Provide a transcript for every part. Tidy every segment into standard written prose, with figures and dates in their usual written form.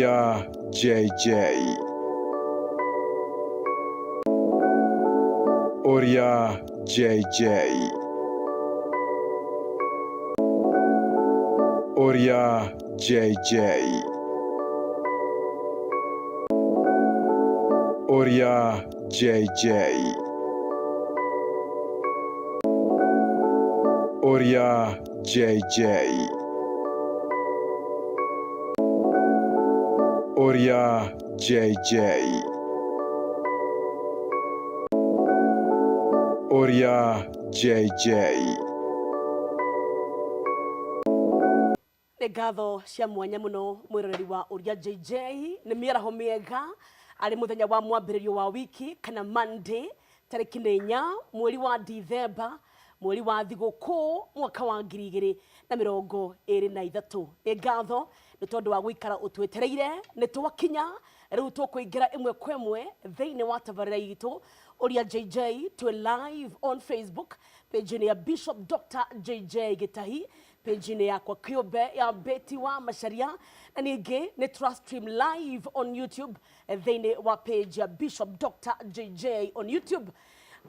Oria JJ. Oria JJ. Oria JJ. Oria JJ. Oria JJ. Oria JJ. Oria JJ. Nĩ ngatho cia mwanya mũno mwĩroreri wa Ũria JJ. Nĩ mĩaraho mĩega arĩ mũthenya wa mwambĩrĩrio wa wiki kana Monday tarĩki nĩ 4 mweri wa Dithemba mweri wa thigũkũ mwaka wa 2023. Nĩ ngatho nĩ tondũ wa gũikara ũtwetereire, nĩ twakinya rĩu tũkũingĩra ĩmwe kwa ĩmwe thĩinĩ wa tabarĩra itũ Ũria JJ. Twĩ live on Facebook page-inĩ ya Bishop Dr. JJ Gĩtahi, page-inĩ yakwa kĩũmbe ya Betty wa Macharia, na ningĩ nĩ tũra stream live on YouTube thĩinĩ wa page ya Bishop Dr. JJ on YouTube.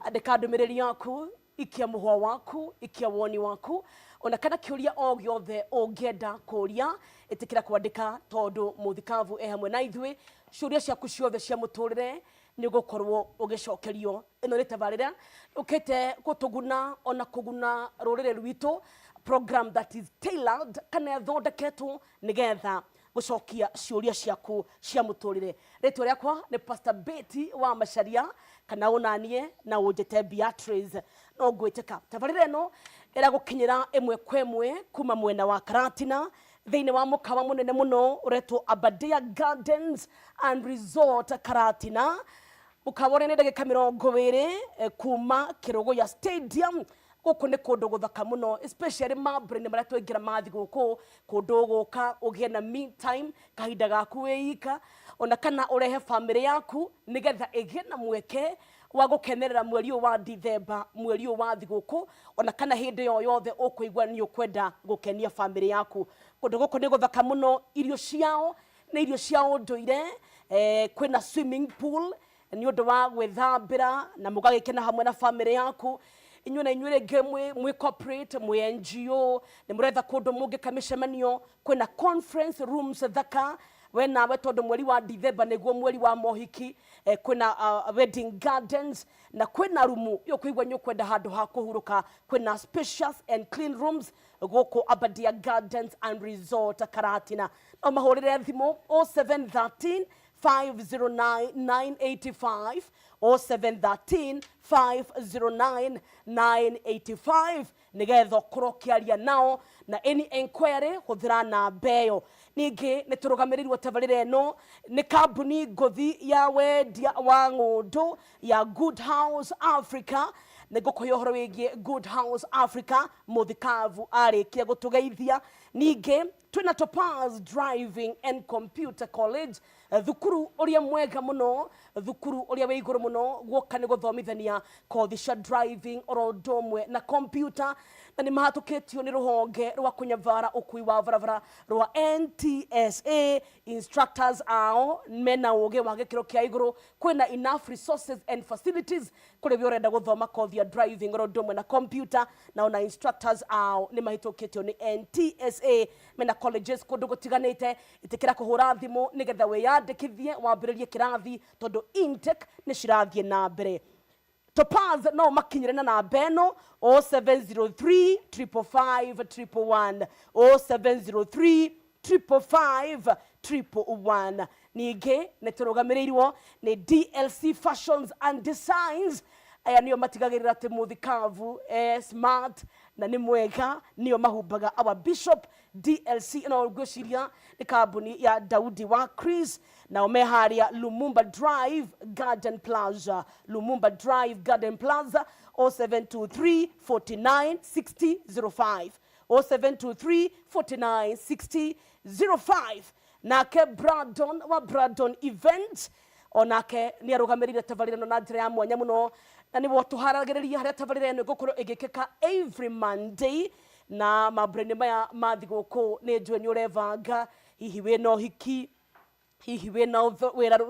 Andĩka ndũmĩrĩri yaku, ikia mũhwa waku, ikia woni waku, ona kana kĩũria o gĩothe ũngĩenda kũria, ĩtĩkĩra kwandĩka tondũ mũthikabu e hamwe na ithuĩ. Ciũria ciaku ciothe cia mũtũrĩre nĩ ũgũkorwo ũgĩcokerio. Ĩno nĩ tabarĩra yũkĩte gũtũguna ona kũguna rũrĩrĩ rwitũ, program that is tailored kana ĩthondeketwo nĩgetha gũcokia ciũria ciaku cia mũtũrĩre. Rĩtwa rĩakwa nĩ Pastor Betty wa Macharia, kana ũnanie na ũnjĩte Beatrice no ngwĩtĩka. Tabarĩra ĩno ĩragũkinyĩra ĩmwe kwa ĩmwe kuma mwena wa Karatina thĩinĩ wa mũkawa mũnene mũno ũretwo Aberdare Gardens and Resort Karatina. Mũkawa ũrĩa nĩ ndagĩka 20 kuma Kĩrũgũya Stadium. Gũkũ nĩ kũndũ gũthaka mũno, especially mambura-inĩ marĩa twaingĩra ma thigũkũ, kũndũ ũgũka ũgĩe na me time, kahinda gaku wĩ ika, ona kana ũrehe famĩlĩ yaku nĩgetha ĩgĩe na mweke wa gũkenerera mweri ũyũ wa Dithemba, mweri ũyũ wa thigũkũ, ona kana hĩndĩ o yothe ũkũigua nĩ ũkwenda gũkenia famĩlĩ yaku. Kũndũ gũkũ nĩ gũthaka mũno, irio ciao nĩ irio cia ũndũire, kwĩna swimming pool nĩ ũndũ wa gwĩthambĩra na mũgagĩkena hamwe na famĩlĩ yaku. Inyuĩ na inyuĩ rĩngĩ mwĩ corporate, mwĩ NGO, nĩ mũretha kũndũ mũngĩka mĩcemanio, kwĩna conference rooms thaka. We nawe tondũ mweri wa Dithemba nĩguo mweri wa mohiki, kwĩna wedding gardens na kwĩna rumu yũkũigua nĩ ũkwenda handũ ha kũhurũka, kwĩna spacious and clean rooms gũkũ Aberdare Gardens and Resort Karatina. No mahũrĩre thimũ 0713 509 985, 0713 509 985, nĩgetha ũkorwo ũkĩaria nao na any enquiry hũthĩra namba ĩyo. Ningĩ nĩ tũrũgamĩrĩirwo tabarĩra ĩno nĩ kambuni ngũthi ya wendia wa ng'ũndũ ya Good House Africa. Nĩ ngũkũhe ũhoro wĩgiĩ Good House Africa mũthikabu arĩkia gũtũgeithia. Ningĩ twĩna Topaz Driving and Computer College, thukuru ũrĩa mwega mũno, thukuru ũrĩa wĩ igũrũ mũno guoka nĩ gũthomithania kothi cia driving oro ũndũ ũmwe na computer, na nĩ mahatũkĩtio nĩ rũhonge rwa kũnyabara ũkui wa barabara rwa NTSA. Instructors ao mena ũgĩ wa gĩkĩro kĩa igũrũ. Kwĩna enough resources and facilities kũrĩ we ũrenda gũthoma kothi ya driving oro ũndũ ũmwe na computer, na ona instructors ao nĩ mahĩtũkĩtio nĩ NTSA. Mena colleges kũndũ gũtiganĩte. Ĩtĩkĩra kũhũra thimũ nĩgetha wĩyandĩkithie wambĩrĩrie kĩrathi tondũ intake nĩ cirathiĩ na mbere. Topaz no makinyĩre na namba ĩno 0703 555 111, 0703 555 111. Ningĩ nĩ tũrũgamĩrĩirwo nĩ DLC Fashions and Designs. Aya nĩo matigagĩrĩra atĩ mũthikabu smart na nĩ mwega, nĩo mahumbaga our bishop. DLC ĩno ngwĩciria nĩ kambuni ya Daudi wa Chris, nao me harĩa Lumumba Drive, Garden Plaza, Lumumba Drive, Garden Plaza, 0723 49 60 05, 0723 49 60 05. Nake Brandon wa Brandon Event onake nĩ arũgamĩrĩire tabarĩra ĩno na njĩra ya mwanya mũno, na nĩwe ũtũharagĩrĩria harĩa tabarĩra ĩno ĩgũkorwo ĩgĩkĩka every Monday. Na mambura-inĩ maya ma thigũkũ nĩ njũĩ nĩ ũrebanga, hihi wĩna ũhiki. Hihi wĩna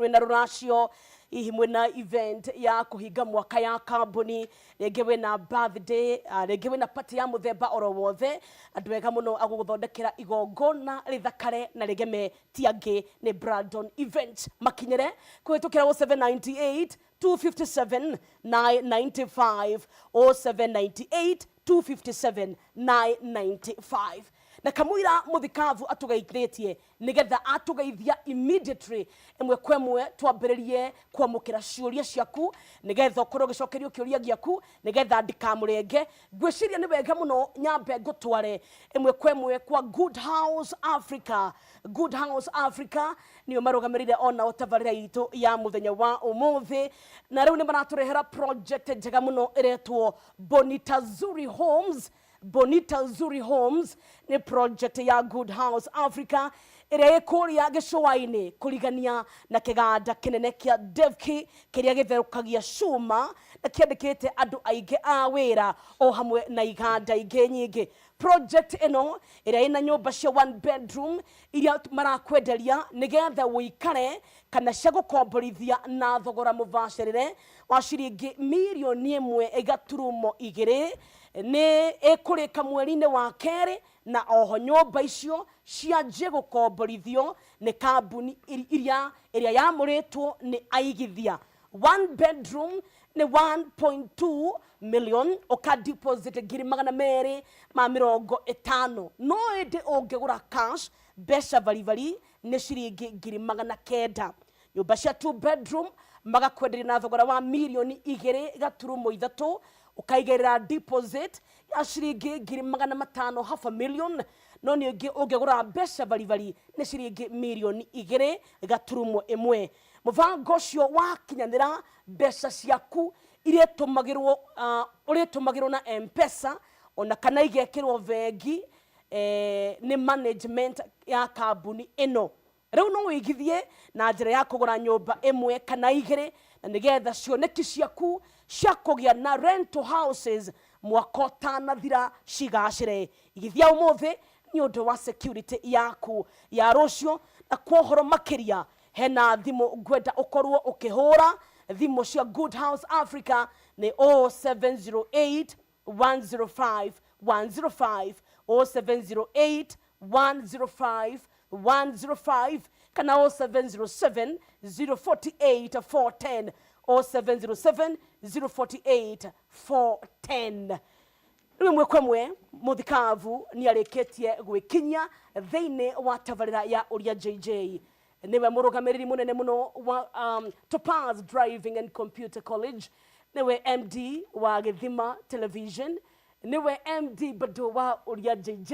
wĩna rũracio, hihi mwĩna event ya kũhinga mwaka ya kambuni, rĩngĩ wĩna birthday, rĩngĩ wĩna party ya mũthemba oro wothe, andũ ega mũno agũgũthondekera igongona rĩthakare na rĩgeme ti angĩ nĩ Brandon Event. Makinyĩre kũhĩtũkĩra 0798 257 995, 0798 257 995. Na kamũira mũthikabu atũgeithĩtie, nĩgetha atũgeithia immediately, ĩmwe kwa ĩmwe twambĩrĩrie kwamũkĩra ciũria ciaku, nĩgetha ũkorwo ũgĩcokerio kĩũria gĩaku, nĩgetha ndikamũrenge. Ngwĩciria nĩ wega mũno nyambe ngũtware ĩmwe kwa ĩmwe kwa Good House Africa. Good House Africa nĩo marũgamĩrĩire onao tabarĩra itũ ya mũthenya wa ũmũthĩ, na rĩu nĩ maratũrehera project njega mũno ĩretwo Bonita Zuri Homes. Bonita Zuri Homes nĩ project ya Good House Africa ĩrĩa ĩ kũrĩa gĩcũa-inĩ kũrigania na kĩganda kĩnene kĩa Devki kĩrĩa gĩtherũkagia cuma na kĩandĩkĩte andũ aingĩ a wĩra o hamwe na iganda ingĩ nyingĩ. Project ĩno ĩrĩa ĩna nyũmba cia one bedroom iria marakwenderia nĩgetha ũikare kana cia gũkomborithia na thogora mũbacĩrĩre wa ciringi 1.2 mirioni nĩ ĩkũrĩka mweri-inĩ wa kerĩ, na oho nyũmba icio cianjie gũkomborithio nĩ kambuni iria ĩrĩa yamũrĩtwo nĩ aigithia. One bedroom nĩ 1.2 million, ũka deposit 250,000, no ĩndĩ ũngĩgũra cash, mbeca baribari, nĩ ciringi 900,000. Nyũmba cia two bedroom magakwenderia na thogora wa 2.3 mirioni, ũkaigĩrĩra deposit ya ciringi 500,000, half a million, no ningĩ ũngĩgũra mbeca baribari nĩ ciringi 2.1 mirioni. Mũbango ũcio wakinyanĩra, mbeca ciaku irĩtũmagĩrwo ũrĩtũmagĩrwo na M-Pesa ona kana igekĩrwo bengi nĩ management ya kambuni ĩno. Rĩu no wĩigithie na njĩra ya kũgũra nyũmba ĩmwe kana igĩrĩ, na nĩgetha cioneki ciaku cia kũgĩa na rental houses mwaka ũtanathira cigacĩre. Igithia ũmũthĩ nĩ ũndũ wa security yaku ya rũciũ. Na kwa ũhoro makĩria, hena thimũ ngwenda ũkorwo ũkĩhũra. Thimũ cia Good House Africa nĩ 0708 105 105, 0708 105 105, kana 0707 048 410, 0707 048 410. Rĩu ĩmwe kwa ĩmwe mũthikabu nĩ arĩkĩtie gwĩkinyia thĩinĩ wa tabarĩra ya Ũria JJ. Nĩwe mũrũgamĩrĩri mũnene mũno wa Topaz Driving and Computer College, nĩwe MD wa Gĩthima Television, nĩwe MD bado wa Ũria JJ,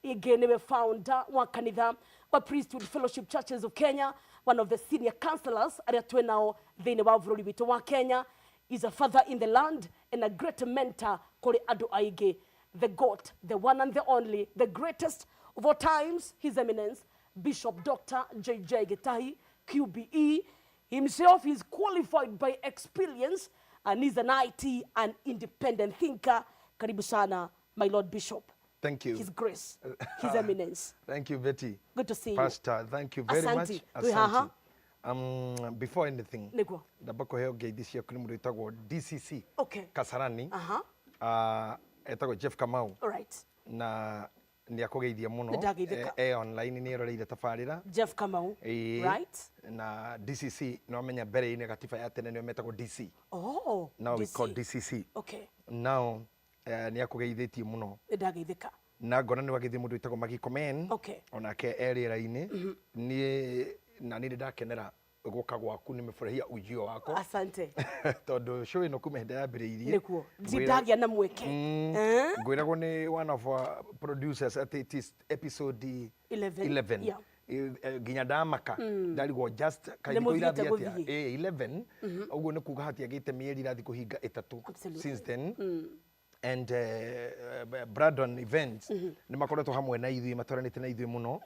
ingĩ nĩwe founder wa kanitha wa Priesthood Fellowship Churches of Kenya, one of the senior counselors arĩa twĩ nao thĩinĩ wa bũrũri witũ wa Kenya, is a father in the land and a great mentor kũrĩ andũ aingĩ, the goat, the one and the only, the greatest of all times, His Eminence Bishop Dr. JJ Gitahi, QBE. Himself is qualified by experience and is an IT and independent thinker. Karibu sana, my Lord Bishop. Thank you. His Grace, His Eminence. Thank you, Betty. Good to see you. Pastor, thank you very Asante. much. Twĩ haha. Before anything, Nĩguo. Ndamba kũheo ngeithi ciaku nĩ mũndũ wĩtagwo DCC Kasarani. Etagwo Jeff Kamau. All right. Na nĩ akũgeithia mũno. Nĩ ndageithĩka. E online nĩ eroreire tabarĩra. Jeff Kamau. Ĩĩ. Na DCC no amenya mbere-inĩ gatiba ya tene nĩo metagwo DC. Oh. Now we DC. call DCC. Now nĩ akũgeithĩtie mũno. Nĩ ndageithĩka. Na ngona nĩ wageithia mũndũ wĩtagwo Maggie Komen. Onake e rĩera-inĩ. Niĩ na niĩ nĩ ndakenera gũka gwaku, nimefurahia ujio wako. Asante. Tondũ show ĩno kuma hĩndĩ yambĩrĩirie Nĩguo. Ndindagĩa na mweke. Eh? Ngwĩragwo nĩ one of our producers atĩ it is episode 11. 11. Nginya ndamaka ndarigwo just Nĩ kaithikũ mũthiĩte irathiĩ atĩa. gũthiĩ. Eh, 11 ũguo nĩ kuga hatiagĩte mĩeri irathiĩ kũhinga 3 since then. And Brandon Events nĩ makoretwo hamwe na ithuĩ, matwaranĩte na ithuĩ mũno,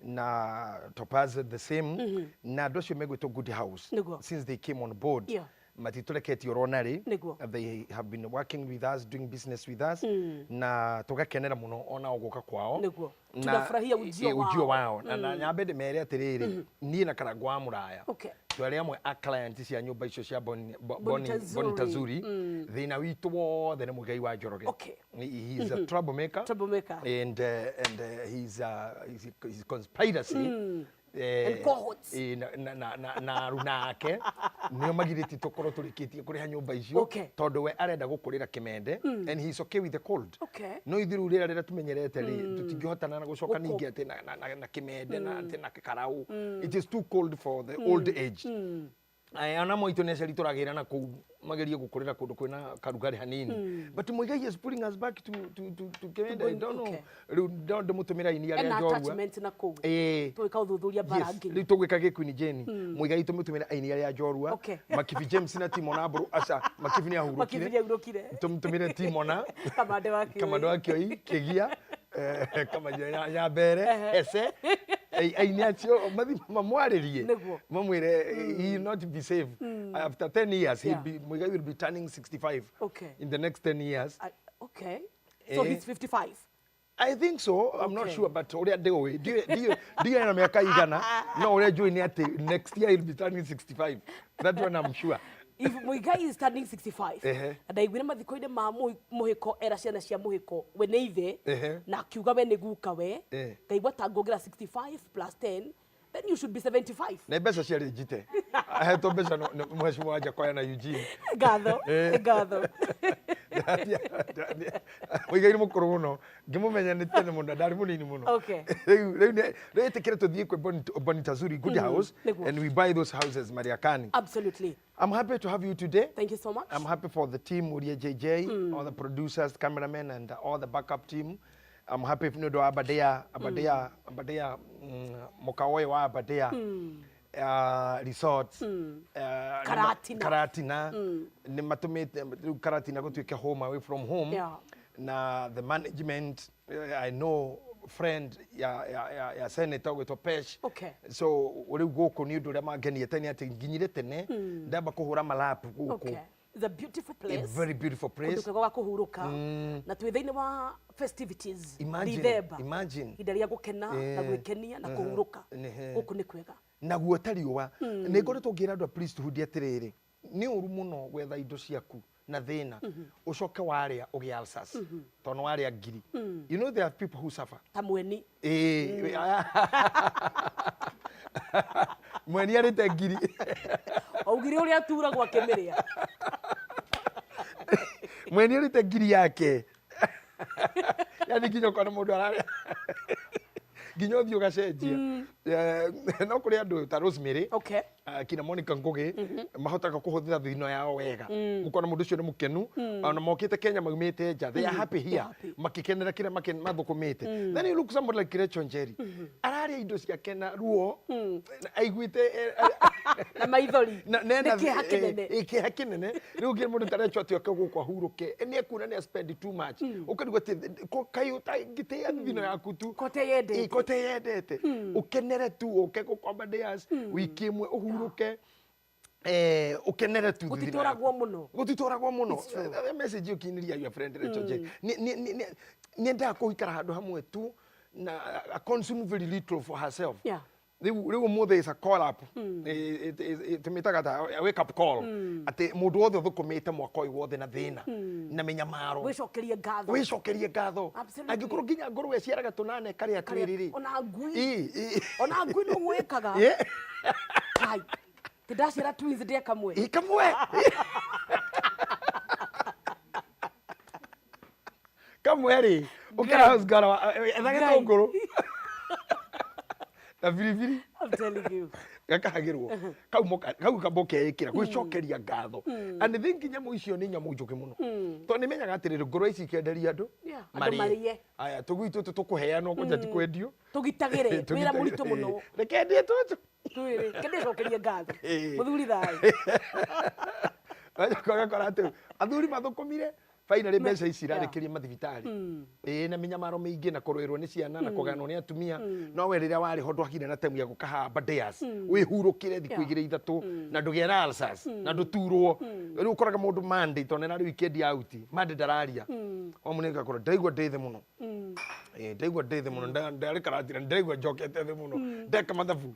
na Topaz the same, na andũ acio megwĩtwo Good House. Nĩguo. Since they came on board, Matitũreketie orona rĩ. Nĩguo. They have been working with us, doing business with us, na tũgakenera mũno ona o gũka kwao. Nĩguo. Na- Tunafurahia ujio ujio wao. wao. Na nyambe ndĩmere atĩrĩrĩ, niĩ na Karangũ wa Mũraya twarĩ amwe a client cia nyũmba icio cia Bonita Zuri. Bonita Zuri. Thĩna witũ wothe nĩ Mũigai wa Njoroge. He is a troublemaker. Troublemaker. And he's conspiracy. And cohorts. Na aruna ake nĩo magirĩtie tũkorwo tũrĩkĩtie kũrĩha nyũmba icio, tondũ we arenda gũkũrĩra kĩmende and he's okay with the cold. No ithuĩ rĩu rĩera rĩrĩa tũmenyerete rĩ, tũtingĩhotana na gũcoka Gũkũ. ningĩ atĩ na kĩmende na atĩ na karaũ. It is too cold for the old age. Aya, ona moitũ nĩ aciari tũragĩra na kũu magerie gũkũrĩra kũndũ kwĩna karugarĩ hanini, but Muigai is pulling us back to Kĩmende. I don't know. Rĩu no ndĩmũtũmĩra aini arĩa Ena njorua. attachment na kũu. Ĩĩ. Tũgĩka ũthuthuria mbara Yes, nginya. rĩu tũgwĩka gĩkuini Jane Muigai tũmũtũmĩre aini arĩa njorua. Makibi James na Timona Mbũrũ, aca, Makibi nĩ ahurũkire. Makibi nĩ ahurũkire. Tũmũtũmĩre Timona. Kamande wa Kĩoi. Kamande wa Kĩoi Kĩgia, Kamande ya mbere ese aini acio mathi mamwarĩrie, mamwĩre he will not be safe after 10 years. He'll be, Muigai will be turning 65 in the next 10 years. Okay. So he's 55. I think so. I'm not sure, but ũrĩa ndĩũĩ, ndiũĩ na mĩaka igana, no ũrĩa njũĩ nĩ atĩ next year he'll be turning 65. That one I'm sure. If Muigai is turning 65, na ndaiguire mathiko-inĩ ma Mũhĩko era ciana cia Mũhĩko we nĩ ithe, na akiuga we nĩ guka we, ngaigua ta ngũngĩra 65 plus 10, then you should be 75. Na mbeca ciarĩ njite. Ahetwo mbeca nĩ Mheshimiwa Jakoya na Eugene. Ngatho, ngatho. Muigai nĩ mũkũrũ mũno. Ngĩmũmenya nĩ tene mũno, ndarĩ mũnini mũno. Rĩu ĩtĩkĩre tũthiĩ kwĩ Bonita Zuri Good House and we buy those houses Mariakani. Absolutely. I'm happy to have you today. Thank you so much. I'm happy for the team, Uria JJ, all the producers, cameramen, and all the backup team. I'm happy nĩ ũndũ wa Aberdare, Aberdare, Aberdare, mũkawa ũyũ wa Aberdare Resort. Karatina. Karatina. Nĩ matũmĩte rĩu Karatina gũtuĩke home away from home. Na the management, I know friend ya senator gwĩtwo Pesh. So rĩu gũkũ nĩ ũndũ ũrĩa mangeniete nĩ atĩ nginyire tene ndamba kũhũra malapu gũkũ. It's a beautiful A place. very beautiful place. Kũndũ kwega gwa kũhurũka na twĩ thĩinĩ wa festivities, Imagine, December, imagine. ihinda rĩa gũkena na gwĩkenia na kũhurũka. Gũkũ nĩ kwega. Naguo ta riũa nĩ ngoretwo ngĩra andũ a priesthood atĩrĩrĩ, nĩ ũru mũno gwetha indo ciaku na thĩna ũcoke warĩa ũgĩe ulcers tondũ nĩ warĩa ngiri. You know there are people who suffer. Ta mweni. Ĩĩ, mweni arĩte ngiri. Augire ũrĩa aturagwo akĩmĩrĩa. Mweni arĩte ngiri yake, yani nginya ũkona mũndũ ararĩa nginya ũthiĩ ũgacenjia. No kũrĩ andũ ta Rosemary, kina Monica Ngugi mahotaga kũhũthĩra thino yao wega, ũkona mũndũ ũcio nĩ mũkenu ona mokĩte Kenya maumĩte nja, they are happy here. Happy. Makĩkenera kĩrĩa mathũkũmĩte. Then you look somebody like Rachel Njeri, ararĩa indo ciake na ruo aiguĩte na maithori. Nena Nĩ kĩeha kĩnene. Kĩeha kĩnene. Rĩu kĩ mũndũ ta Rachel atĩ oke gũkũ ahurũke, nĩ ekuona nĩ spend too much, ũkarigwo atĩ kaĩ ũtangĩtĩa thino yaku tu. Kote yendete. Ĩ, kote yendete, ũkenere tu, ũke gũkomba days wiki ĩmwe ũhurũke, ũkenere tu thino Gũtitũragwo yaku. mũno. Gũtitũragwo mũno. It's true. Message ũkinyĩria your friend Rachel Njeri, nĩ endaga kũikara handũ hamwe tu na a consume very little for herself. Rĩu ũmũthĩ is a call up, tũmĩtaga ta a wake up call, atĩ mũndũ wothe ũthũkũmĩte mwaka ũyũ wothe na thĩna na mĩnyamaro, Wĩcokerie ngatho. Wĩcokerie ngatho. Angĩkorwo nginya ngũrwe ĩciaraga tũnana ĩkarĩa twĩrĩ rĩ. Ona ngui. Ĩ, ĩ. Ona ngui no gwĩkaga. Kai ti ndaciara twins ndĩe kamwe. Ĩ, kamwe kamwe rĩ, ũkĩra house girl etha Ngai. gĩtũngũrũ na biribiri. I'm telling you. Gakahagĩrwo kau kau kamba ũkeĩkĩra gwĩcokeria ngatho. And I think nyamũ icio nĩ nyamũ njũgĩ mũno, tondũ nĩ menyaga atĩrĩrĩ, ngũrwe ici ikenderia andũ Yeah, andũ marĩe. Aya tũgui tũtũ tũkũheanwo kwanja ti kwendio. Tũgitagĩre wĩra mũritũ mũno. Reke ndie tũtũ. Twĩrĩ kĩndĩcokerie ngatho. Mũthuri thayũ. Ũgakora atĩ athuri mathũkũmire Finally mbeca ici irarĩkĩria mathibitarĩ, ĩĩ, na mĩnyamaro mĩingĩ na kũrũĩrwo nĩ ciana na kũganwo nĩ atumia. No we rĩrĩa warĩ ho ndwagire na time ya gũkaha Aberdares, wĩhurũkĩre thikũ 2 3 na ndũgĩe na ulcers na ndũturwo. Rĩu ũkoraga mũndũ Monday, tondũ nĩ weekend ya out, Monday ndararia o mũno, ngakora ndaigua ndĩ thĩ mũno. Ĩĩ, ndaigua ndĩ thĩ mũno. Ndarĩ karatira, ndaigua njokete thĩ mũno, ndeka mathabu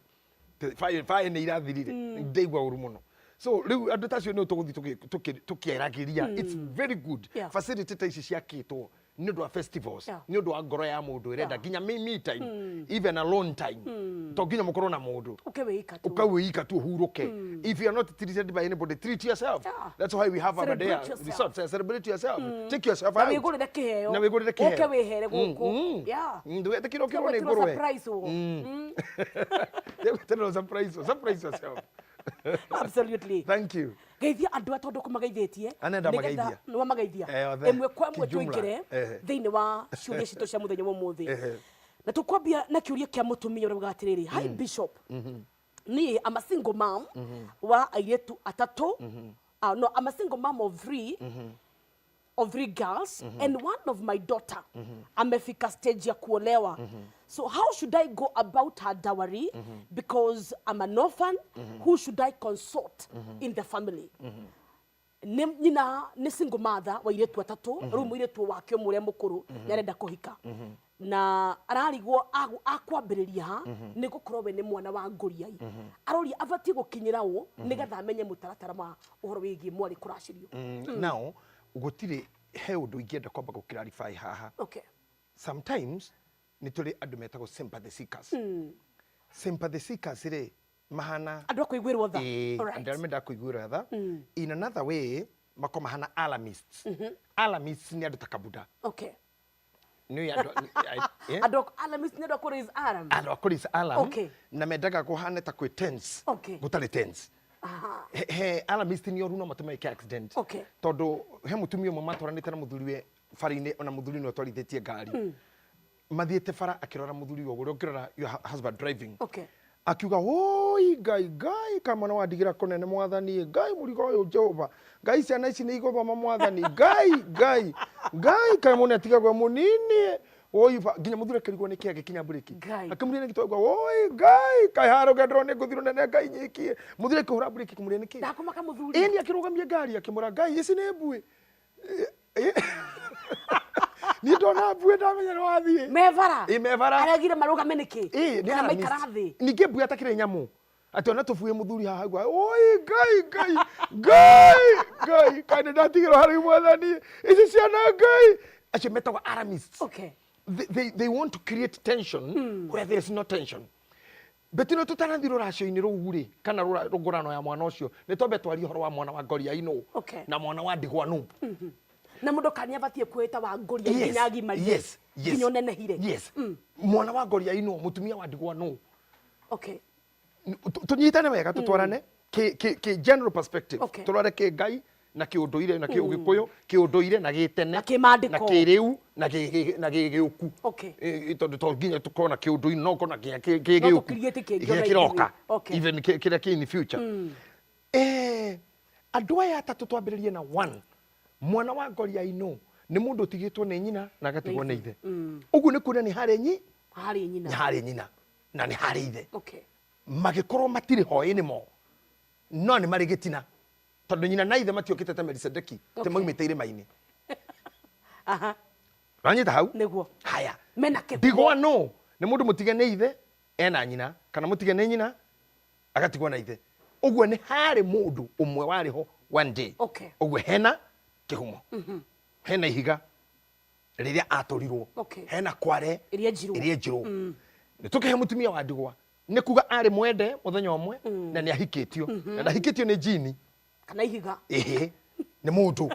baĩ nĩ irathirire, ndaigua ũru mũno. So rĩu andũ ta acio nĩ tũgũthiĩ tũkĩeragĩria. It's very good. Facility ta ici ciakĩtwo nĩ ũndũ wa festivals, nĩ ũndũ wa ngoro ya mũndũ ĩrenda nginya me time, even alone time, to nginya mũkorwo na mũndũ. Ũke wĩika tu. Ũkawĩika tu, ũhurũke. If you are not treated by anybody, treat yourself. That's why we have Celebrate Aberdare yourself. Resort. Celebrate yourself, take yourself Na out. wĩgũrĩre kĩheo. Na wĩgũrĩre kĩheo. Ũke wĩhere gũkũ. Ndũgetĩkĩre ũkĩrwo nĩ Gwĩtĩrwo ngũrwe. Surprise ũguo. Ndũgetĩkĩre surprise, surprise yourself. Absolutely. Thank you. Geithia andũ aya tondũ kũmageithĩtie. Anenda mageithia. Nĩ wamageithia. Eh, othe. Ĩmwe kwa ĩmwe. Kijumla. Tũingĩre thĩinĩ wa ciũria citũ cia mũthenya wa ũmũthĩ. Na tũkwambia na kĩũria kĩa mũtumia ũrĩa ugaga atĩrĩrĩ, "Hi Bishop, niĩ I'm a single mom wa airĩtu atatũ. Ah, no, I'm a single mom of three girls and one of my daughter amefika stage ya kuolewa. So how should I go about her dowry because I'm an orphan? Who should I consult in the family?" Nĩ nyina, nĩ single mother wa airĩtu atatũ. Rĩu mũirĩtu wake ũmwe ũrĩa mũkũrũ nĩ arenda kũhika na ararigwo akwambĩrĩria ha, nĩ gũkorwo we nĩ mwana wa ngũriai. Aroria abatiĩ gũkinyĩra ũ nĩgetha amenye mũtaratara wa ũhoro wĩgiĩ mwarĩ kũracĩrio. Now gũtirĩ he ũndũ ingĩenda kwamba gũ clarify haha. Sometimes nĩ tũrĩ andũ metagwo sympathy seekers. Sympathy seekers rĩ, mahana Andũ a kũiguĩrwo tha. Ĩĩ, andũ arĩa mendaga kũiguĩrwo tha. In another way mako mahana alarmists. Alarmists nĩ andũ ta kabuda. Nĩ andũ Andũ alarmist nĩ andũ a kũ raise alarm. Andũ a kũ raise alarm. Na mendaga kũhane ta kwĩ tense gũtarĩ tense. He alarmist nĩ oru, no matũme ĩke accident. Tondũ he mũtumia ũmwe matwaranĩte na mũthuriwe bara-inĩ, ona mũthuri nĩwe ũtwarithĩtie ngari. Mathiĩte bara, akĩrora mũthuri ũguo ũrĩa ũngĩrora your husband driving. Akiuga, "Oi Ngai, Ngai, kamwana wandigĩra kũnene, Mwathani Ngai, mũrigo ũyũ, Jehova Ngai, ciana ici nĩ igũthoma, Mwathani Ngai, Ngai, Ngai, kaĩ mũne atigagwo mũnini, oi." Nginya mũthuri akĩrigwo nĩkĩ agĩkinya mburĩki. Ngai. Akĩmũria nĩkĩ twagua, "Oi Ngai, kaĩ harĩa rũgendo nĩ ngũthiĩ rũnene, Ngai nyikie." Mũthuri akĩhũra mburĩki, akĩmũria nĩkĩ. Ndakũmaka mũthuri. Ĩni akĩrũgamia ngari, akĩmũra, "Ngai, ici nĩ mbuĩ? Niĩ ndona mbuĩ ndamenya nĩ wathiĩ." Me bara. Ĩ, me bara. Aregire marũgame nĩkĩ? Ĩ, nĩ Kana alarmist. maikara thĩ. Ningĩ mbuĩ atakĩrĩ nyamũ, atĩ ona tũbuĩ mũthuri haha gua, "Oi Ngai, Ngai, Ngai, Ngai, kaĩ nĩ ndatigĩrwo harĩ Mwathani ici ciana, Ngai." Acio metagwo alarmists. They want to create tension where there is no tension. But no tũtanathiĩ rũracio-inĩ rũu rĩ, kana rũgũrano ya mwana ũcio, nĩ twambe twarie ũhoro wa mwana wa ngoria inũ na mwana wa ndigwa nũ. Na mũndũ kana nĩ abatiĩ kwĩta wa ngũria nginya agimarie? Yes. Nginya ũnenehire? Yes. Mwana wa ngoria inũ, mũtumia wa ndigwa nũ? Tũnyitane wega, tũtwarane kĩ general perspective. Tũrore kĩ Ngai na kĩ ũndũire na kĩ ũgĩkũyũ, kĩ ũndũire na gĩ tene, Na kĩmaandĩko. Na kĩrĩu na gĩ gĩũku. Tondũ to nginya tũkorwo na kĩ ũndũire, no ũkorwo na nginya kĩ No gĩũku. tũ-create kĩngĩ kĩrĩa ona kĩroka. ithuĩ. Even kĩrĩa kĩ in future. Andũ aya atatũ, twambĩrĩrie na one. Mwana wa ngoria ino nĩ mũndũ ũtigĩtwo nĩ nyina na agatigwo nĩ ithe. Ũguo nĩ kuona nĩ harĩ nyi Harĩ nyina. Nĩ harĩ nyina na nĩ harĩ ithe. Magĩkorwo matirĩ ho anymore, no nĩ marĩ gĩtina, tondũ nyina na ithe matiokĩte ta Melisedeki, ti maumĩte irĩma-inĩ. Wanyita hau? Nĩguo. Haya. Mena kĩhumo. Ndigwa no nĩ mũndũ mũtige nĩ ithe ena nyina, kana mũtige nĩ nyina agatigwo na ithe. Ũguo nĩ harĩ mũndũ ũmwe warĩ ho one day. Ũguo hena kĩhumo, hena ihiga rĩrĩa atũrirwo, hena kware ĩrĩa njirũ. Ĩrĩa njirũ. Nĩ tũkĩhe mũtumia wa ndigwa, nĩ kuga arĩ mwende mũthenya ũmwe na nĩ ahikĩtio, na ndahikĩtio nĩ jini kana ihiga. Ĩhĩ, nĩ mũndũ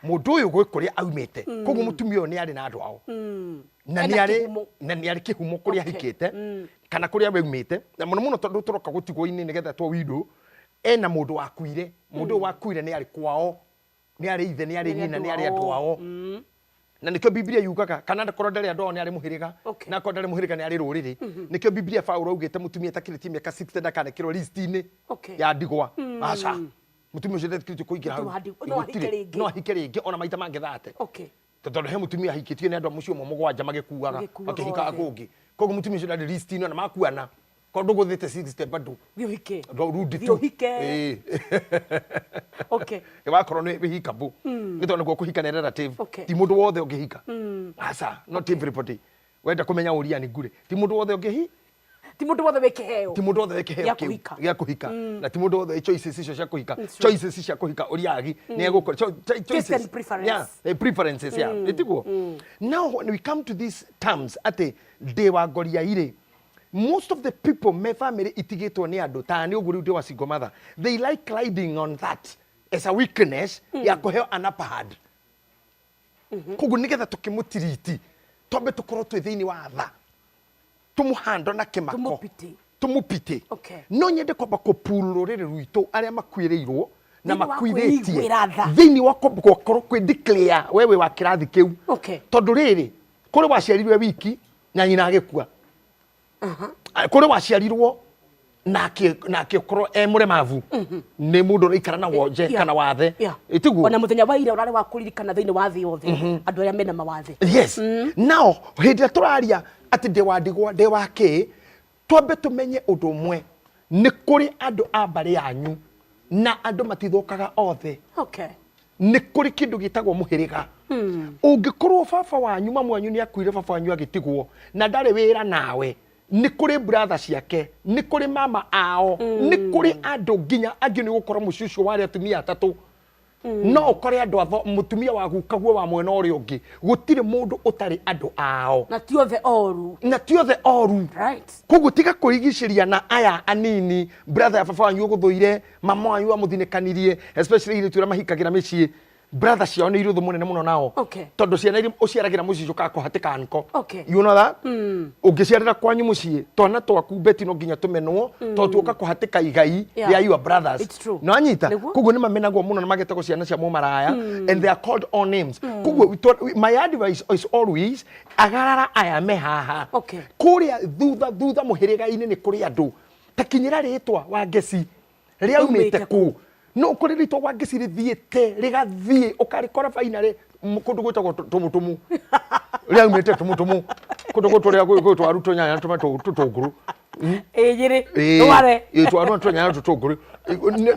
ũyũ gwĩ kũrĩa aumĩte. Koguo mũtumia ũyũ nĩ arĩ na andũ ao na Ena nĩ arĩ kĩhumo. Na nĩ arĩ kĩhumo kũrĩa ahikĩte kana kũrĩa waumĩte. Na mũno mũno tondũ tũroka gũtigwo-inĩ nĩgetha two window, ena mũndũ wakuire. Mũndũ ũyũ wakuire nĩ arĩ kwao, nĩ arĩ ithe, nĩ arĩ Nĩ arĩ nyina, andũ nĩ arĩ andũ ao. Ao. Na nĩkĩo Biblia yugaga, kana akorwo ndarĩ andũ ao, nĩ arĩ mũhĩrĩga. Na akorwo ndarĩ mũhĩrĩga, nĩ arĩ rũrĩrĩ. Nĩkĩo Biblia Paũlũ augĩte mũtumia atakĩrĩtie mĩaka 60 ndakanekĩrwo list-inĩ ya ndigwa. Aca. Mutumia ũcio ndetĩkĩrĩtio kũingĩra hau. No ahike Gũtirĩ. rĩngĩ. No ahike rĩngĩ ona maita mangĩ 30. Tondũ he mũtumia ahikĩtio nĩ andũ a mũciĩ ũmwe mũgwanja magĩkuaga, Magĩkuaga makĩhikaga othe. kũngĩ. Koguo mũtumia ũcio ndarĩ list-inĩ ona makuana. Korwo ndũgũthĩte 60 bado. Thiĩ ũhike. Rudi Thiĩ tu. ũhike. Ĩĩ. Wakorwo nĩ wĩhikabu. Nĩ tondũ nĩguo kũhika nĩ relative. Ti mũndũ wothe ũngĩhika. Aca, not everybody. Wenda kũmenya ũria nĩ ngure. Ti mũndũ wothe ũngĩhi Ti mũndũ wothe wĩ kĩheo. Ti mũndũ wothe wĩ kĩheo Gĩa kĩu kũhika. Gĩa kũhika. Na ti mũndũ wothe wĩ choices icio cia kũhika. It's true. Choices cia kũhika ũria agi nĩ egũkora choices. And preference. Yeah, preferences, yeah. Nĩ tiguo? Now when we come to these terms atĩ ndĩ wa ngoria irĩ, most of the people me family itigĩtwo nĩ andũ ta nĩ ũguo rĩu ndĩ wa single mother, they like riding on that as a weakness ya kũheo an upper hand. Koguo nĩgetha tũkĩmũtiriti twambe tũkorwo twĩ thĩinĩ wa tha, tũmũhando na kĩmako. Tũmũpite. Tũmũpite. No nyende kwamba kũpuru rũrĩrĩ rwitũ arĩa makuĩrĩirwo na Thĩinĩ wa makuithĩtie kwĩiguĩra tha. Thĩinĩ wa gũkorwo kwĩ declare we wĩ wa kĩrathi kĩu. Tondũ rĩrĩ, kũrĩ waciarirwe wiki na nyina agĩkua. Kũrĩ waciarirwo na akĩkorwo e mũremavu nĩ mũndũ ũraikara na wonje kana wathe. Ĩtiguo? Ona mũthenya wa ira ũrarĩ wa kũririkana thĩinĩ wa thĩ yothe andũ arĩa mena mawathe. Yes. Now hĩndĩ ĩrĩa tũraria atĩ ndĩ wa ndigwa, ndĩ wa kĩ, twambe tũmenye ũndũ ũmwe: nĩ kũrĩ andũ a mbarĩ yanyu na andũ matithũkaga othe. Nĩ kũrĩ kĩndũ gĩtagwo mũhĩrĩga. Ũngĩkorwo baba wanyu, mamu wanyu nĩ akuire, baba wanyu agĩtigwo na ndarĩ wĩra nawe, nĩ kũrĩ brother ciake, nĩ kũrĩ mama ao, nĩ kũrĩ andũ nginya angĩ. Nĩ gũkorwo mũciĩ ũcio warĩ atumia atatũ, no ũkore andũ atho mũtumia wa gukaguo wa mwena ũrĩa ũngĩ. Gũtirĩ mũndũ ũtarĩ andũ ao. Na ti othe oru. Na ti othe oru. Koguo tiga kũrigicĩria na aya anini, brother ya baba wanyu ũgũthũire, mama wanyu amũthinĩkanirie, especially airĩtu arĩa mahikagĩra mĩciĩ, brother ciao nĩ irĩ ũthũ mũnene mũno nao. Tondũ ciana iria ũciaragĩra mũciĩ ciũkaga kũhatĩka nko. You know that ũngĩciarĩra kwanyu mũciĩ, twana twaku beti no nginya tũmenwo tondũ tuoka kũhatĩka igai rĩa your brothers. It's true. No anyita. Nĩguo. Koguo nĩ mamenagwo mũno na magetagwo ciana cia mũmaraya and they are called all names. Koguo my advice is always agarara aya me haha. Kũrĩa thutha thutha mũhĩrĩga-inĩ nĩ kũrĩ andũ. Ta kinyĩra rĩtwa wa ngeci rĩaumĩte Rĩaumĩte kũ? No kũrĩ rĩtwa wa ngeci rĩthiĩte rĩgathiĩ ũkarĩkora finally kũndũ gwĩtagwo tũmũtũmũ, rĩaumĩte tũmũtũmũ, kũndũ gũtũ rĩa gwĩtwo arutwo nyanya tũme tũtũngũrũ. Ĩ nyĩrĩ. Ndware. Ĩ twarwo tũnyanya tũtũngũrũ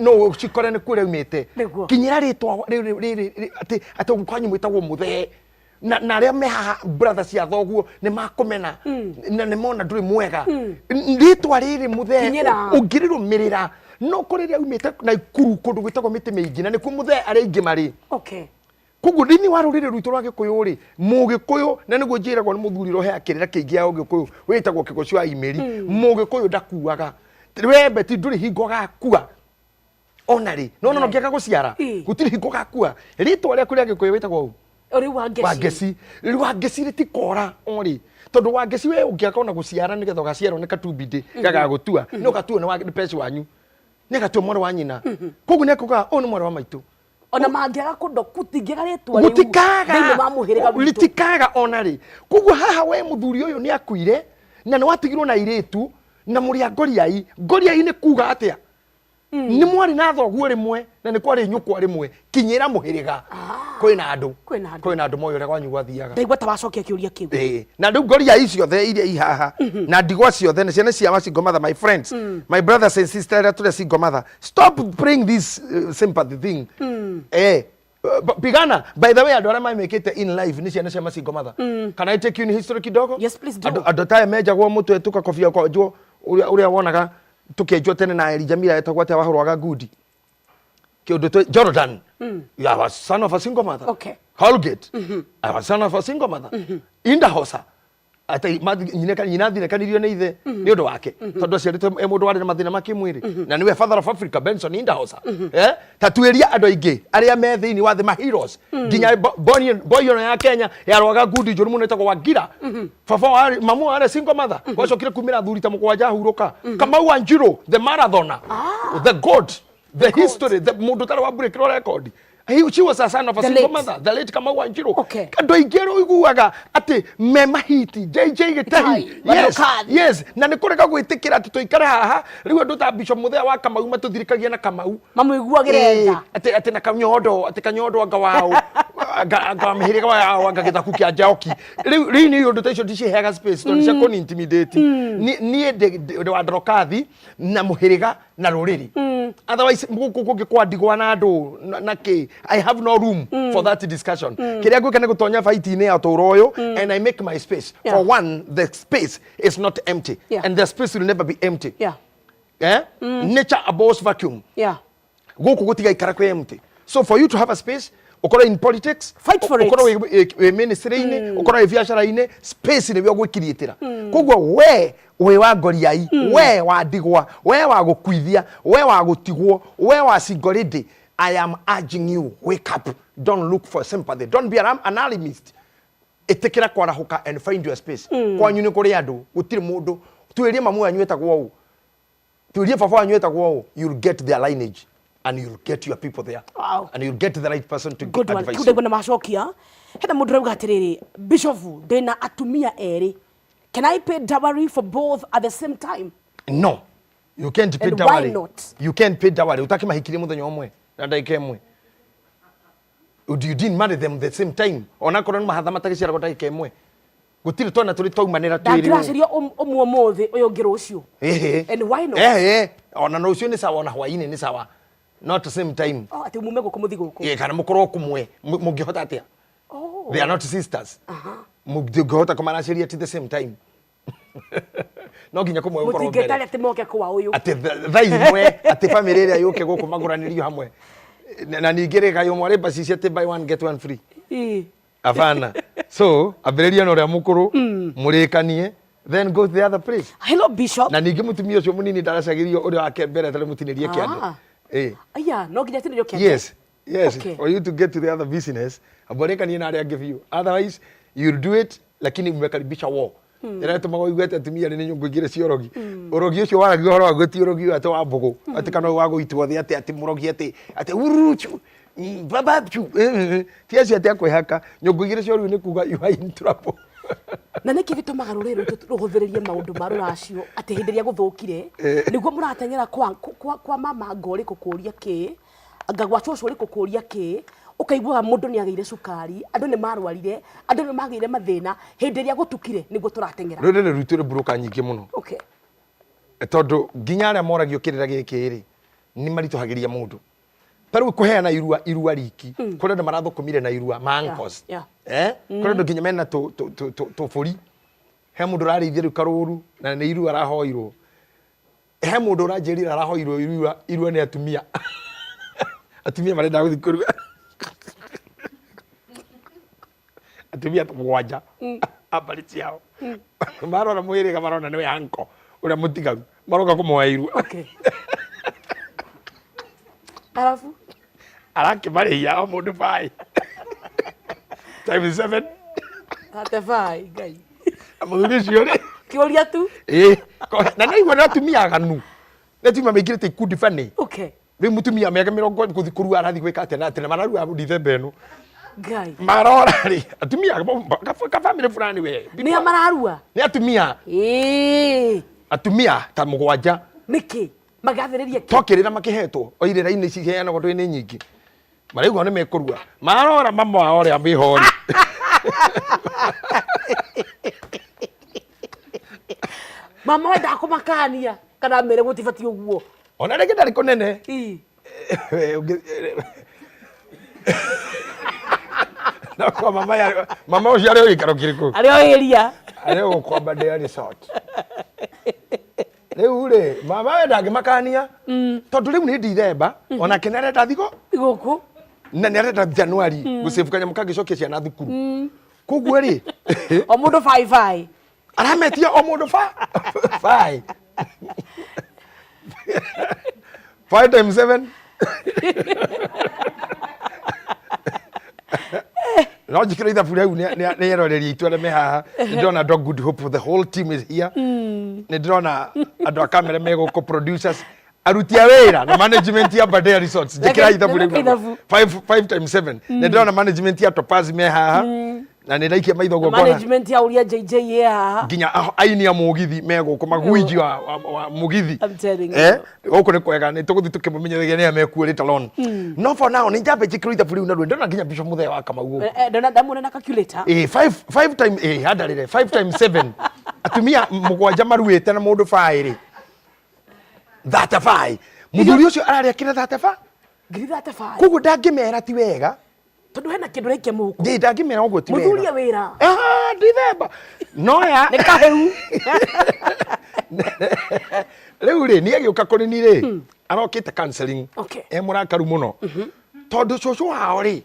no cikore nĩ kuo rĩaumĩte. Kinyĩra rĩtwa rĩrĩ rĩrĩ atĩ kwanyu mwĩtagwo mũthee na arĩa me haha brother cia thoguo nĩ makũmena na nĩ mona ndũrĩ mwega. Rĩtwa rĩrĩ mũthee Kinyĩra. Ũngĩrĩrũmĩrĩra no kũrĩ rĩa umĩte na ikuru kũndũ gwĩtagwo mĩtĩ mĩingĩ na nĩkuo mũthee arĩa aingĩ marĩ. Koguo thĩinĩ wa rũrĩrĩ rwitũ rwa gĩkũyũ rĩ, mũgĩkũyũ, na nĩguo njĩragwo nĩ mũthuri ũrĩa ũheaga kĩrĩra kĩingĩ ya ũgĩkũyũ wĩtagwo kĩgoci wa imĩri, mũgĩkũyũ ndakuaga. We beti ndũrĩ hingo gakua ona rĩ no no ngĩaga gũciara. Gũtirĩ hingo gakua. Rĩtwa rĩaku rĩa gĩkũyũ wĩtagwo ũ? Rĩu wa ngeci. Wangeci. Rĩu wangeci rĩtikora orĩ tondũ wangeci we ũngĩaga ona gũciara nĩgetha ũgaciarwo nĩ katumbindĩ gagagũtua nĩ ũgatuo nĩ peci wanyu, nĩ agatua mwarĩ wa nyina. Koguo nĩ akuga ũyũ nĩ mwarĩ wa maitũ. Ona mangĩaga kũndo gũtingĩaga rĩtwa rĩu Gũtikaga. Thĩinĩ wa mũhĩrĩga witũ. Rĩtikaga ona rĩ. Koguo haha we mũthuri ũyũ nĩ akuire na nĩ watigirwo na airĩtu na mũrĩ a ngoriai. Ngoriai nĩ kuga atĩa? Nĩ mwarĩ na thoguo rĩmwe na nĩ kwarĩ nyũkwa rĩmwe. Kinyĩra mũhĩrĩga, kwĩna andũ. Kwĩna andũ. Kwĩna andũ moĩ ũrĩa kwanyu gwathiaga. Ndaigua ta wacokia kĩũria kĩu. Ĩĩ. Na rĩu ngoria ciothe iria i haha na ndigwa ciothe na ciana cia ma single mother, my friends, my brothers and sisters arĩa tũrĩ single mother, stop bring this sympathy thing. Pigana. By the way, andũ arĩa mamĩkĩte in life nĩ ciana cia ma single mother. Can I take you in history kidogo? Yes, please do. Andũ taya menjagwo mũtwe tũkakobia kwanjwo ũrĩa wonaga tũkĩenjwo tene na Elijah Mira etagwo atĩa wahũrwaga ngundi kĩũndũ Jordan. You are a son of a single mother. Holgate. I was son of a single mother. Indahosa. Ati nyina athinĩkanirio nĩ ithe nĩ ũndũ wake tondũ aciarĩtwo e mũndũ warĩ na mathĩna ma kĩmwĩrĩ na nĩwe father of Africa, Benson Indahosa. Ta tuĩria andũ aingĩ arĩa me thĩinĩ wa thĩ ma heroes, nginya boy ĩno ya Kenya yarwaga ngundi njũru mũno ĩtagwo Wangira, baba warĩ mamu warĩ single mother. Gwacokire kumĩra athuri ta mũgwanja hurũka Kamau Wanjiru, the marathoner, the god, the history, the mũndũ ũtarĩ wa break record. He, she was a son of a The single late. mother, the late Kamau Wanjiru. Okay. Andũ aingĩ arĩa ũiguaga atĩ me mahiti JJ Gĩtahi. Gĩtahi, Yes, Walukathi. yes. Na nĩ kũrega gwĩtĩkĩra atĩ tũikare haha rĩu andũ ta Bishop Muthea wa Kamau matũthirĩkagia na Kamau. Mamũiguagĩre tha. Atĩ atĩ na kanyondo, atĩ kanyondo anga wao, anga wa mĩhĩrĩga wao, anga gĩthaku kĩa Njaoki. Rĩu niĩ ũndũ ta icio ndiciheaga space tondũ cia kũni intimidate. Niĩ ndĩ wa Ndorokathi na mũhĩrĩga na rũrĩrĩ. Otherwise gũkũ kũngĩ kwa ndigwa na andũ na kĩ, I have no room for that discussion. Kĩrĩa ngwĩka nĩ gũtonya fight-inĩ ya ũtũũro ũyũ and I make my space. For one, the space is not empty and the space will never be empty. Eh? Nature abhors vacuum. Gũkũ gũtigaikara kwĩ empty. So for you to have a space, ũkorwo in politics, Fight for it. ũkorwo wĩ ministry-inĩ, ũkorwo wĩ biacara-inĩ, space nĩguo gwĩkiriĩtĩra. Koguo we wĩ wa ngoriai, we wa ndigwa, we wa gũkuithia, we wa gũtigwo, we wa single lady, I am urging you, wake up. Don't look for sympathy. Don't be an alarmist. Ĩtĩkĩra kwarahũka and find your space. Kwanyu nĩ kũrĩ andũ, gũtirĩ mũndũ. Tuĩrie mamu wanyu etagwo ũũ. Tuĩrie baba wanyu etagwo ũũ. You'll get their lineage and you'll get your people there. Wow. And you'll get the right person to Good one. advise Kĩu you. ndaigua nĩ macokia. Hena mũndũ ũrauga atĩrĩrĩ, Bishop, ndĩna atumia erĩ. Can I pay dowry for both at the same time? No. You can't pay And why dowry. not? You can't pay dowry. Ũtakĩmahikirie mũthenya ũmwe na ndagĩka ĩmwe. You didn't marry them the same time. Onakorwo nĩ mahatha matagĩciaragwo ndagĩka ĩmwe. Gũtirĩ twana tũrĩ twaumanĩra twĩrĩ ũũ. Ndangĩraceria ũmwe ũmũthĩ ũyũ ũngĩ rũciũ. Ehe. And why not? Ehe. Ona rũciũ nĩ sawa, ona hwaĩ-inĩ nĩ sawa. Not the same time. Oh, atĩ mume gũkũ mũthiĩ gũkũ. Ĩĩ, kana mũkorwo kũmwe. Mũngĩhota atĩa? Oh. They are not sisters. Mũngĩhota kũmaraceria at the same time. No nginya kũmwe gũkorwo mbere. Mũtingĩtare atĩ moke kwa ũyũ. Atĩ thaa imwe atĩ bamĩrĩ ĩrĩa yũke gũkũ magũranĩrio hamwe. Na ningĩ rĩ kaĩ ũmwe arĩ mbaci cia atĩ buy one get one free. Ĩĩ. Hapana. So ambĩrĩria na ũrĩa mũkũrũ mũrĩkanie, then go to the other place. Hello Bishop. Na ningĩ mũtumia ũcio mũnini ndaracagĩrio ũrĩa wake mbere atarĩ mũtinĩrie kĩande. Ĩĩ. Aya, no nginya atinĩrio kĩande. Yes. Yes. Okay. For you to get to the other business, amborĩkanie na arĩa angĩ biũ. Otherwise you'll do it lakini umekaribisha war. Ĩrĩa ĩtũmaga ũigue atĩ atumia nĩ nyũngũ igĩrĩ cia ũrogi. Ũrogi ũcio waragia ũhoro waguo ti ũrogi ũyũ atĩ wa mbũgũ, atĩ kana wa gũitwo thĩ atĩ atĩ mũrogi atĩ atĩ uruchu babachu. Ti acio atĩ akwĩhaka. Nyũngũ igĩrĩ cia ũrogi nĩ kuga you are in trouble. Na nĩkĩ gĩtũmaga rũrĩrĩ rwitũ rũhũthĩrĩrie maũndũ ma rũracio atĩ hĩndĩ ĩrĩa gũthũkire nĩguo mũrateng'era kwa mama ngo ũrĩkũ kũũria kĩ, anga gwa cũcũ ũrĩkũ kũũria kĩ, ũkaiguaga mũndũ nĩ agĩire cukari, andũ nĩ marwarire, andũ nĩ magĩire mathĩna, hĩndĩ ĩrĩa gũtukire nĩguo tũrateng'era. Rũrĩrĩ rwitũ rwĩ mburũka nyingĩ mũno. Okay. Tondũ nginya arĩa moragio kĩrĩra gĩkĩ rĩ, nĩ maritũhagĩria mũndũ. Ta rĩu kũheana irua riki, kũrĩ andũ marathũkũmire na irua, ma uncles. Kũrĩ andũ nginya mena tũbũri. He mũndũ ũrarĩithia rĩu karũru na nĩ irua arahoirwo. He mũndũ ũranjĩrire arahoirwo irua nĩ atumia. Atumia marenda gũthiĩ kũrua. Atumia mũgwanja a mbarĩ ciao. Marora mwĩrĩga marona nĩwe uncle ũrĩa mũtigaru, maroka kũmoya irua. Okay. Arabu? Arakĩmarĩhia o mũndũ bai. Times 7. Ate bai, Ngai. Na mũthuri ũcio rĩ. Kĩũria tu. Ĩĩ. Na nĩaigua nĩ atumia aganu. Nĩ atumia maingĩrĩte ikundi bani. Okay. Rĩu mũtumia mĩaka mĩrongo gũthiĩ kũrua arathiĩ gwĩka atĩa na atĩa na mararua Dithemba ĩno. Ngai. Marora rĩ, atumia ka family fulani we. Nĩ a mararua? Nĩ atumia. Ĩĩ. Atumia ta mũgwanja. Nĩkĩ? Magathĩrĩria kĩ? Tokĩrĩra makĩhetwo, o irĩra-inĩ ciheanagwo ndũĩ nĩ nyingĩ. Maraigua nĩ mekũrua. Marora mama wao ũrĩa mĩhori. Mama we ndakũmakania kana mere gũtibatiĩ ũguo. Ona rĩngĩ ndarĩ kũnene. Ii. Na kwa mama ya mama ũcio arĩ o gĩikaro kĩrĩkũ? Arĩ o area. Arĩ o gũkũ Aberdare Resort. Rĩu rĩ, mama we ndangĩmakania. Tondũ rĩu nĩ Dithemba, onake nĩ arenda thigũ. Thigũkũ. Na nĩ arenda January gũsave kanyamũ kangĩcokia ciana thukuru. Koguo rĩ, O mũndũ bai bai. Arametia o mũndũ bai. 5 times 7. No njikire ithabu rĩu nĩ eroreri aitũ arĩa me haha. Nĩ ndĩrona Dog Good Hope, the whole team is here. Nĩ ndĩrona andũ a kamera me gũkũ, producers. Aruti a wĩra na management ya Badea Resorts, njĩkĩra ithabu rĩu. Ithabu. 5 times 7. Nĩ ndĩrona management ya Topaz me haha na nĩ ndaikia maitho ũguo ngona Management ya Ũria JJ ye haha. Nginya aini a mũgithi me gũkũ, magwiji wa mũgithi. I'm telling you. Eh, gũkũ nĩ kwega, nĩ tũgũthiĩ tũkĩmũmenyithagia nĩa mekuo later on, no for now nĩ njambe njĩkĩrwo ithabu rĩu narua. Ndĩrona nginya Bishop Mũthee wa Kamau gũkũ. Eh, eh, ndona ndamuona na calculator. Eh, 5 time, eh, handarĩre 5 times 7, atumia mũgwanja maruĩte na mũndũ baĩrĩ 35. Mũthuri ũcio ararĩa kĩrĩa 35. Ngiri 35. Koguo ndangĩmera ti wega. Tondũ hena kĩndũ raikia mũhuko. Ndĩ ndangĩmera ũguo ti wega. Mũthuri e wĩra. Ah, ndithemba noya. Nĩ kahĩu. Rĩu rĩ, niĩ agĩũka kũrĩ ni rĩ, arokĩte counseling. E mũrakaru mũno tondũ cũcũ wao rĩ,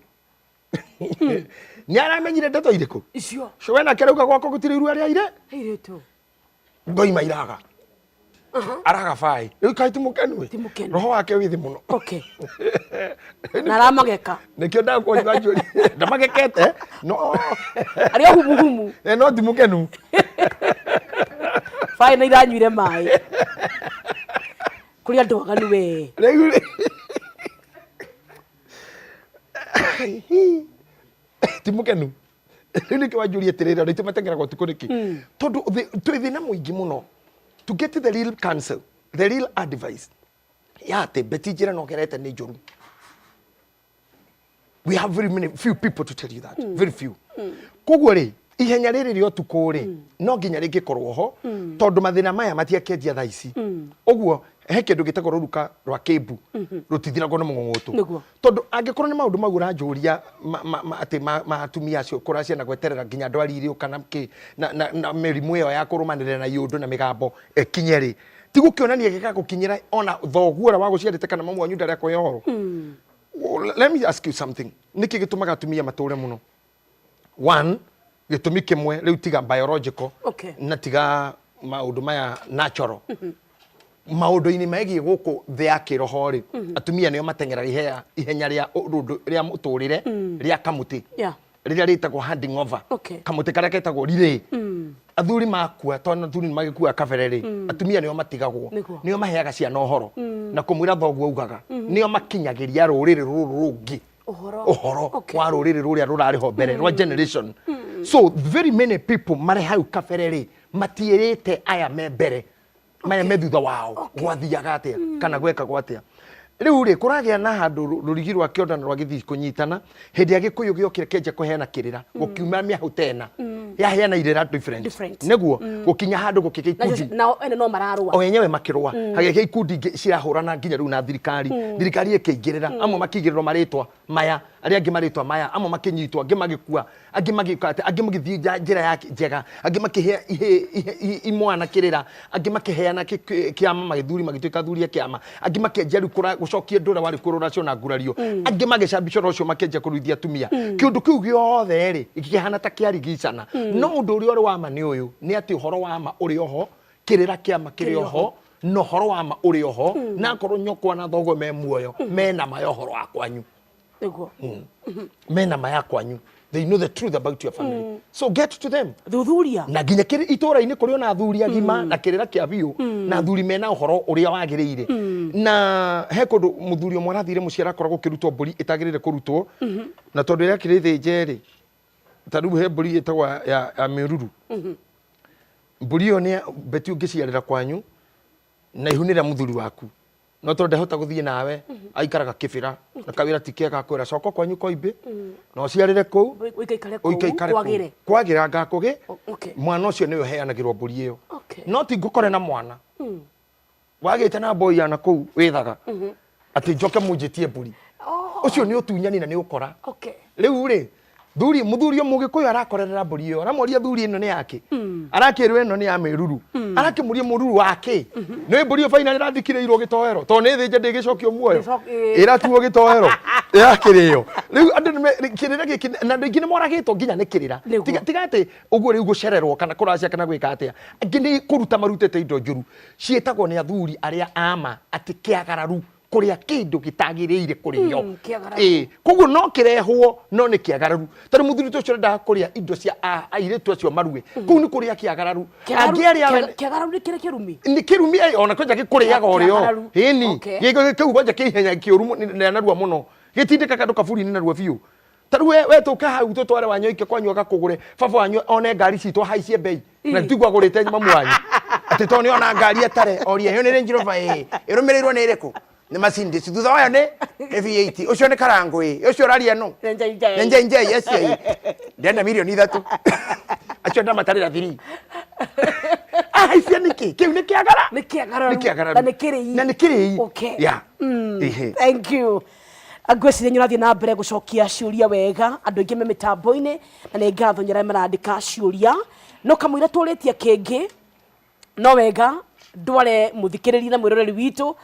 nĩ aramenyire ndeto irĩkũ. Icio. Cũwe nake arauga gwakwa gũtirĩ irua rĩa ire. Airĩtu. Ngoima iraga araga bai rĩu kaĩ ti mũkenu ĩ? Ti mũkenu. Roho wake wĩ thĩ mũno. Okay, na aramageka. Nĩkĩo ndakwonjwa njũri ndamagekete no. Arĩ o humuhumu. Eh, no ti mũkenu. Baĩ na iranyuire maĩ kũrĩ andũ aganu we. Rĩu rĩ, ti mũkenu. Rĩu nĩkĩo wanjũria atĩrĩrĩ, andũ aitũ mateng'eraga ũtukũ nĩkĩ? Tondũ twĩ thĩna mũingĩ mũno to get the real counsel, the real advice ya atĩ beti njĩra no gerete nĩ njũru. We have very many few people to tell you that, very few. Koguo rĩ, ihenya rĩrĩ rĩa ũtukũ rĩ, no nginya rĩngĩkorwo ho, tondũ mathĩna maya matiakĩanjia thaa ici. Ũguo he kĩndũ gĩtagwo rũruka rwa kĩmbu rũtithiragwo nĩ mũng'ũng'ũtũ. Tondũ angĩkorwo nĩ maũndũ mau ũranjũria atĩ ma atumia acio kũracia na gweterera nginya ndwari irĩũka na kĩ na mĩrimũ ĩyo ya kũrũmanĩrĩra na iũndũ na mĩgambo ĩkinye rĩ, ti gũkĩonania gĩgagũkinyĩra ona thoguo ũrĩa wagũciarĩte kana mamu wanyu ndarĩ akũhe ũhoro. Well, let me ask you something. Nĩkĩ gĩtũmaga atumia matũre mũno? One, gĩtũmi kĩmwe rĩu tiga biological na tiga maũndũ maya natural, maũndũ-inĩ megiĩ gũkũ thĩ ya kĩroho rĩ, atumia nĩo mateng'eraga ihenya rĩa ũndũ rĩa mũtũrĩre rĩa kamũtĩ rĩrĩa rĩtagwo handing over. Kamũtĩ karĩa ketagwo relay. Athuri makua, tondũ athuri nĩ magĩkua kabere rĩ, atumia nĩo matigagwo. Nĩo maheaga ciana ũhoro na kũmwĩra thoguo augaga, nĩo makinyagĩria rũrĩrĩ rũrũ rũngĩ ũhoro. Ũhoro wa rũrĩrĩ rũrĩa rũrarĩ ho mbere rwa generation. So very many people marĩ hau kabere rĩ, matiĩrĩte aya me mbere, maya me thutha wao, gwathiaga atĩa kana gwekagwo atĩa. Rĩu rĩ, kũragĩa na handũ rũrigi rwa kĩonda na rwa gĩthii kũnyitana hĩndĩ ya gĩkũyũ gĩokire kĩanjia kũheana kĩrĩra, gũkiuma mĩahũ tena yaheana irĩra different. Different. Nĩguo gũkinya handũ gũkĩgĩa ikundi. Nao ene no mararũa. O enyewe makĩrũa, hagĩgĩa ikundi ingĩ cirahũrana nginya rĩu na thirikari. Thirikari ĩkĩingĩrĩra, amwe makĩigĩrĩrwo marĩtwa maya, arĩa angĩ marĩtwa maya, amwe makĩnyitwo, angĩ magĩkua, angĩ magĩka atĩ, angĩ magĩthiĩ njĩra ya njega, angĩ makĩhe imwana kĩrĩra, angĩ makĩheana kĩama, magĩthuri magĩtuĩka athuri a kĩama, angĩ makĩanjia rĩu gũcokia ũndũ ũrĩa warĩ kũrũracio na ngurario, angĩ magĩcambicwo ũcio, makĩanjia kũruithia atumia. Kĩũndũ kĩu gĩothe rĩ, gĩkĩhana ta kĩarigicana, no ũndũ ũrĩa ũrĩ wa ma nĩ ũyũ, nĩ atĩ ũhoro wa ma ũrĩ oho, kĩrĩra kĩama kĩrĩ oho, na ũhoro wa ma ũrĩ oho, na akorwo nyũkwa na thoguo me muoyo, mena ma ya ũhoro wa kwanyu. Mena ma ya kwanyu. They know the truth about your family, so get to them. Thuthuria. Na nginya kĩrĩ itũra-inĩ kũrĩ ona athuri agima na kĩrĩra kĩa biũ na athuri mena ũhoro ũrĩa wagĩrĩire. Na he kũndũ mũthuri ũmwe arathire mũciĩ, arakoragwo kũrutwo mbũri ĩtagĩrĩire kũrutwo, na tondũ ĩrĩa akĩrĩ thĩnje rĩ, ta rĩu he mbũri ĩtagwo ya mĩruru. Mbũri ĩyo nĩ beti ũngĩciarĩra kwanyu na ihu nĩ rĩa mũthuri waku, no tondũ ndahota gũthiĩ nawe, aikaraga kĩbĩra na kawĩra ti kega, akwĩra coka kwanyu koimbĩ na ũciarĩre kũu. Ũikaikare kũu. Ũikaikare kũu. Kwagĩre. Kwagĩra ngakũgĩ. Mwana ũcio nĩwe ũheanagĩrwo mbũri ĩyo. No ti ngũkore na mwana wagĩte na mboi yana kũu wĩthaga atĩ njoke mũnjĩtie mbũri. Ũcio nĩ ũtunyani na nĩ ũkora. Rĩu rĩ, thuri mũthuri ũyũ mũgĩkũyũ arakorerera mbũri ĩyo, aramũria thuri ĩno nĩ yake, arakĩrwo ĩno nĩ ya mĩruru, arakĩmũria mũruru wake nĩ mbũri ĩyo finally ĩrathikĩrĩirwo gĩtoero, tondũ nĩ thĩnje ndĩgĩcokio muoyo. Ĩratuo gĩtoero ĩrakĩrĩo. Rĩu andũ kĩrĩra gĩkĩ na andũ aingĩ nĩ moragĩtwo nginya nĩ kĩrĩra. Tiga atĩ ũguo rĩu gũcererwo kana kũracia kana gwĩka atĩa, angĩ nĩ kũruta marutĩte indo njũru ciĩtagwo nĩ athuri arĩa ama atĩ kĩagararu. Kũrĩa kĩndũ gĩtagĩrĩire kũrĩo. Kĩagararu. Ĩĩ, koguo no kĩrehwo no nĩ kĩagararu, tondũ mũthuri ta ũcio ũrendaga kũrĩa indo cia airĩtu acio marue kũu nĩ kũrĩa kĩagararu. Angĩarĩa we. Kĩagararu nĩ kĩrĩ kĩrumi. Nĩ kĩrumi ona kwanja gĩkũrĩaga ũrĩo. Kĩagararu. Ĩni. Okay. Gĩko kĩu kwanja kĩ ihenya kĩũru na narua mũno, gĩtindĩkaga andũ kaburi-inĩ narua biũ. Ta rĩu we tũke hau tũtware Wanyoike kwanyu agakũgũre, baba wanyu one ngari citũ ahaicie mbei na tiguo agũrĩte mamu wanyu, atĩ tondũ nĩ ona ngari etare orie ĩyo nĩ Range Rover ĩĩ ĩrũmĩrĩirwo nĩ ĩrĩkũ? Nĩ Mercedes, thutha wayo nĩ V8, ũcio nĩ Karangũ ĩĩ, ũcio ũraria nũ? Nĩ JJ. Nĩ JJ acio ĩĩ, ndĩrenda 3 mirioni acio ndamatarĩra 3 ahaicia nĩkĩ? Kĩu nĩ kĩagara. Nĩ kĩagararu. Nĩ kĩagararu. Na nĩ kĩrĩi. Na nĩ kĩrĩi. Okay. Yeah. Ĩhĩ. Thank you. Ngwĩciria nĩ ũrathiĩ na mbere gũcokia ciũria wega. Andũ aingĩ me mĩtambo-inĩ na nĩ ngatho nĩ arĩa marandĩka ciũria, no kamũira tũrĩtie kĩngĩ, no wega ndware mũthikĩrĩria na mwĩroreri witũ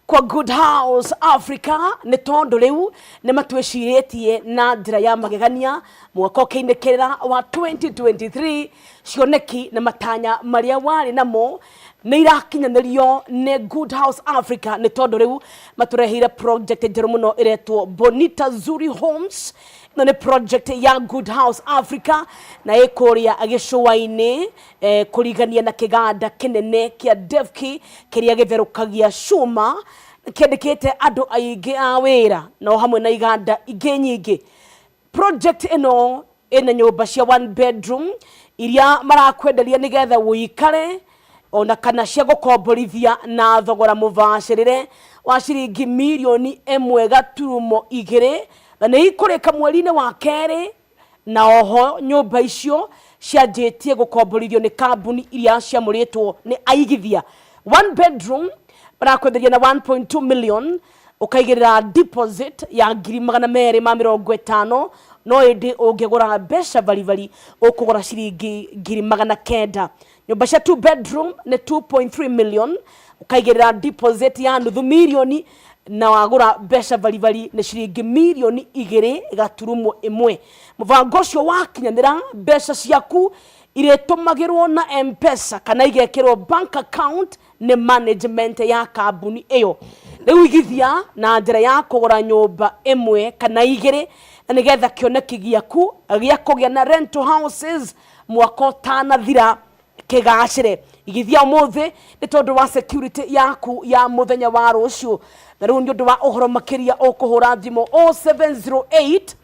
kwa Good House Africa, nĩ tondũ rĩu nĩ matwĩcirĩtie na njĩra ya magegania mwaka ũkĩinĩkĩrĩra wa 2023. Cioneki na matanya marĩa warĩ namo nĩ irakinyanĩrio nĩ Good House Africa, nĩ tondũ rĩu matũreheire project njerũ mũno ĩretwo Bonita Zuri Homes. Ĩno nĩ project ya Good House Africa na ĩ kũrĩa gĩcũa-inĩ, kũrigania na kĩganda kĩnene kĩa Devki kĩrĩa gĩtherũkagia cuma, kĩandĩkĩte andũ aingĩ a wĩra no hamwe na iganda ingĩ nyingĩ. Project ĩno ĩna nyũmba cia one bedroom iria marakwenderia nĩgetha ũikare ona kana cia gũkomborithia na thogora mũbacĩrĩre wa ciringi 1.2 mirioni, na nĩ ikũrĩka mweri-inĩ wa kerĩ. Na oho nyũmba icio cianjĩtie gũkomborithio nĩ kambuni iria ciamũrĩtwo nĩ aigithia. One bedroom marakwenderia na 1.2 million, ũkaigĩrĩra deposit ya 250,000, no ĩndĩ ũngĩgũra mbeca baribari ũkũgũra ciringi 900,000. Nyũmba cia two bedroom nĩ 2.3 million, ũkaigĩrĩra deposit ya nuthu mirioni, na wagũra mbeca baribari nĩ ciringi 2.1 mirioni. Mũbango ũcio wakinyanĩra, mbeca ciaku irĩtũmagĩrwo na Mpesa kana igekĩrwo bank account nĩ management ya kambuni ĩyo. Rĩu igithia na njĩra ya kũgũra nyũmba ĩmwe kana igĩrĩ, na nĩgetha kĩoneki gĩaku gĩa kũgĩa na rental houses mwaka ũtanathira kĩgacĩre. Igithia ũmũthĩ nĩ tondũ wa security yaku ya mũthenya wa rũciũ. Na rĩu nĩ ũndũ wa ũhoro makĩria ũkũhũra thimũ 0708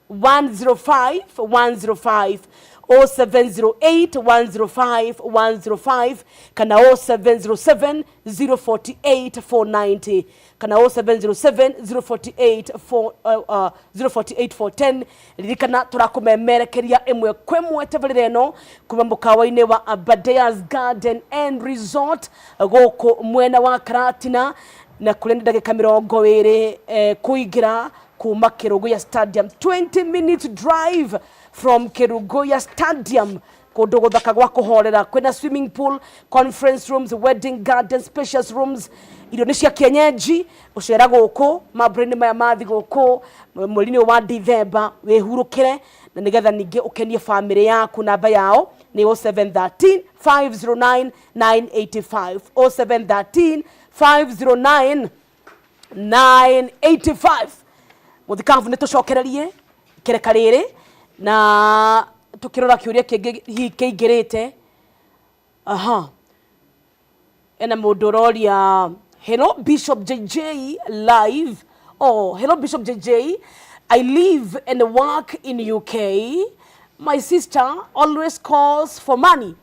105 105, 0708 105 105, kana 0707 048 490, kana 0707 048 4, 048 410. Ririkana tũrakũmemerekeria ĩmwe kwa ĩmwe tabarĩra ĩno kuma mũkawa-inĩ wa Aberdares Garden and Resort gũkũ mwena wa Karatina, na kũrĩa nĩ ndagĩka 20 kũingĩra kuma Kerugoya Stadium, 20 minutes drive from Kerugoya Stadium. Kũndũ gũthaka gwa kũhorera, kwĩna swimming pool, conference rooms, wedding garden, spacious rooms, irio nĩ cia kienyeji. Ũcera gũkũ mambura-inĩ maya ma thigũkũ mweri-inĩ ũyũ wa Dithemba, wĩhurũkĩre na nĩgetha ningĩ ũkenie bamĩrĩ yaku. Namba yao nĩ 0713 509 985, 0713 509 985. Mũthikabu, nĩ tũcokererie kereka rĩrĩ na tũkĩrora kĩũria kĩngĩ hihi kĩingĩrĩte. Aha, ena mũndũ ũroria, "Hello Bishop JJ live. Oh, hello Bishop JJ, I live and work in UK. My sister always calls for money.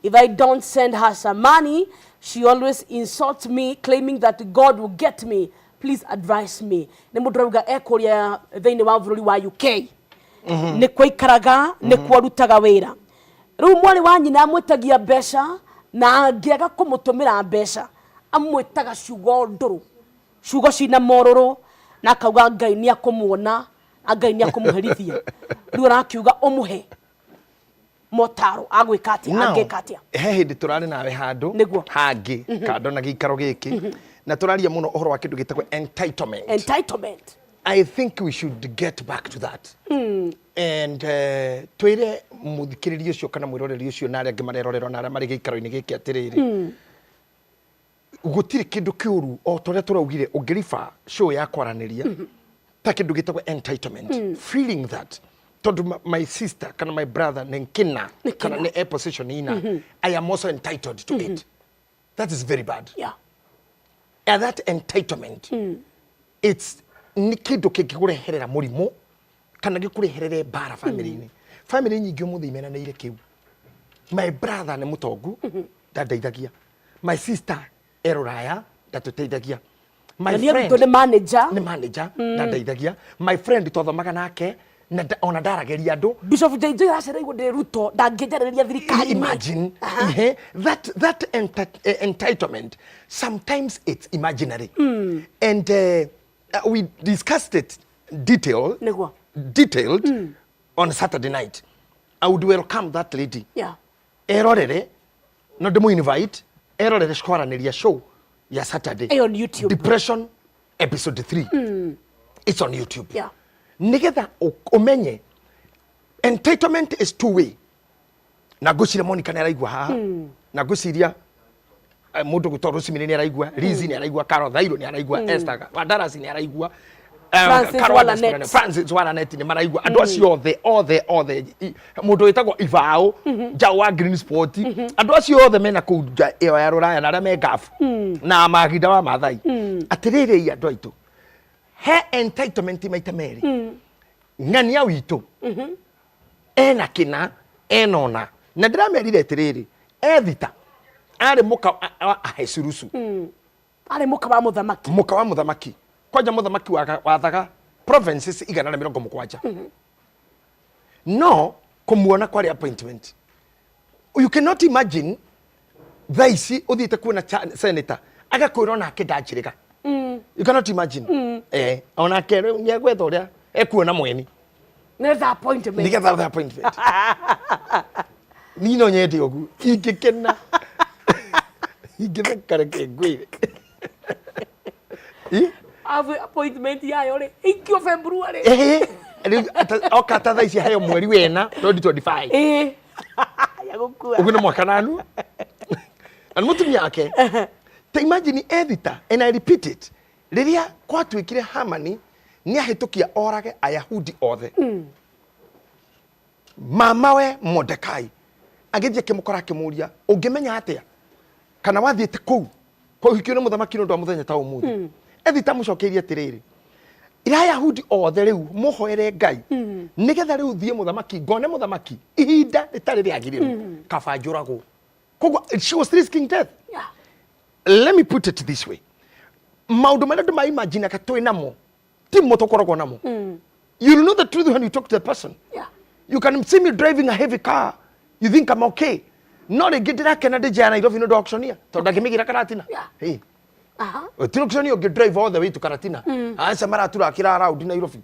If I don't send her some money, she always insults me, claiming that God will get me. Please advise me." Nĩ mũndũ ũrauga ekũrĩa thĩinĩ wa bũrũri wa UK, nĩ kwaikaraga, nĩ kwarutaga wĩra. Rĩu mwarĩ wa nyina amwĩtagia mbeca, na angĩaga kũmũtũmĩra mbeca amwĩtaga ciugo ndũrũ, ciugo cina morũrũ, na akauga Ngai nĩ akũmuona na Ngai nĩ akũmũherithia. Rĩu arakiuga ũmũhe motaro agwĩka atĩa? Now, angĩka atĩa? He hĩndĩ tũrarĩ nawe handũ Nĩguo. hangĩ kando na gĩikaro gĩkĩ, na tũraria mũno ũhoro wa kĩndũ gĩtagwo entitlement. Entitlement. I think we should get back to that and twĩre mũthikĩrĩria ũcio kana mwĩroreri ũcio na arĩa angĩ marerorerwo na arĩa marĩ gĩikaro-inĩ gĩkĩ atĩrĩrĩ, Gũtirĩ kĩndũ kĩũru o ta ũrĩa tũraugire ũngĩriba show ya kwaranĩria ta kĩndũ gĩtagwo entitlement, feeling that tondũ my sister kana my brother nĩ nkĩna Nĩ kana kĩna. Nĩ e position ina, I am also entitled to it. That is very bad. And that entitlement, it's nĩ kĩndũ kĩngĩkũreherera mũrimũ kana gĩkũreherere mbara family-inĩ. Family nyingĩ ũmũthĩ imenanĩire kĩu. My brother nĩ mũtongu, ndandeithagia. My sister e rũraya, ndatũteithagia. My Na niĩ gwitũ nĩ manager. Nĩ manager, ndandeithagia. My friend twathomaga nake na ona ndarageria andũ. Bishop JJ aracereirwo ndĩ Ruto, ndangĩnjarĩrĩria thirikari-inĩ. Imagine. Ihe, that entitlement, sometimes it's imaginary and we discussed it detail Nĩguo. Detailed on Saturday night. I would welcome that lady erorere, no ndĩmũ invite erorere kwaranĩria show ya Saturday. Ĩyo on YouTube. Depression episode 3, it's on YouTube. Nigetha ũmenye entitlement is two way. Na ngwĩciria Monica nĩ araigua haha, na ngwĩciria mũndũ gwĩtwo Rosemary nĩ araigua, Lizzy nĩ araigua, Carol Thairo nĩ araigua, Esther Wandarasi nĩ araigua, Francis Carol Walanet. Wandarasi, Francis Walanet nĩ maraigua. Andũ acio othe othe othe, mũndũ wĩtagwo Ibao Njaũ wa Green Sport, andũ acio othe mena kũu nja ĩyo ya rũraya na arĩa me ngabu na mahinda wa Mathai, atĩrĩrĩ, andũ aitũ, he entitlement maita merĩ. Ng'ania witũ ena kĩna ena ona na ndĩramerire atĩrĩrĩ, Ethita arĩ mũka wa Ahasuerusu. Arĩ mũka wa mũthamaki. Mũka wa mũthamaki. Kwanja mũthamaki wathaga provinces 170, no kũmuona kwarĩ appointment. You cannot imagine thaa ici ũthiĩte kuona senator agakwĩra onake ndanjĩrĩga. You cannot imagine. Onake rĩu nĩegwetha ũrĩa ekuona mweni nĩgetha appointment. Nĩgetha the appointment. Niĩ no nyende ũguo, ingĩkena, ingĩtheka, reke ngwĩre. Ĩ? Ave appointment yayo rĩ ikio February. Ĩhĩ, rĩu oka ta thaa ici heo mweri wena 2025. Ĩĩ, ya gũkua. Ũguo nĩ mwaka nanu na nĩ mũtumia wake. Ta imagine Ethita, and I repeat it, rĩrĩa gwatuĩkire Hamani nĩ ahĩtũkia orage Ayahudi othe, mama we Mordekai agĩthiĩ akĩmũkora, akĩmũria, "Ũngĩmenya atĩa kana wathiĩte kũu kũhikio nĩ mũthamaki nĩ ũndũ wa mũthenya ta ũmũthĩ?" Ethita amũcokeirie atĩrĩrĩ, "Ĩra Ayahudi othe rĩu mũhoere Ngai nĩgetha rĩu thiĩ mũthamaki ngone mũthamaki ihinda rĩtarĩ rĩagĩrĩru, kaba njũragwo." Koguo she was risking death. Let me put it this way, maũndũ marĩa andũ maimaginaga twĩ namo ti mo tũkoragwo namo. You'll know the truth when you talk to the person. You can see me driving a heavy car, you think I'm okay, no rĩngĩ ndĩrakena ndĩ njĩra Nairobi nĩ ũndũ wa auctioneer tondũ ndangĩmĩgĩra Karatina. Hey. Ti auctioneer ũngĩ drive all the way to Karatina, aca maraturakĩra around Nairobi.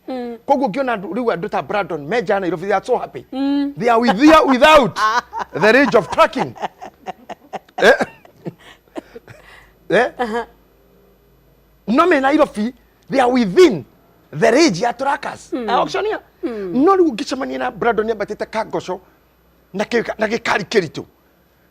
Koguo ũngĩona andũ rĩu, andũ ta Brandon me nja ya Nairobi, they are so happy. They are with you without the range of trucking. Eh? Eh? No me Nairobi they are within the range ya truckers, auctioneer. No rĩu ũngĩcemania na Brandon ambatĩte kangoco na gĩkari kĩritũ,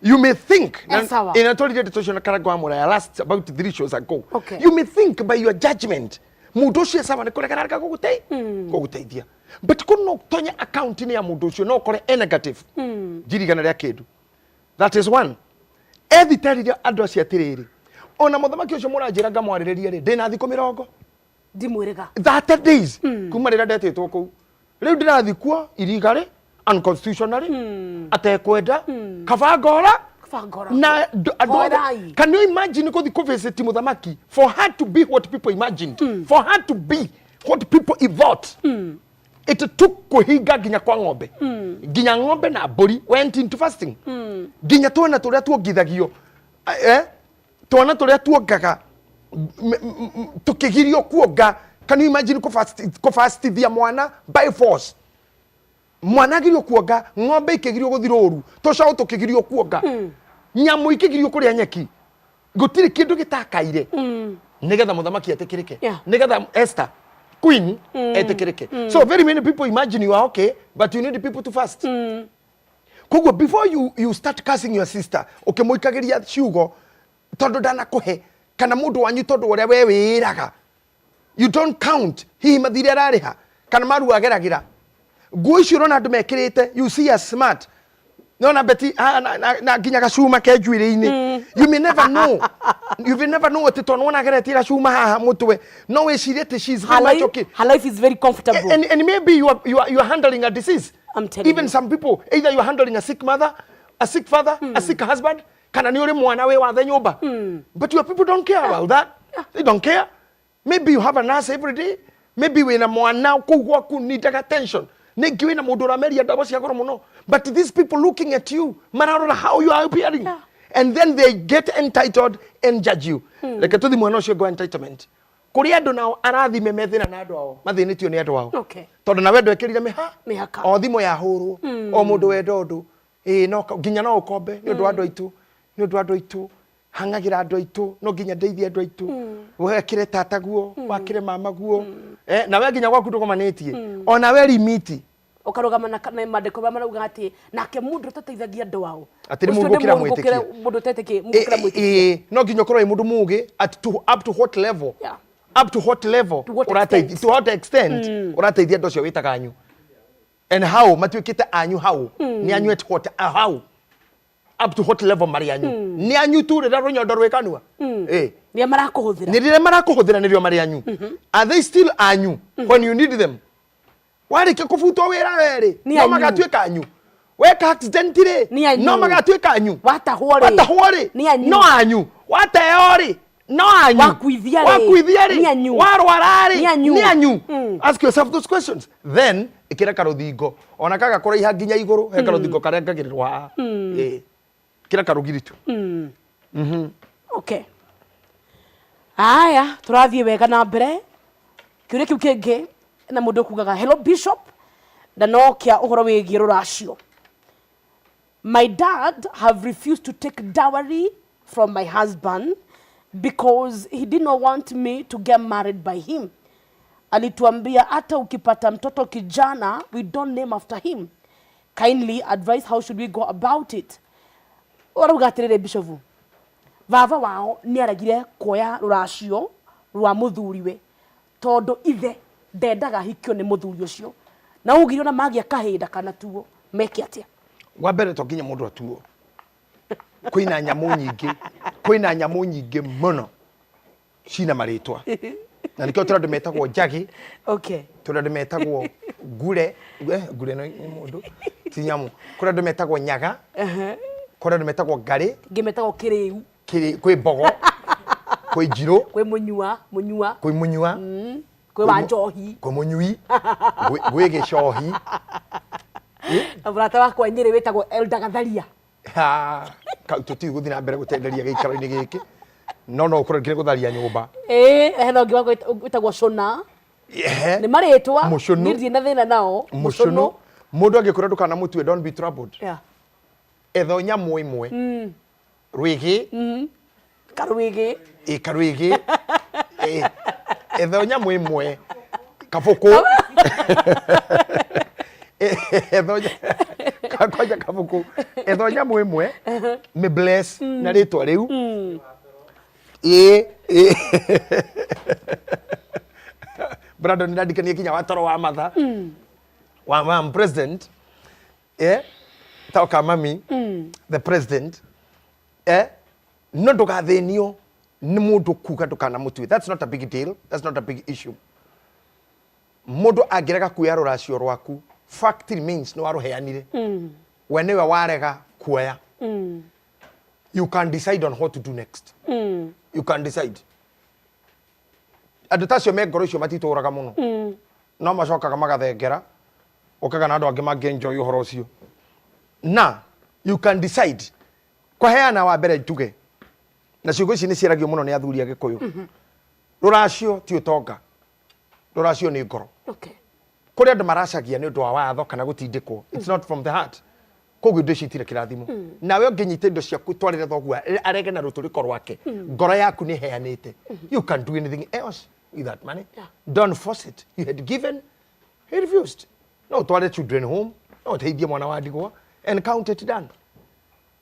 you may think Eh, sawa. Inatwarire ndeto icio na Karango wa Mũraya last about three shows ago. You may think by your judgment mũndũ ũcio sawa, nĩ kũregera arega gũgũteithia, but kũ no ũtonye account-inĩ ya mũndũ ũcio no ũkore e negative 100,000 rĩa kĩndũ. That is one. Ethiterire andũ acio atĩrĩrĩ, ona mũthamaki ũcio mũranjĩra ngamwarĩrĩria rĩ, ndĩna thikũ 30 Ndimwĩrĩga. 30 days kuma rĩrĩa ndetĩtwo kũu. Rĩu ndĩrathiĩ kuo iriga unconstitutionally atekwenda, kaba ngora. Kaba ngora. Na andũ othe Hoerai. Can you imagine gũthiĩ kũvisit mũthamaki for her to be what people imagined, for her to be what people thought? It took kũhinga nginya kwa ng'ombe, nginya ng'ombe na mbũri went into fasting, nginya twana tũrĩa tuongithagio, twana tũrĩa tuongaga tũkĩgirio kuonga. Can you imagine kũfastithia mwana by force? Mwana agirio kuonga, ng'ombe ikĩgirio gũthi rũru, tũcaũ tũkĩgirio kuonga, nyamũ ikĩgirio kũrĩa nyeki. Gũtirĩ kĩndũ gĩtakaire nĩgetha mũthamaki etĩkĩrĩke, nĩgetha Esther queen etĩkĩrĩke. So very many people imagine you are okay, but you need people to fast. Koguo before you start cursing your sister, ũkĩmũikagĩria ciugo tondũ ndanakũhe, Kana mũndũ wanyu tondũ ũrĩa we wĩraga, you don't count hihi mathirĩ ararĩha kana maru ageragĩra. Nguo icio ũrona andũ mekĩrĩte, you see as smart, nona beti na nginya gacuma ke njuĩrĩ-inĩ. You may never know, you may never know atĩ tondũ wona ageretie gacuma haha mũtwe, no wĩcirie atĩ she's Her very much life, okay. her life is very comfortable. And maybe you are handling a disease. I'm telling Even you. some people, either you are handling a sick mother, a sick father, a sick husband, kana nĩ ũrĩ mwana wĩ wathe nyũmba. But your people don't care about that. They don't care. Maybe you have a nurse every day. Maybe wĩna mwana kũu gwaku needing attention. Ningĩ wĩna mũndũ ũrameria ndawa cia goro mũno. But these people looking at you, mararora how you are appearing. And then they get entitled and judge you. Reke tũthi mwena ũcio ũngĩ wa entitlement. Kũrĩ andũ nao arathime me thĩna na andũ ao, mathĩnĩtio nĩ andũ ao. Tondũ nawe ndwekĩrire mĩha Mĩhaka. O thimũ yahũrwo, o mũndũ wenda ũndũ, ĩĩ, no nginya no ũkombe nĩ ũndũ wa andũ aitũ, nĩ ũndũ wa andũ aitũ, hang'agĩra andũ aitũ, no nginya ndeithie andũ aitũ, wekĩre tata guo, wakĩre mama guo. Eh, nawe nginya gwaku ndũgomanĩtie ona we limiti. Ũkarũgama na maandĩko marĩa marauga atĩ nake mũndũ ũtateithagia andũ ao Atĩ nĩ ũcio mũũru gũkĩra mũũru gũkĩra mwĩtĩkia. Mũndũ ũtetĩkĩ gũkĩra mwĩtĩkia. Ĩ, no nginya ũkorwo wĩ mũndũ mũgĩ at to, up to what level, up to what level. To what ũrateithia extent? To what extent ũrateithia andũ acio wĩtaga anyu, and how matuĩkĩte anyu, how nĩ anyu, at what, how, up to what level marĩ anyu? Nĩ anyu tu rĩrĩa rũnyondo rwĩ kanua? Ĩ. Nĩa marakũhũthĩra. Nĩ rĩrĩa marakũhũthĩra nĩrĩo marĩ anyu? Are they still anyu when you need them? Warĩkia kũbutwo wĩra werĩ, Nĩ no anyu. magatuĩka anyu? Weka accident rĩ, Nĩ anyu. no magatuĩka anyu? Watahwo rĩ, Watahwo rĩ, nĩ anyu. No anyu? Wateo rĩ, no anyu? Wakuithia rĩ, Wakuithia rĩ, nĩ anyu. Warwara rĩ, Nĩ anyu. Nĩ anyu? Ask yourself those questions. Then ĩkĩra karũthingo ona kaga kũraiha nginya igũrũ, he karũthingo karengagĩrĩrwo haha. Ĩ, kĩra karũgiri tu. Okay, aya, tũrathiĩ wega na mbere. Kĩũria kĩu kĩngĩ na mũndũ kugaga, "Hello Bishop," na no kĩa ũhoro wĩgiĩ rũracio. "My dad have refused to take dowry from my husband because he did not want me to get married by him. Alituambia hata ukipata mtoto kijana, we don't name after him. Kindly advise, how should we go about it?" Ũrauga atĩrĩrĩ, Bishop, baba wao nĩ aregire kuoya rũracio rwa mũthuriwe tondũ ithe ndendaga hikio nĩ mũthuri ũcio, na ugire ona magĩa kahinda kana tuo meke atĩa? Wa mbere, to nginya mũndũ atuo. Kwĩna nyamũ nyingĩ, kwĩna nyamũ nyingĩ mũno cina marĩtwa, na nĩkĩo tũrĩ andũ metagwo njagĩ, tũrĩ andũ metagwo ngure. Eh, ngure nĩ mũndũ, ti nyamũ. Kũrĩ andũ metagwo nyaga, kũrĩ andũ metagwo ngarĩ. Ngĩ metagwo kĩrĩu. Kwĩ mbogo, kwĩ njirũ. Kwĩ mũnyua mũnyua. Kwĩ mũnyua. Kwĩ wa njohi. Kwĩ mũnyui, gwĩ gĩcohi. Na mũrata wakwa Nyĩrĩ wĩtagwo Elda Gatharia. Ha, tũtiũĩ gũthiĩ na mbere gũtenderia gĩikaro-inĩ gĩkĩ, no ũkorwo nginya gũtharia nyũmba. Ĩĩ, hena ũngĩ wakwa wĩtagwo Cũna. Ehe. Nĩ marĩtwa. Mũcũnũ. Niĩ ndirĩ na thĩna nao. Mũcũnũ. Mũndũ angĩkwĩra ndũkanamũtue, don't be troubled. Etha nyamũ ĩmwe, rwĩgĩ. Karwĩgĩ. Ĩ, karwĩgĩ. Ĩ, etha nyamũ ĩmwe, kabũkũ. Etha kwanja kabũkũ. Etha nyamũ ĩmwe mĩ bless na rĩtwa rĩu. Ĩ ĩ, Brandon, ndandikanie kinya watoro wa matha wa mam president, eh, toka mami the president. Eh, no ndũgathĩnio nĩ mũndũ kuga ndũkanamũtue. That's not a big deal, that's not a big issue. Mũndũ angĩrega kuoya rũracio rwaku, fact remains nĩ warũheanire, we nĩwe warega kuoya. You can decide on what to do next. You can decide. Andũ ta acio me ngoro icio matitũraga mũno, no macokaga magathengera ũkaga na andũ angĩ mangĩ enjoy ũhoro ũcio. Na you can decide kũheana. Wa mbere njuge, na ciugo ici nĩ ciaragio mũno nĩ athuri a Gĩkũyũ, rũracio ti ũtonga, rũracio nĩ ngoro. Kũrĩ andũ maracagia nĩ ũndũ wa watho kana gũtindĩkwo. It's not from the heart, koguo indo icio itirĩ kĩrathimo. Nawe ũngĩnyita indo ciaku twarĩre thoguo arege na rũtũrĩko rwake, ngoro yaku nĩ ĩheanĩte. You can do anything else with that money. Don't force it. You had given, he refused. No ũtware children home, no ũteithie mwana wa ndigwa and count it done.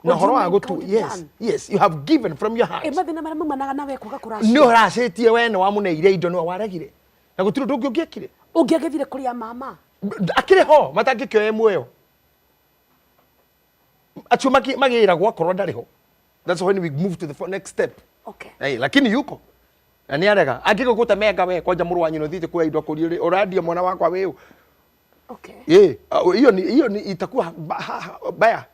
Na What do ũhoro you wa mean gũtu count it yes done? Yes, you have given from your heart. Ĩ mathĩna marĩa maumanaga nawe kwaga Nĩ kũracia. ũracĩtie, we nĩ wamũneire indo, nĩwe waregire na gũtirĩ ũndũ ũngĩ ũngĩekire. Ũngĩagĩthire kũrĩa mama. Akĩrĩ ho matangĩkĩoya muoyo acio magĩragwo akorwo ndarĩ ho. That's when we move to the next step. Hey, lakini yuko na nĩ arega angĩgũgũtemenga we kwanja mũrũ wa nyina ũthiĩte kuoya indo akũrie ũrandia mwana wakwa wĩũ. Ĩ hiyo ni itakuwa baya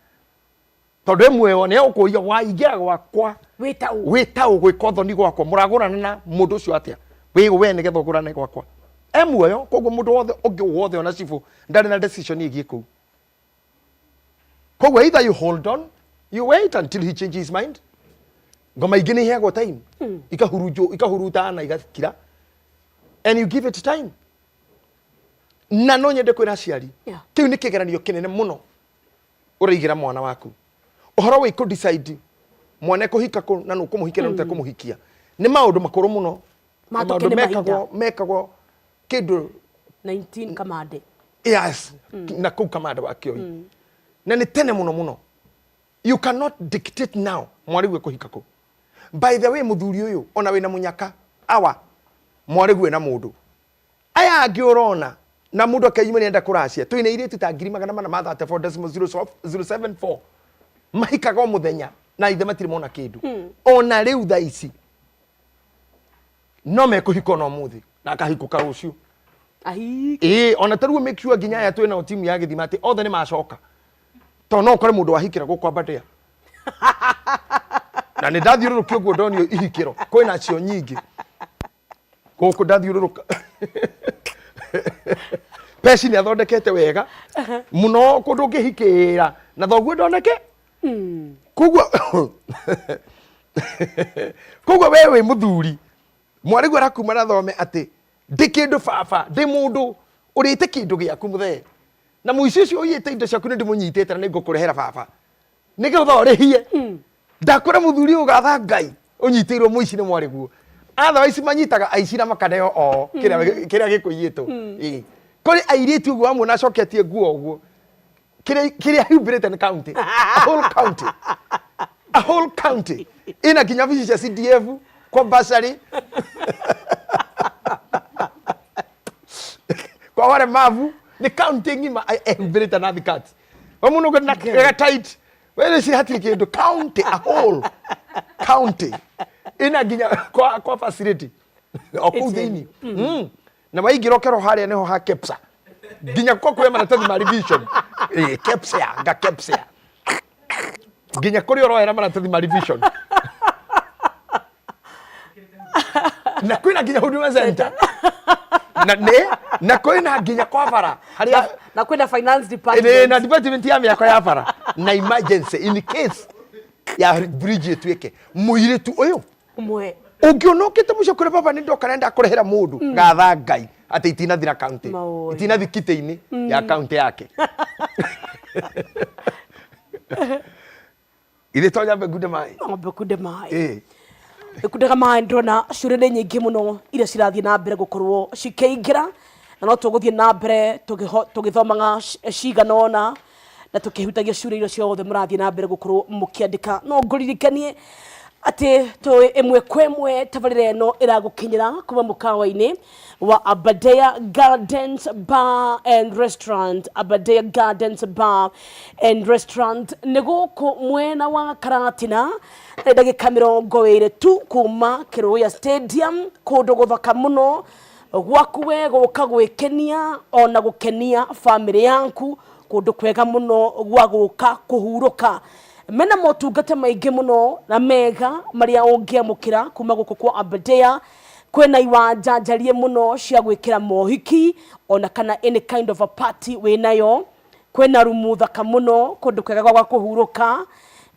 tondũ ĩmwe yo nĩ egũkũria waingĩra gwakwa. Wĩta ũ? Wĩta gwĩka ũthoni gwakwa, mũragũrana na mũndũ ũcio atĩa wĩ we nĩgetha ũgũrane gwakwa e muoyo? Koguo mũndũ wothe ũngĩ wothe ona cibũ ndarĩ na decision ĩgiĩ kũu. Koguo either you hold on, you wait until he changes his mind. Ngoma ingĩ nĩ iheagwo time, ikahurunjwo, ikahurutana, igakira, and you give it time. Na no nyende kwĩra aciari, kĩu nĩ kĩgeranio kĩnene mũno ũraigĩra mwana waku. Ũhoro wĩ kũ decide mwana ekũhika kũ na nũ kũmũhikia na nũ ũtekũmũhikia nĩ maũndũ makũrũ mũno. Nĩ Mahĩtũke maũndũ nĩ mahinda. mekagwo kĩndũ 19 kamande. Yes, na kũu kamande wa kĩoi na nĩ tene mũno mũno. You cannot dictate now mwarĩguo ekũhika kũ. By the way, mũthuri ũyũ ona wĩna mũnyaka awa mwarĩguo ena mũndũ aya angĩ ũrona na mũndũ akeyuma nĩenda kũracia. Twĩna airĩtu ta 434.074 mahikaga o mũthenya na ithe matirĩ mona kĩndũ ona rĩu thaa ici. No mekũhika ona ũmũthĩ na akahikũka rũciũ. Ahi. Ĩĩ, ona tarĩu make sure nginya aya twĩnao timu ya gĩthima atĩ othe nĩ macoka, tondũ no ũkore mũndũ wahikĩra gũkũ Aberdare na nĩ ndathiũrũrũkia ũguo ndonio ihikĩro kwĩna cio nyingĩ gũkũ ndathiũrũrũka. Peci nĩ athondekete wega mũno kũndũ ũngĩhikĩra na thoguo ndoneke. Koguo we wĩ mũthuri, mwarĩguo arakuma na thome atĩ ndĩ kĩndũ baba, ndĩ mũndũ ũrĩte kĩndũ gĩaku mũthee, na mũici ũcio ũiyĩte indo ciaku nĩ ndĩmũnyitĩte na nĩ ngũkũrehera baba nĩgetha ũrĩhie. Ndakwĩra mũthuri ũyũ, gatha Ngai ũnyitĩirwo mũici nĩ mwarĩguo. Otherwise manyitaga aici na makaneo o kĩrĩa kĩrĩa gĩkũiyĩtwo. Ĩĩ. Kũrĩ airĩtu ũguo wamuona acoketie nguo ũguo, kĩrĩa humbĩrĩte nĩ county, a whole county, a whole county ina nginya obici cia CDF kwa basari kwa walemavu, nĩ county ng'ima ehumbĩrĩte na thikati we mũno na ga tight we ci hatirĩ kĩndũ. County, a whole county ina nginya kwa facility o kũu thĩinĩ. Na waingĩra ũkerwo harĩa nĩho ha KEPSA, nginya kwa kuoya maratathi ma revision. Ĩ KEPSA nga KEPSA nginya kũrĩa ũroera maratathi ma revision, na kwĩna nginya Huduma Center na nĩ na kwĩna nginya kwa bara harĩa Na kwĩna finance Ĩ, department. Na department ya mĩako ya bara na emergency in case ya bridge ĩtuĩke mũirĩtu ũyũ Ũmwe. Ũngĩona ũkĩte mũciĩ kũrĩ baba, nĩ ndoka nenda kũrehera mũndũ, gatha Ngai atĩ itinathira county. Maũĩ. Itinathi kitĩ-inĩ ya county yake. Ithe to nyambe ngunde maĩ. Ng'ombe kunde maĩ. Ĩ. Kundaga maĩ. Ndĩrona ciũria nĩ nyingĩ mũno iria cirathiĩ na mbere gũkorwo cikĩingĩra, na no tũgũthiĩ na mbere tũgĩthomaga cigana ũna na tũkĩhutagia ciũria iria ciothe mũrathiĩ na mbere gũkorwo mũkĩandĩka. No ngũririkanie atĩ tũĩ ĩmwe kwa ĩmwe tabarĩra ĩno ĩragũkinyĩra kuma mũkawa-inĩ wa Aberdare Gardens Bar and Restaurant. Aberdare Gardens Bar and Restaurant nĩ gũkũ mwena wa Karatina, nĩ ndagĩka 20 tu kuma Kĩrũya Stadium, kũndũ gũthaka mũno gwaku we gũka gwĩkenia ona gũkenia bamĩrĩ yaku, kũndũ kwega mũno gwa gũka kũhurũka. Mena motungata maingĩ mũno na mega marĩa ũngĩamũkĩra kuma gũkũ kwa Aberdare. Kwĩna iwanja njarie mũno cia gwĩkĩra mohiki ona kana any kind of a party wĩnayo. Kwĩna rumu thaka mũno, kũndũ kwega gwa kũhurũka.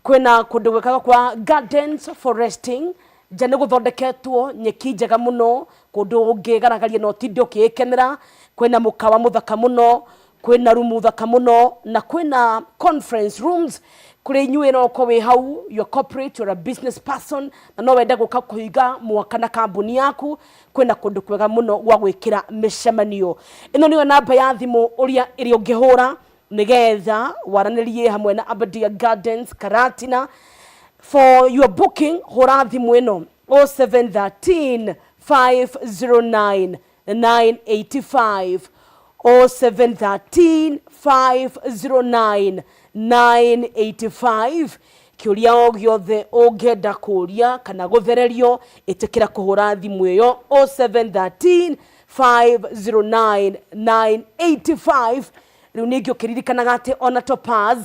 Kwĩna kũndũ gwĩkaga kwa gardens for resting. Nja nĩ gũthondeketwo nyeki njega mũno, kũndũ ũngĩgaragaria na ũtinde ũkĩĩkenera. Kwĩna mũkawa mũthaka mũno, kwĩna rumu thaka mũno, na kwĩna conference rooms kũrĩ inyuĩ no ũkorwo wĩ hau, you're corporate, you're a business person, na no wende gũka kũhinga mwaka na kambuni yaku. Kwĩna kũndũ kwega mũno gwa gwĩkĩra mĩcemanio. Ĩno nĩyo namba ya thimũ ũrĩa ĩrĩa ũngĩhũra. Nigetha waranĩrie hamwe na Aberdare Gardens Karatina. For your booking, hũra thimũ ĩno 0713 509 985, 0713 509 985. Kĩũria o gĩothe ũngĩenda kũũria kana gũthererio, ĩtĩkĩra kũhũra thimũ ĩyo 0713 509 985. Rĩu ningĩ ũkĩririkanaga atĩ ona Topaz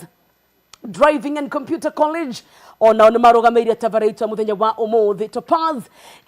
Driving and Computer College onao nĩ marũgamĩire tabarĩra itũ ya mũthenya wa ũmũthĩ. Topaz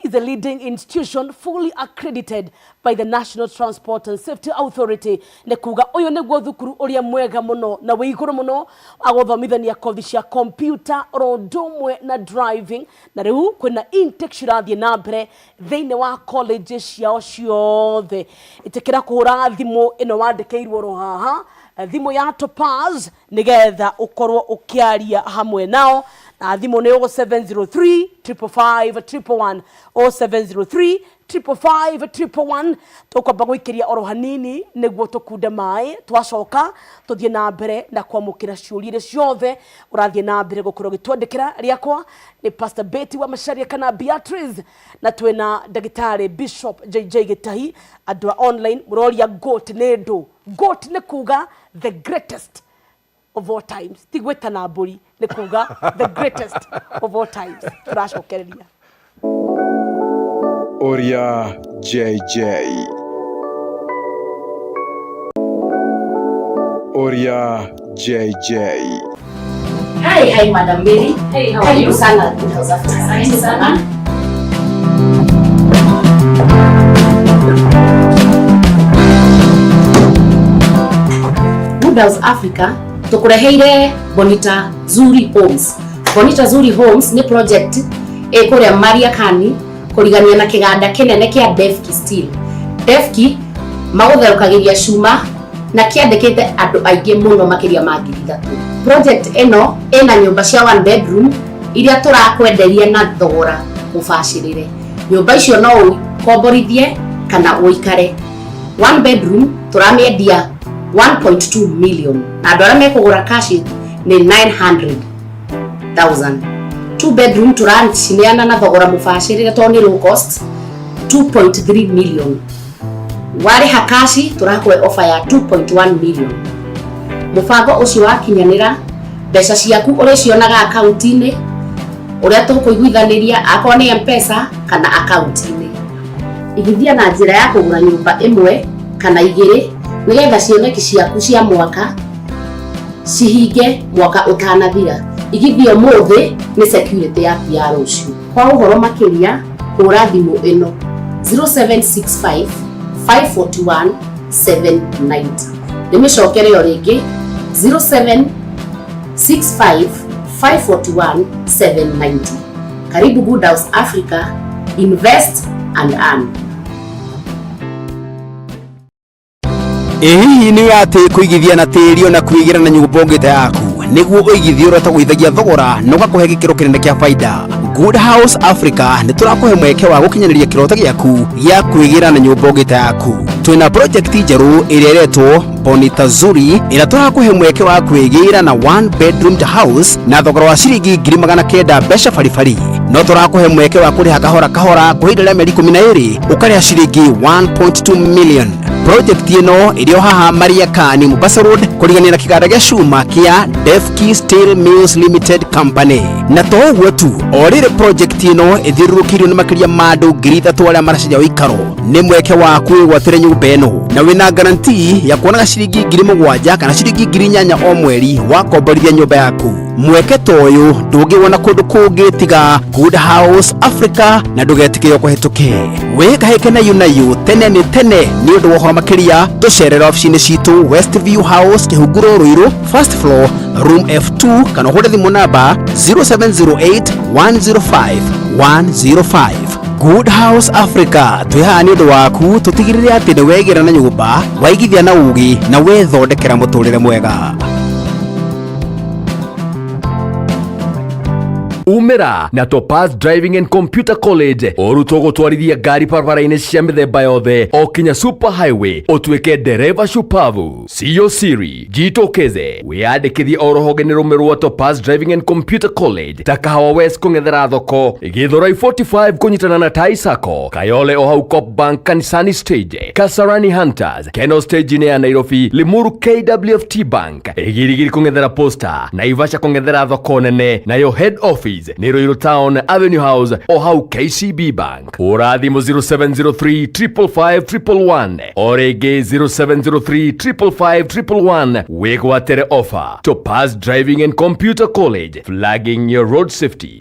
is a leading institution fully accredited by the National Transport and Safety Authority. Nĩ kuga ũyũ nĩguo thukuru ũrĩa mwega mũno na wĩ igũrũ mũno agũthomithania kothi cia computer oro ũndũ ũmwe na driving. Na rĩu kwĩna intake cirathiĩ na mbere thĩinĩ wa college ciao ciothe. Ĩtĩkĩra kũhũra thimũ ĩno wandĩkĩirwo oro haha, thimũ ya Topaz, nigetha ukorwo ukiaria hamwe nao, na thimũ nĩ 0703 555 111, 0703 555 111. Tũkwamba gũikĩria oro hanini nĩguo tũkunde maĩ, twacoka tũthiĩ na mbere na kwamũkĩra ciũria iria ciothe ũrathiĩ na mbere gũkorwo ũgĩtwandĩkĩra. Rĩakwa nĩ Pastor Betty wa Macharia kana Beatrice, na twĩna ndagĩtarĩ Bishop JJ Gĩtahi. Andũ a online mũroria GOAT nĩ ndũ. GOAT nĩ kuga the greatest of all times, ti gwĩtana mbũri, nĩ kuga the greatest of all times. Tũracokereria. Oria JJ. Oria JJ. Hi, hi, Madam Mary. Hey, how are Karibu you? sana Good House Africa. Asante sana. Good House Africa tukureheire Bonita Zuri Homes. Bonita Zuri Homes nĩ project ĩ kũrĩa Mariakani kũrigania na kĩganda kĩnene kĩa Defki Steel. Defki magũtherũkagĩria cuma na kĩandĩkĩte andũ aingĩ mũno makĩria ma 3,000. Project ĩno ĩna nyũmba cia one bedroom iria tũrakwenderia na thogora mũbacĩrĩre. Nyũmba icio no ũkomborithie kana ũikare. One bedroom tũramĩendia 1.2 million na andũ arĩa mekũgũra cash nĩ 900,000. Two bedroom tũracineana na thogora mũbacĩrĩre tondũ nĩ low cost, 2.3 million. Warĩha cash tũrakũhe offer ya 2.1 million. Mũbango ũcio wakinyanĩra, mbeca ciaku ũrĩcionaga akaunti-inĩ ũrĩa tũkũiguithanĩria, akorwo nĩ M-Pesa kana akaunti-inĩ. Igithia na njĩra ya kũgũra nyũmba ĩmwe kana igĩrĩ nĩgetha cioneki ciaku cia mwaka cihinge mwaka ũtanathira. Igithia ũmũthĩ nĩ security yaku ya rũciũ. Kwa ũhoro makĩria hũra thimũ ĩno 0765 541 790. Ndĩmĩcokere o rĩngĩ, 0765 541 790. Karibu Good House Africa, invest and earn. Ĩ hihi nĩ atĩ kũigithia na tĩri ona kwĩgĩra na nyũmba ũngĩte yaku nĩguo ũigithie ũrĩa ũtagũithagia thogora na ũgakũhe gĩkĩro kĩnene kĩa baida? Good House Africa nĩ tũrakũhe mweke wa gũkinyanĩria kĩroto gĩaku gĩa kwĩgĩra na nyũmba ũngĩte yaku. Twĩna project njerũ ĩrĩa ĩretwo Bonita Zuri, ĩrĩa tũrakũhe mweke wa kwĩgĩra na one bedroom house na thogora wa ciringi 900,000 mbeca baribari. No tũrakũhe mweke wa kũrĩha kahora kahora kwa ihinda rĩa mĩeri 12, ũkarĩha ciringi 1.2 million. Project ĩno ĩrĩ o haha Mariakani, Mombasa Road, kũrigania na kĩganda gĩa cuma kĩa Defki Steel Mills Limited Company. Na to ũguo tu, o rĩrĩ project ĩno ĩthiũrũrũkĩirio nĩ makĩria ma andũ 3,000 arĩa maracenjia ũikaro. Nĩ mweke waku wĩgwatĩre nyũmba ĩno na wĩna guarantee ya kuonaga ciringi 7,000 kana ciringi 8,000 o mweri wakomborithia nyũmba yaku. Mweke ta ũyũ ndũngĩwona kũndũ kũngĩ tiga Good House Africa, na ndũgetĩkĩre ũkũhĩtũke. Wĩkahĩke nayu nayu tene nĩ tene. Nĩ ũndũ wa ũhoro makĩria tũcerere obici-inĩ citũ, Westview House, Kĩhunguro, Ruiru, first floor, room F2, kana ũhũre thimũ namba 0708 105 105. Good House Africa, twĩ haha nĩ ũndũ waku, tũtigĩrĩre atĩ nĩ wegĩra na nyũmba, waigithia na ũgĩ na wethondekera mũtũrĩre mwega. Umĩra na Topaz Driving and Computer College ũrutwo gũtwarithia ngari barabara-inĩ cia mĩthemba yothe o kinya super highway ũtuĩke ndereba shupavu. Siyo siri, jitokeze wĩyandĩkithie o rũhonge-inĩ rũmwe rwa Topaz Driving and Computer College ta Kahawa West kũng'ethera thoko, Githurai 45 kũnyitana na Tai Sacco, Kayole o hau Cop Bank Kanisani Stage, Kasarani Hunters, Keno Stage-inĩ ya Nairobi, Limuru KWFT Bank, Girigiri kũng'ethera Posta, Naivasha kũng'ethera thoko nene, nayo head office nĩ Ruiru Town Avenue House o hau KCB Bank. Hũra thimũ 0703 555 111 o rĩngĩ 0703 555 111 wĩgwatĩre offer. Topaz Driving and Computer College, flagging your road safety.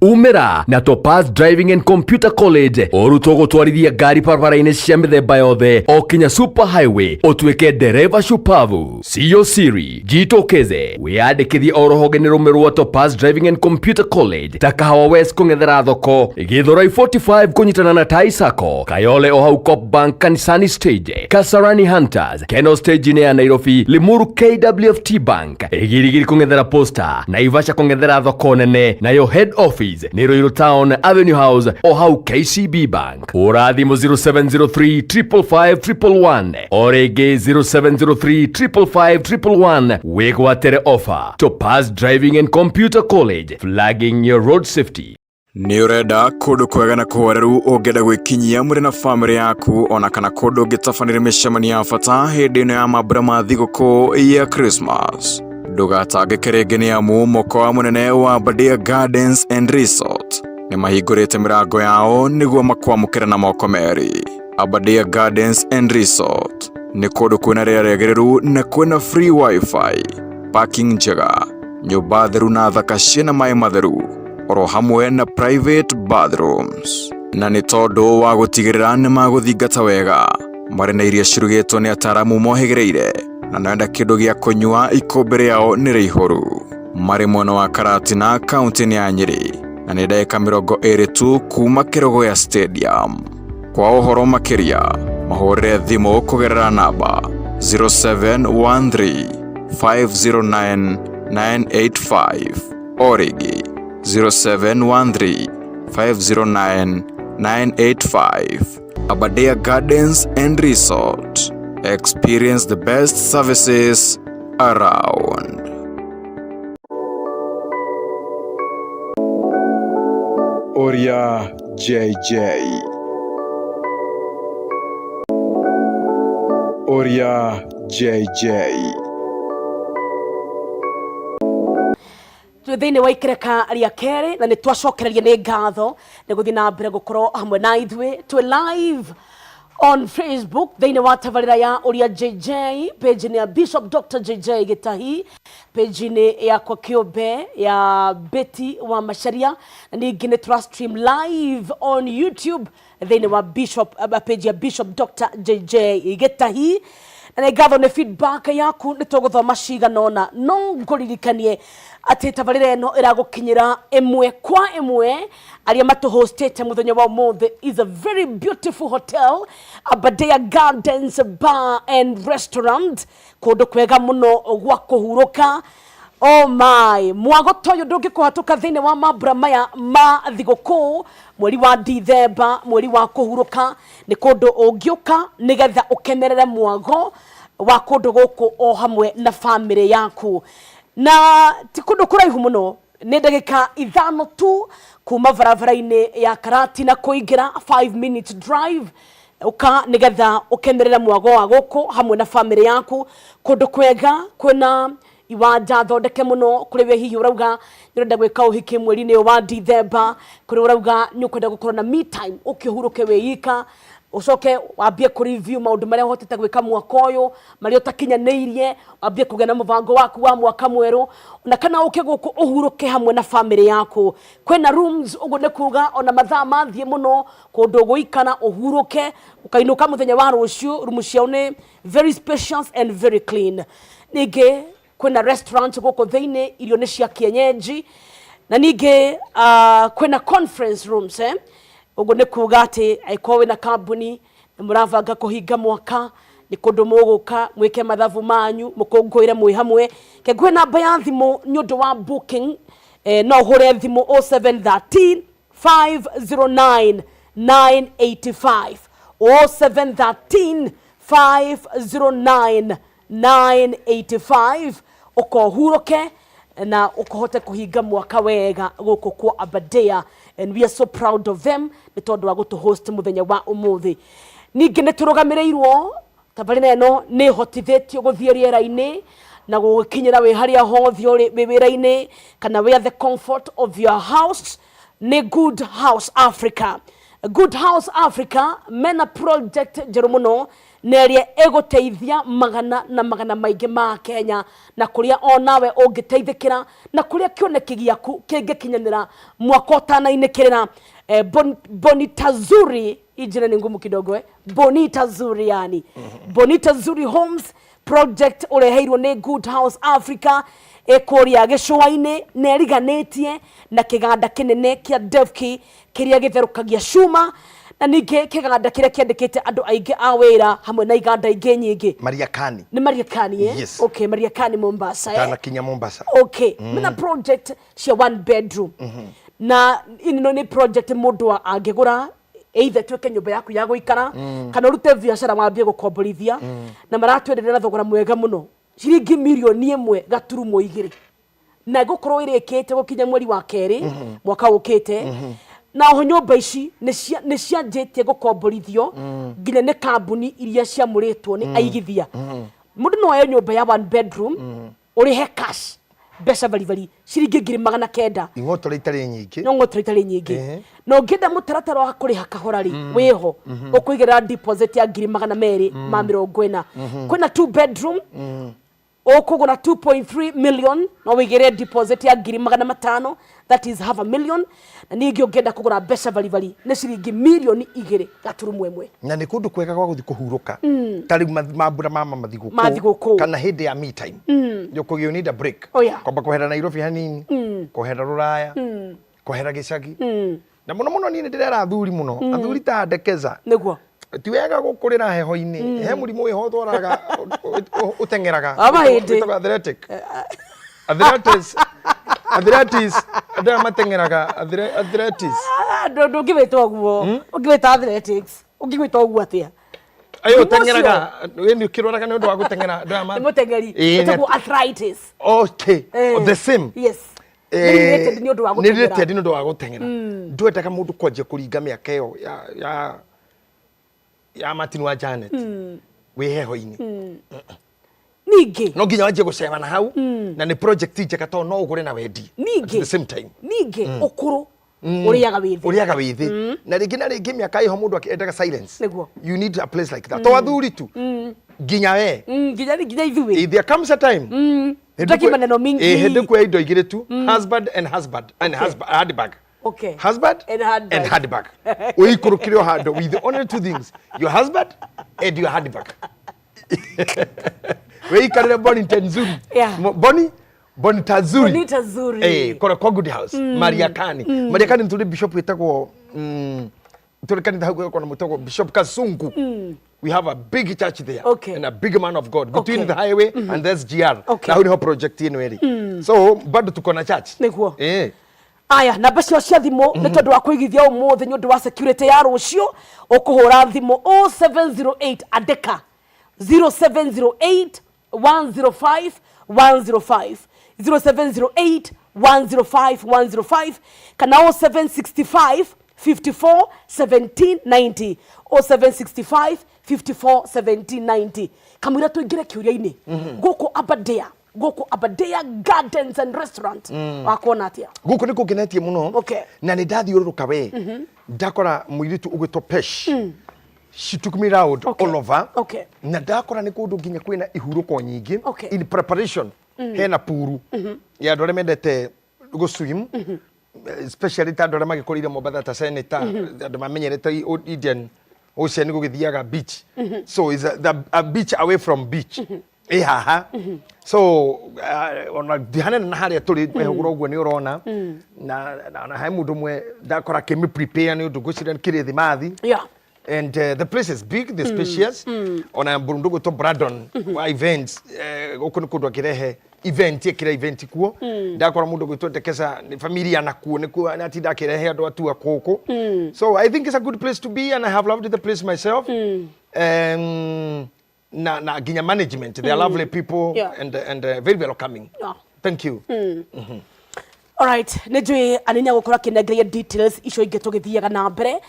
Umĩra na Topaz Driving and Computer College ũrutwo gũtwarithia ngari barabara-inĩ cia mĩthemba yothe o kinya super highway ũtuĩke ndereba shupavu. Siyo siri, jitokeze wĩyandĩkithie o rũhonge-inĩ rũmwe rwa Topaz Driving and Computer College ta Kahawa West kũng'ethera thoko, Githurai 45 kũnyitana na Tai Sacco, Kayole o hau Cop Bank Kanisani Stage, Kasarani Hunters, Keno Stage-inĩ ya Nairobi, Limuru KWFT Bank, Girigiri kũng'ethera Posta, Naivasha kũng'ethera thoko nene, nayo head office nĩ Ruiru Town Avenue House o hau KCB Bank. Hũra thimũ 0703 555 111 o rĩngĩ 0703 555 111 wĩgwatĩre offer. Topaz Driving and Computer College, flagging your road safety. Nĩ ũrenda kũndũ kwega na kũhoreru ũngĩenda gwĩkinyia mũrĩ na bamĩrĩ yaku ona kana kũndũ ũngĩtabanĩria mĩcemanio ya bata hĩndĩ ĩno ya mambura ma thigũkũ ya Christmas. Ndũgatangĩke rĩngĩ nĩ amu mũkawa mũnene wa Badia Gardens and Resort nĩ mahingũrĩte mĩrango yao nĩguo makwamũkĩre na moko merĩ. Aberdare Gardens and Resort nĩ kũndũ kwĩna rĩera rĩagĩrĩru na kwĩna free wifi, parking njega, nyũmba theru na thaka ciĩna maĩ matheru oro hamwe na private bathrooms. Na nĩ tondũ wa gũtigĩrĩra nĩ magũthingata wega, marĩ na irio cirugĩtwo nĩ ataaramu mohĩgĩrĩire na nenda kĩndũ gĩa kũnyua ikũmbĩ rĩao nĩ rĩihũru. Marĩ mwena wa Karatina kaunti-inĩ ya Nyĩrĩ na nĩ ndagĩka 20 tu kuma Kĩrũgũya Stadium. Kwa ũhoro makĩria mahũrĩre thimũ kũgerera namba 0713 509 985 o rĩngĩ 0713 509 985. Aberdare Gardens and Resort. Experience the best services around. Oria JJ. Oria JJ. Twĩ thĩinĩ wa ikereka rĩa kerĩ na nĩ twacokereria nĩ ngatho nĩ gũthiĩ na mbere gũkorwo hamwe na ithuĩ. Twĩ live on Facebook thĩinĩ wa tabarĩra ya Ũria JJ, page-inĩ ya Bishop Dr. JJ Gĩtahi, page-inĩ yakwa kĩũmbe ya Betty wa Macharia, na ningĩ nĩ tũra stream live on YouTube thĩinĩ wa Bishop, page ya Bishop Dr. JJ Gĩtahi. Na nĩ ngatho nĩ feedback yaku, nĩ tũgũthoma cigana ũna, no ngũririkanie atĩ tabarĩra ĩno ĩragũkinyĩra ĩmwe kwa ĩmwe. Arĩa matũhostĩte mũthenya wa ũmũthĩ is a very beautiful hotel, Aberdare Gardens Bar and Restaurant, kũndũ kwega mũno gwa kũhurũka. Oh my, mwago ta ũyũ ndũngĩkũhatũka thĩinĩ wa mambura maya ma thigũkũ mweri wa Dithemba, mweri wa kũhurũka. Nĩ kũndũ ũngĩũka nĩgetha ũkenerere mwago wa kũndũ gũkũ o hamwe na bamĩrĩ yaku, na ti kũndũ kũraihu mũno, nĩ ndagĩka 5 tu kuma barabara-inĩ ya Karatina kũingĩra, 5 minute drive. Ũka nĩgetha ũkenerere mwago wa gũkũ hamwe na bamĩrĩ yaku, kũndũ kwega kwĩna iwanja thondeke mũno. Kũrĩ we hihi ũrauga nĩ ũrenda gwĩka ũhiki mweri-inĩ ũyũ wa Dithemba, kũrĩ ũrauga nĩ ũkwenda gũkorwo na me time, ũkĩhurũke wĩ ika, ũcoke wambie kũ review maũndũ marĩa ũhotete gwĩka mwaka ũyũ, marĩa ũtakinyanĩirie, wambie kũgĩa na mũbango waku wa mwaka mwerũ, na kana ũke gũkũ ũhurũke hamwe na bamĩrĩ yaku. Kwĩna rooms, ũguo nĩ kuga ona mathaa mathiĩ mũno, kũndũ ũgũikara ũhurũke ũkainũka mũthenya wa rũciũ. Rumu ciao nĩ very spacious and very clean. Ningĩ kwĩna restaurant gũkũ thĩinĩ, irio nĩ cia kienyeji, na ningĩ kwĩna conference rooms, eh? Ũguo nĩ kuga atĩ angĩkorwo wĩna kambuni nĩ mũrabanga kũhinga mwaka, Nĩ kũndũ mũgũka mwĩke mathabu manyu, mũkũngũĩre mwĩ hamwe. Ke ngũhe namba ya thimũ nĩ ũndũ wa booking. No ũhũre thimũ 0713 509 985, 0713 509 985, ũkohurũke na ũkũhote kũhinga mwaka wega gũkũ kwa Aberdare, and we are so proud of them nĩ tondũ wa gũtũ host mũthenya wa ũmũthĩ. Ningĩ nĩ tũrũgamĩrĩirwo, tabarĩra ĩno nĩ ĩhotithĩtio gũthiĩ rĩera-inĩ na gũgĩkinyĩra wĩ harĩa hothe ũrĩ, wĩ wĩra-inĩ kana wĩ at the comfort of your house, nĩ Good House Africa. Good House Africa mena project njerũ mũno na ĩrĩa ĩgũteithia magana na magana maingĩ ma Kenya, na kũrĩa o nawe ũngĩteithĩkĩra na kũrĩa kĩoneki gĩaku kĩngĩkinyanĩra mwaka ũtanainĩkĩrĩra. Bonita Zuri, hii jina ni ngumu kidogo, eh? Bonita Zuri, yani Bonita Zuri Homes project ũreheirwo nĩ Good House Africa, ĩkũrĩa gĩcũa-inĩ na ĩriganĩtie na kĩganda kĩnene kĩa Devki kĩrĩa gĩtherũkagia cuma, na ningĩ kĩganda kĩrĩa kĩandĩkĩte andũ aingĩ a wĩra hamwe na iganda ingĩ nyingĩ. Mariakani. Nĩ Mariakani, eh? Yes. Okay, Mariakani, Mombasa, eh? Tanakinya Mombasa. Okay, mena project cia one bedroom, na ĩno nĩ project mũndũ angĩgũra either ĩtuĩke nyũmba yaku ya gũikara kana ũrute biacara wambie gũkomborithia, na maratwenderia na thogora mwega mũno, ciringi 1.2 mirioni, na ĩgũkorwo ĩrĩkĩte gũkinya mweri wa kerĩ mwaka ũkĩte. Na oho nyũmba ici nĩ cianjĩtie gũkomborithio nginya nĩ kambuni iria ciamũrĩtwo nĩ aigithia. Mũndũ no oe nyũmba ya one bedroom, ũrĩhe cash, mbeca baribari, ciringi 900,000. Ing'otore itarĩ nyingĩ. No ng'otore itarĩ nyingĩ. Na ũngĩenda mũtaratara wa kũrĩha kahora rĩ, wĩho ũkũigĩrĩra deposit ya 240,000. Kwĩna two bedroom, ũkũgũra 2.3 million, no wĩigĩrĩre deposit ya 500,000, that is half a million. Na ningĩ ũngĩenda kũgũra mbeca baribari nĩ ciringi 2.1 mirioni. Na nĩ kũndũ kwega gwa gũthiĩ kũhurũka, ta rĩu mambura ma mathigũkũ. Ma thigũkũ. Kana hĩndĩ ya me time, you need a break. Kwamba kwehera Nairobi hanini, kwehera rũraya, kwehera gĩcagi, na mũno mũno niĩ nĩ ndĩrera athuri mũno, athuri ta ndekeza. Ti wega gũkũrĩra heho-inĩ, he mũrimũ wĩho ũtwaraga ũteng'eraga. Wa mahĩndĩ. Wĩtagwo athletic arthritis, arthritis, andũ aya mateng'eraga arthritis. Ah, ndũngĩwĩta ũguo, ũngĩwĩta athletics, ũngĩwĩta ũguo atĩa? Ayo. Mũrimũ ũteng'eraga we nĩ ũkĩrwaraga nĩ ũndũ wa gũteng'era, andũ aya nĩ mũteng'eri. Ĩĩ, Wĩtagwo arthritis. Okay. The same. Yes. Nĩ related nĩ ũndũ wa Nĩ gũteng'era. related nĩ ũndũ wa gũteng'era. Ndwendaga mũndũ kwanjia kũringa mĩaka ĩyo ya Martin wa Janet wĩ heho-inĩ. Ningĩ No nginya wanjie gũceba na hau, na nĩ project njega tondũ no ũgũre na wendi at Ningĩ the same time. Ningĩ ũkũrũ ũrĩaga wĩ thĩ. Ũrĩaga wĩ thĩ, na rĩngĩ na rĩngĩ mĩaka ĩho mũndũ akĩendaga silence. You need a place like that, to athuri tu, nginya we. Nginya ithuĩ. If there comes a time hĩndĩ Tutaki maneno mingi. Hĩndĩ kuoya indo igĩrĩ tu, husband and husband and husband handbag. Husband And handbag. And handbag, ũikũrũkire o handũ with only two things, your husband and your handbag, wĩikarĩre Bonita Nzuri. Bonita Zuri. Bonita Zuri. Kora kwa Good House, Mariakani. Mariakani tũrĩ bishop wĩtagwo tũrĩ kanitha hau gwĩkwo na mũtagwo Bishop Kasungu. We have a big church there and a big man of God between the highway and the SGR. Na hau niho project ĩno ĩrĩ, so bado tuko na church. Aya, namba cio cia thimũ nĩ tondũ wa kũigithia ũmũthĩ nĩ ũndũ wa security ya rũciũ, ũkũhũra thimũ 0708, andĩka 0708 105 105, 0708 105 105, kana 0765 54 17 90, 0765 54 17 90. Kamũira tũingĩre kĩũria-inĩ, gũkũ Aberdare, gũkũ Aberdare Gardens and Restaurant, wakuona atĩa? Gũkũ nĩ kũngenetie mũno. Na nĩ ndathiũrũrũka we, ndakora mũirĩtu ũgwĩtwo Pesh, she took me round all over. Na ndakora nĩ kũndũ nginya kwĩna ihurũko nyingĩ. In preparation, hena puru ya andũ arĩa mendete gũswim, especially ta andũ arĩa magĩkũrĩire Mombatha, ta senator, andũ mamenyerete Indian Ocean gũgĩthiaga beach. So is a beach away from beach ĩ haha. So ona ndi hanene na harĩa tũrĩ hũgũra ũguo nĩ ũrona, na he mũndũ ũmwe ndakora akĩmĩ prepare nĩ ũndũ ngwĩciria nĩ kĩrĩthimathi. And the place is big, the spacious. Ona mũndũ gwĩtwo Brandon wa events, gũkũ nĩ kũndũ akĩrehe event, ekĩra event kuo. Ndakora mũndũ gwĩtwo Ndekesa nĩ familia nakuo nĩkuo atinda akĩrehe andũ atua kũkũ. So I think it's a good place to be and I have loved the place myself. Na nginya management, they are lovely people and very welcoming. Thank you. Alright, nä njå anini agåkorwo akä nengeria details icio ingä tå gä thiaga na mbere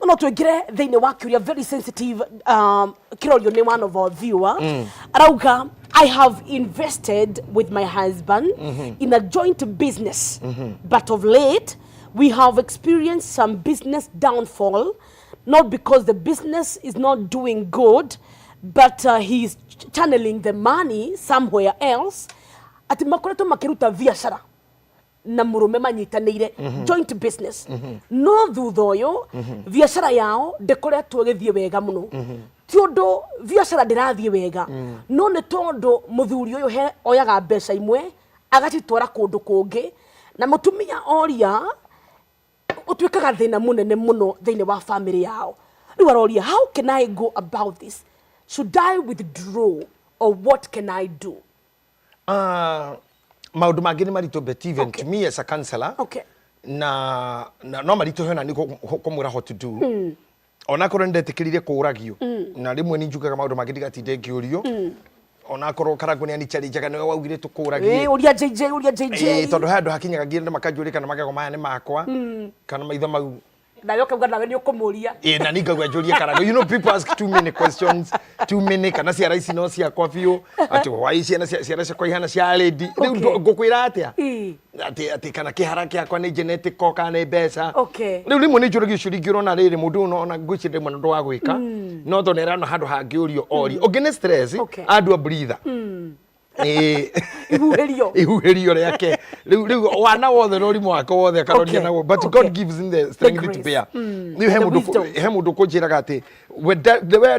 no twä ngä re thä inä wa kä å very sensitive kä rorio nä one of our viewer. Arauga, "I have invested with my husband in a joint business, but of late we have experienced some business downfall, not because the business is not doing good, but he is channeling the money somewhere else." Atä makoretwo makä biacara na mũrũme manyitanĩire, joint business, no thutha ũyũ biacara yao ndĩkoretwo ĩgĩthiĩ wega mũno. Ti ũndũ biacara ndĩrathiĩ wega, no nĩ tondũ mũthuri ũyũ he oyaga mbeca imwe agacitwara kũndũ kũngĩ, na mũtumia oria ũtuĩkaga thĩna mũnene mũno thĩinĩ wa family yao. Rĩu aroria, "How can I go about this? Should I withdraw or what can I do?" Maũndũ mangĩ nĩ maritũ, but even to me as a counselor, na no maritũhe na nĩ kũmwĩra what to do, onakorwo nĩ ndetĩkĩrire kũũragio na rĩmwe nĩ njugaga maũndũ mangĩ ndigatinde ngĩũrio, onakorwo Karangũ nĩ anichallenge-aga, nĩwe waugire tũkũragie. Ĩ, ũria JJ, ũria JJ. Ĩ, tondũ he handũ hakinyaga nginya andũ makanjũria kana magego maya nĩ makwa kana maitho mau. Nawe ũkauga nawe nĩ ũkũmũria. Ĩ, na ningauga njũrie Karangũ. You know, people ask too many questions, too many. Kana ciara ici no ciakwa biũ, atĩ why ciana ciara ciakwa ihana cia lady rĩu? Ngũkwĩra atĩa? Atĩ kana kĩhara kĩakwa nĩ genetic kana nĩ mbeca. Rĩu rĩmwe nĩ njũragio ciũria ingĩ ũrona rĩrĩ mũndũ ũyũ ona ngwĩciria rĩmwe nĩ ũndũ wa gwĩka no tondũ nĩ arona handũ hangĩũrio orie ũngĩ nĩ stress. Andũ a breather. Ĩ. Ihuhĩrio. Ihuhĩrio rĩake rĩu wana wothe na ũrimũ wake wothe akaroria naguo, but God gives him the strength to grace. bear. Rĩu he The mũndũ wisdom. He mũndũ kũnjĩraga atĩ we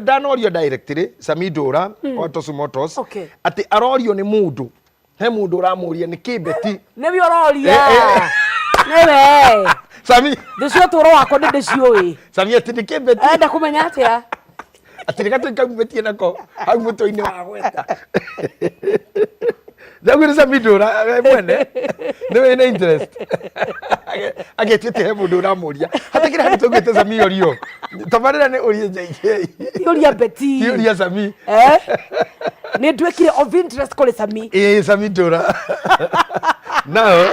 ndanorio directly, Sami Ndũra wa Tosu Motors, atĩ arorio nĩ mũndũ, he mũndũ ũramũria nĩ kĩ Beti. Nĩwe ũroria. Eh, eh. Nĩwe. Sami. Thĩ cia ũtũũro wakwa nĩ ndĩciũĩ. Sami, atĩ nĩ kĩ Beti. Enda kũmenya atĩa? Atĩ nĩ gatũi kau Beti nako hau mũtwe-inĩ wa gweta. Ndaguo nĩ Sami Ndũra we mwene nĩ wĩna interest agĩtuĩte he mũndũ ũramũria hatakĩrĩ handũ tũguĩte Sami orio tabarĩra nĩ ũrie JJ. Ti ũria Beti. Ti ũria Sami. Eh? Nĩ nduĩkire of interest kũrĩ Sami. Ĩĩ, Sami Ndũra nao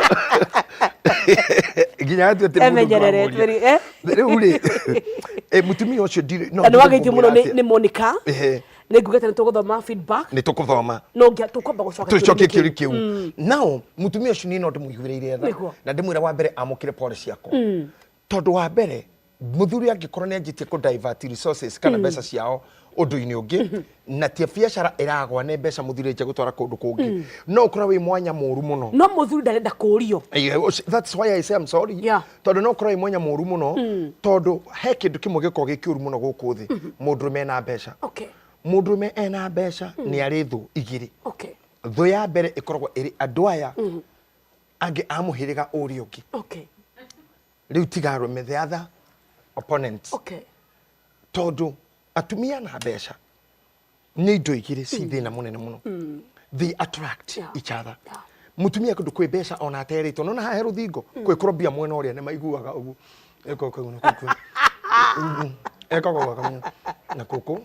nginya gatuĩte mũndũ Emenyerere. ũramũria. Eh? Rĩu rĩ mũtumia ũcio ndirĩ no Na nĩ wageithio mũno ngũmwĩra nĩ atĩa. nĩ Monica. Nĩ ngugĩte nĩ tũgũthoma feedback. Nĩ tũkũthoma. No ngia tũkwamba gũcoka tũcokie kĩũria kĩũria kĩu. Nao mũtumia ũcio niĩ no ndĩmũiguĩrĩire tha na ndĩmwĩra wa mbere amũkĩre pole ciakwa, tondũ wa mbere mũthuri angĩkorwo nĩ anjĩtie kũ divert resources kana mbeca ciao ũndũ-inĩ ũngĩ na ti biacara ĩragwa, nĩ mbeca mũthuri anjia gũtwara kũndũ kũngĩ, no ũkorwo wĩ mwanya mũru mũno. No mũthuri ndarenda kũũrio. That's why I say I'm sorry. Tondũ no ũkorwo wĩ mwanya mũru mũno, tondũ he kĩndũ kĩmwe gĩkoragwo gĩ kĩũru mũno gũkũ thĩ, mũndũrũme ena mbeca. Mũndũrũme ena mbeca nĩ arĩ thũ igĩrĩ. Thũ ya mbere ĩkoragwo ĩrĩ andũ aya angĩ a mũhĩrĩga ũrĩa ũngĩ. Rĩu tiga arũme, the other opponents. Tondũ atumia na mbeca nĩ indo igĩrĩ ci thĩna mũnene mũno. They attract each other. Mũtumia kũndũ kwĩ mbeca ona aterĩtwo nona haha he rũthingo kwĩkorwo mbia mwena ũrĩa nĩ maiguaga ũguo ĩko kũu na kũu ĩkaga ũguo na kũkũ.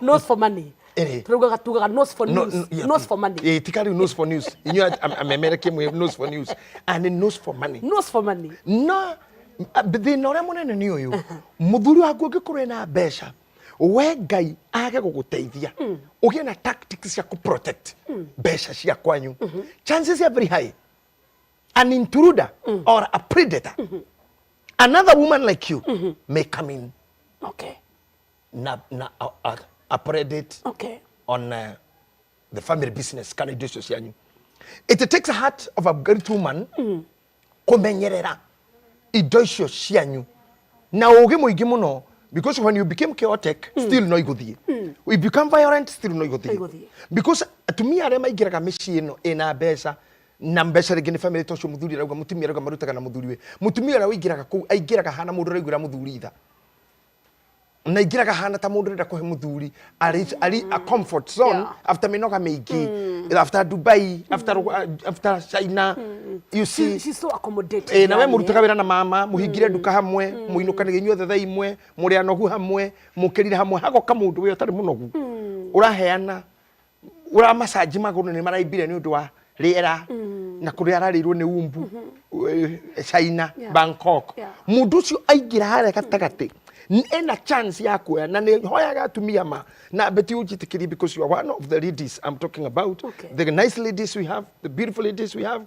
Nose for money. Ĩrĩ. Tugaga tugaga nose for No, news. no, yeah. Nose for money. Ĩ, ti karĩu nose for news, inyuĩ amemerekie mwĩ nose for news and nose for money. Nose for money. No thĩna ũrĩa mũnene nĩ ũyũ, mũthuri waku angĩkorwo ena mbeca, we Ngai age gũgũteithia ũgĩe na tactics cia kũ protect mbeca cia kwanyu, chances are very high an intruder or a predator, another woman like you, may come in na a predate on the family business kana indo icio cianyu. It takes a heart of a great woman kũmenyerera indo icio cianyu na ũgĩ mũingĩ mũno, because when you became chaotic, still no igũthiĩ. We become violent, still no igũthiĩ. Igũthiĩ. Because atumia arĩa maingĩraga mĩciĩ ĩno ĩna mbeca, na mbeca rĩngĩ nĩ family ta ũcio mũthuri arauga, mũtumia arauga marutaga na mũthuri we, mũtumia ũrĩa ũingĩraga kũu aingĩraga hana mũndũ ũraiguĩra mũthuri tha. Na ingĩraga hana ta mũndũ ũrenda kũhe mũthuri arĩ arĩ a comfort zone after mĩnoga mĩingĩ, after Dubai, after China, you see. She's so accommodating. Eh, na we yani, mũrutaga wĩra na mama, mũhingire nduka hamwe, mũinũkanĩrie inyuothe thaa imwe, mũrĩ anogu hamwe, mũkĩrire hamwe, hagoka mũndũ we ũtarĩ mũnogu, ũraheana, ũramacanji magũrũ nĩ maraimbire nĩ ũndũ wa rĩera na kũrĩa ararĩirwo nĩ umbu, China, Bangkok. Mũndũ ũcio aingĩra harĩa gatagatĩ, ena chance ya kuoya. Na nĩ hoyaga atumia ma na beti ũnjĩtĩkĩrie, because you are one of the ladies I'm talking about, the nice ladies we have, the beautiful ladies we have.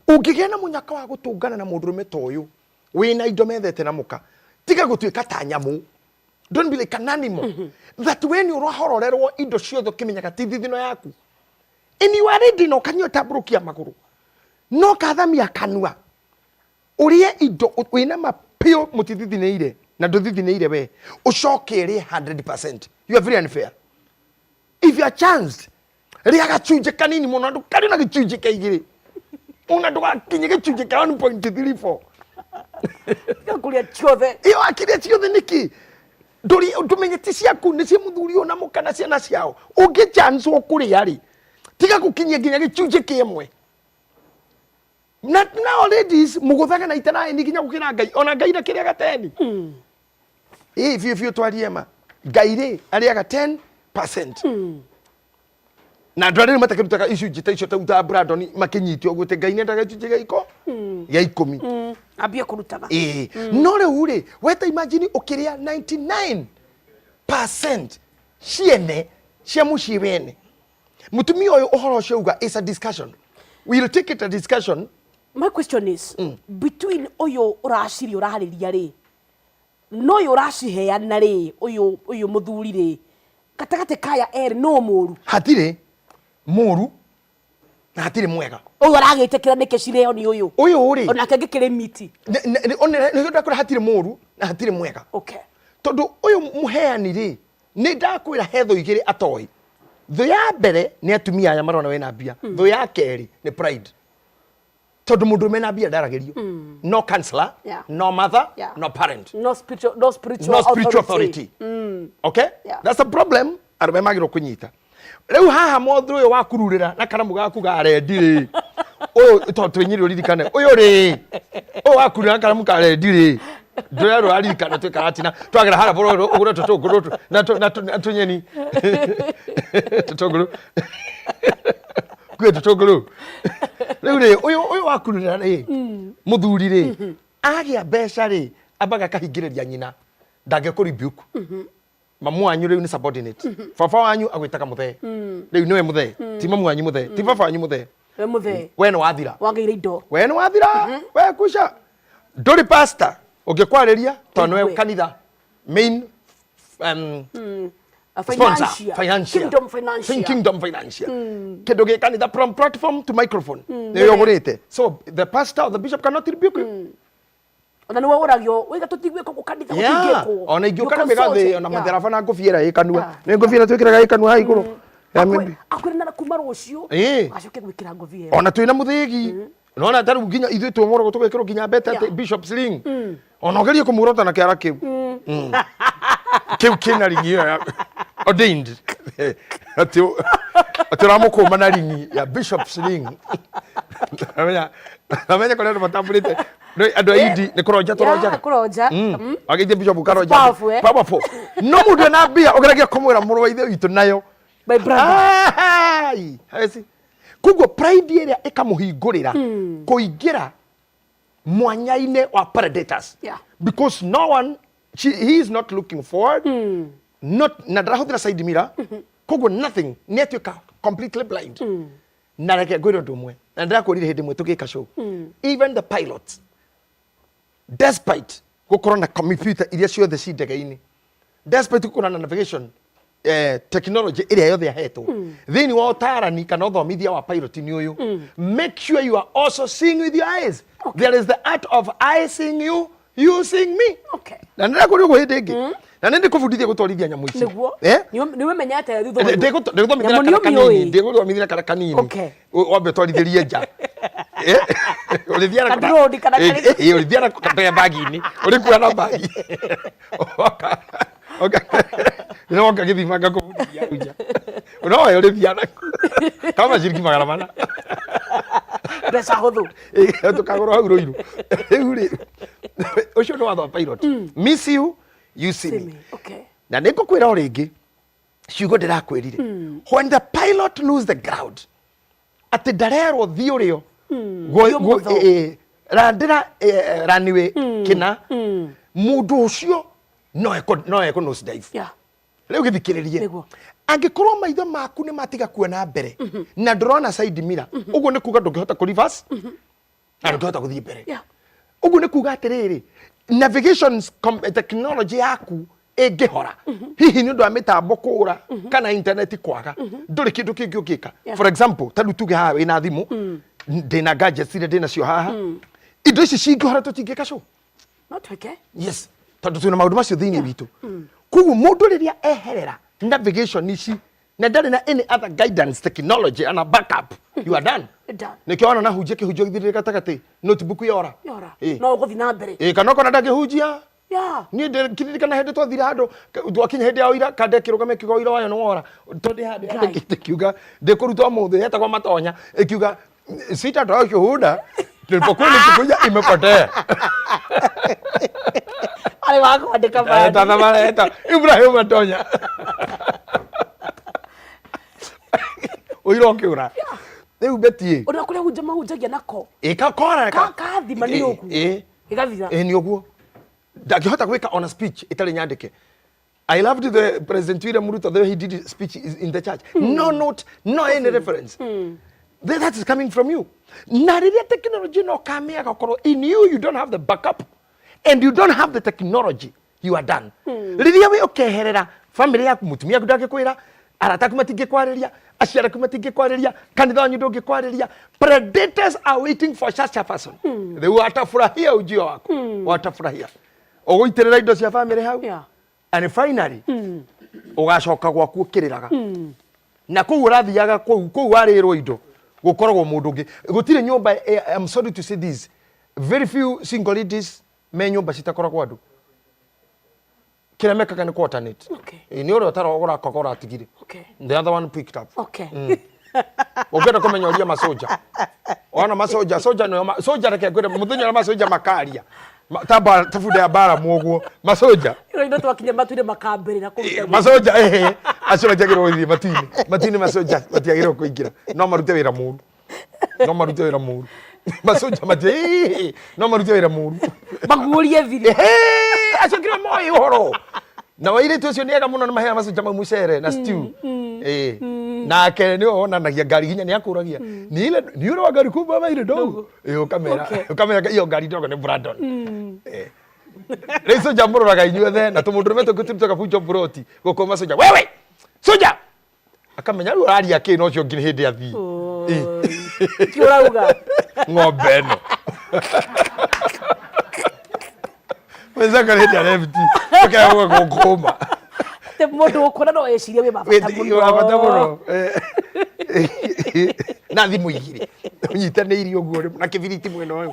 Ũngĩgĩa na mũnyaka wa gũtũngana na mũndũrũme ta ũyũ wĩna indo methete na mũka, tiga gũtuĩka ta nyamũ. Don't be like an animal that when ũrahororerwo indo ciothe ũkĩmenyaga ti thithino yaku, and you are ready na ũkanyua tambũrũkia magũrũ no kathamia kanua ũrĩe indo wĩna mapiũ mũtithithinĩire na ndũthithinĩire we, ũcoke ũrĩe 100%. You are very unfair. If you are chanced, rĩa gacunjĩ kanini mũno, ndũkarĩ na gĩcunjĩ kĩa igĩrĩ, ona ndũgakinye gĩcunjĩ kĩa 1.34. Tiga kũrĩa ciothe. Ĩyo akĩrĩa ciothe nĩkĩ? Ndũri ndũmenye ti ciaku, nĩ cia mũthuri ũyũ na mũka na ciana ciao. Ũngĩ chance kũrĩa rĩ, tiga gũkinyia nginya gĩcunjĩ kĩmwe. Na now ladies, mũgũthaga na itaraeni nginya gũkĩra Ngai. Ona Ngai ndakĩrĩaga 10. Ĩ biũ biũ, twarie ma, Ngai rĩ arĩaga 10%, na andũ arĩa rĩu matakĩrutaga icunjĩ ta icio ta Brandon makĩnyitio ũguo atĩ Ngai nĩendaga gĩcunjĩ gĩa 10. Ambie kũrutaga. Ĩĩ, no rĩu rĩ, weta imagine ũkĩrĩa 99% ciene cia mũciĩ wene. Mũtumia ũyũ, ũhoro ũcio uga is a discussion, we'll take it a discussion. My question is, between ũyũ ũraciria ũrarĩria rĩ na ũyũ ũraciheana rĩ, ũyũ mũthuri rĩ, gatagatĩ kaya erĩ no mũru? Hatirĩ mũru na hatirĩ mwega. Ũyũ aragĩtĩkĩra nĩkĩ cirĩo nĩ ũyũ? Ũyũ rĩ, onake ngĩkĩrĩ miti. Nĩkĩo ndakwĩra hatirĩ mũru na hatirĩ mwega, tondũ ũyũ mũheani rĩ, nĩ ndakwĩra he thũ igĩrĩ atoĩ. Thũ ya mbere nĩ atumia aya marona wĩna mbia. Thũ ya kerĩ nĩ pride, tondũ mũndũ mena mbia ndaragĩrio, no counselor, no mother, no parent, no spiritual, no spiritual, no spiritual authority. Okay? That's a problem arũme magĩrĩirwo kũnyita. Rĩu haha mũthũ ũyũ wa kururĩra na karamu gaku ga rendi rĩ, ũyũ tondũ twĩnyire ũririkane ũyũ rĩ, ũyũ wa kururĩra na karamu ka rendi rĩ, ndũrĩa rũraririkana twĩ karatina twagera harĩa bũrũri ũgũre tũtũngũrũ na tũnyeni, tũtũngũrũ kwĩ tũtũngũrũ. Rĩu rĩ, ũyũ wa kururĩra rĩ, mũthuri rĩ, agĩa mbeca rĩ, ambaga akahingĩrĩria nyina, ndangĩkũ rebuke. Mamu wanyu rĩu nĩ subordinate. Baba wanyu agwĩtaga mũthee, rĩu nĩwe mũthee, ti mamu wanyu mũthee, ti baba wanyu mũthee. We mũthee. We nĩ wathira. Wagĩire indo. We nĩ wathira, we kuca ndũrĩ pastor ũngĩkwarĩria tondũ nĩwe Ũigue. kanitha main A sponsor, financier. Financier. Kingdom financier. Kingdom financier. Kĩndũ gĩ kanitha from platform to microphone nĩwe ũgũrĩte, so the pastor or the bishop cannot rebuke you. Ona nĩwe ũragio wĩga tũtigwĩkwo gũkũ kanitha, gũtingĩkwo. Ona ingĩũka na You mĩgathĩ, consult. ona matheraba na ngũbia ĩrĩa ĩ kanua, nĩ ngũbia ĩrĩa twĩkĩraga ĩ kanua haha igũrũ ya Akwĩra na kuma rũciũ acoke gwĩkĩra ngũbia ĩyo. Ona twĩna mũthĩgi nona ta rĩu nginya ithuĩ twĩ tũgekĩrwo nginya mbete atĩ bishop's ring, ona ũgerie kũmurota na kĩara kĩu. Kĩu kĩna ringi ĩyo ya ordained, atĩ ũramũkũma na ringi ya bishop's ring. Amenya amenya kũrĩa andũ matambũrĩte. Nĩ andũ a indi nĩ kũronja tũronjaga. Yeah, kũronja. Wagĩithie bishop ũkaronja. Powerful, eh? Powerful. No mũndũ ena mbia ũgeragia kũmwĩra mũrũ wa ithe witũ nayo. My brother. Ai, hawezi. Koguo pride ĩrĩa ĩkamũhingũrĩra kũingĩra mwanya-inĩ wa predators, because no one she, he is not looking forward, not na ndarahũthĩra side mirror, koguo nothing, nĩ atuĩka completely blind. Na reke ngwĩre ũndũ ũmwe, na ndĩrakwĩrire hĩndĩ ĩmwe tũgĩka show, even the pilots, despite gũkorwo na computer iria ciothe ci ndege-inĩ, despite gũkorwo na navigation technology ĩrĩa yothe yahetwo thĩinĩ wa ũtarani kana ũthomithia wa pilot nĩ ũyũ: make sure you are also seeing with your eyes. There is the art of I seeing you, you seeing me. Na ndĩrakwĩra ũguo hĩndĩ ĩngĩ, na nĩ ndĩkũbundithia gũtwarithia nyamũ ici. Nĩguo. Eh? Nĩwĩmenyete thutha ũyũ. Ndĩgũthomithia Nyamũ kana nĩ kanini. ũmĩũĩ. Ndĩgũthomithia kana kanini. Wambe ũtwarithĩrie nja. Eh, ũrĩthiaga Kadroni kana Eh, karĩkũ. eh, ũrĩthiaga katege bagi-inĩ, ũrĩkua na bagi. Oka. Rĩrĩa woka gĩthima ngakũbundithia hau nja. No we ũrĩthiaga kama ciringi 400. Mbeca hũthũ. Tũkagũra hau Rũirũ. Rĩu rĩ, ũcio nĩ watho wa pilot. Miss you, you see me. Okay. Na nĩ ngũkwĩra o rĩngĩ ciugo ndĩrakwĩrire. When the pilot lose the ground, atĩ ndarerwo thiĩ ũrĩo Thiĩ ũmotho. Randĩra runway kĩna, mũndũ ũcio no eko nose dive. Rĩu gĩthikĩrĩrie. Nĩguo. Angĩkorwo maitho maku nĩ matiga kuona mbere na ndũrona side mirror, ũguo nĩ kuga ndũngĩhota kũ reverse na ndũngĩhota gũthiĩ mbere. Ũguo nĩ kuga atĩrĩrĩ, navigation technology yaku ĩngĩhora hihi nĩ ũndũ wa mĩtambo kũra kana internet kwaga, ndũrĩ kĩndũ kĩngĩ ũngĩka. For example, ta rĩu tuge haha wĩna thimũ, ndĩna gadgets iria ndĩnacio haha, indo ici cingĩhora tũtingĩka show. No twĩke. Yes, tondũ twĩna maũndũ macio thĩinĩ witũ. Koguo mũndũ rĩrĩa eherera navigation ici na ndarĩ na any other guidance technology ana backup, you are done. Done. Nĩkĩo wana nahunjia kĩhunjio gĩthirĩre gatagatĩ, notebook yora. Yora. Ĩ. No ũgũthiĩ na mbere. Ĩ, kana okona ndangĩhunjia. Niĩ ndĩririkana hĩndĩ twathire handũ twakinya hĩndĩ ya ũira kanda ĩkĩrũgama ĩkiuga ũira wayo nĩ wora, tondũ handũ yandĩkĩte ĩkiuga ndĩkũruta ũmũthĩ, yetagwo Matonya, ĩkiuga sitatoa ushuhuda nilipokuwa nikikuja imepotea. Arĩ wa kwandĩka bani. Tana mareta Ibrahim Matonya ũira ũkĩũra rĩu betie. Ona kũrĩa hunja mahunjagia nako. Ĩkakora. Kathima nĩ ũguo. Ĩgathira. Ĩ, nĩ ũguo ndangĩhota gwĩka ona speech ĩtarĩ nyandĩke. I loved the President William Ruto, the way he did his speech is in the church. No note, no any reference. That is coming from you. Na rĩrĩa technology no kamĩaga korwo in you, you don't have the backup and you don't have the technology, you are done. Rĩrĩa we ũkeherera family yaku, mũtumia waku ndangĩkwĩra, arata aku matingĩkwarĩria, aciari aku matingĩkwarĩria, kanitha wanyu ndũngĩkwarĩria. Predators are waiting for such a person. Rĩu watafurahia ujio waku. Watafurahia. Ũgũitĩrĩra indo cia family hau. And finally, ũgacoka gwaku ũkĩrĩraga. Na kũu ũrathiaga kũu kũu warĩrwo indo gũkoragwo mũndũ ũngĩ. Gũtirĩ nyũmba, I'm sorry to say this, very few single ladies me nyũmba citakoragwo andũ. Kĩrĩa mekaga nĩ kũ alternate. Nĩ ũrĩa ũtarogora akagora atigire. The other one picked up. Ũngĩenda kũmenya ũria macoja. Ona macoja, soja nĩo soja, reke ngwĩre mũthenya ũrĩa macoja makaria. Ta bunda ya mbara mũguo. Macoja. Ĩno indo twakinya matuire makambĩrĩra kũruta wĩra. Macoja ehe acio matiagĩrĩirwo gũthiĩ matu-inĩ. Matu-inĩ macoja matiagĩrĩirwo kũingĩra. No marute wĩra mũru. No marute wĩra mũru. Macoja mati no marute wĩra mũru. Maguũrie thiri. Ehe, acio nginya moĩ ũhoro. Na wairĩtu ũcio nĩ ega mũno, nĩ maheaga macoja mau mũcere na stew. Ĩĩ. Nake nĩwe wonanagia ngari nginya nĩ akũragia. Ni ile ni yule wa gari kubwa ama ile ndogo? Ĩĩ, ũkamera. Ũkamera iyo ngari ndogo nĩ Brandon. Ĩĩ. Rĩu soja mũroraga inyuothe na tũmũndũrũme tũngĩ tũrutaga bunjo buroti gũkũ macoja. Wewe! Soja! Akamenya rĩu araria kĩ na ũcio ũngĩ nĩ hĩndĩ athiĩ. Ĩĩ. Ti ũrauga. Ng'ombe ĩno. Mwenzako nĩ hĩndĩ arefti. Ũkera gũkũma. Atĩ mũndũ ũkuona no ecirie wĩ wa bata mũno. Wa bata mũno. Na thimũ igĩrĩ ũnyitanĩirie ũguo na kĩbiriti mwena ũyũ.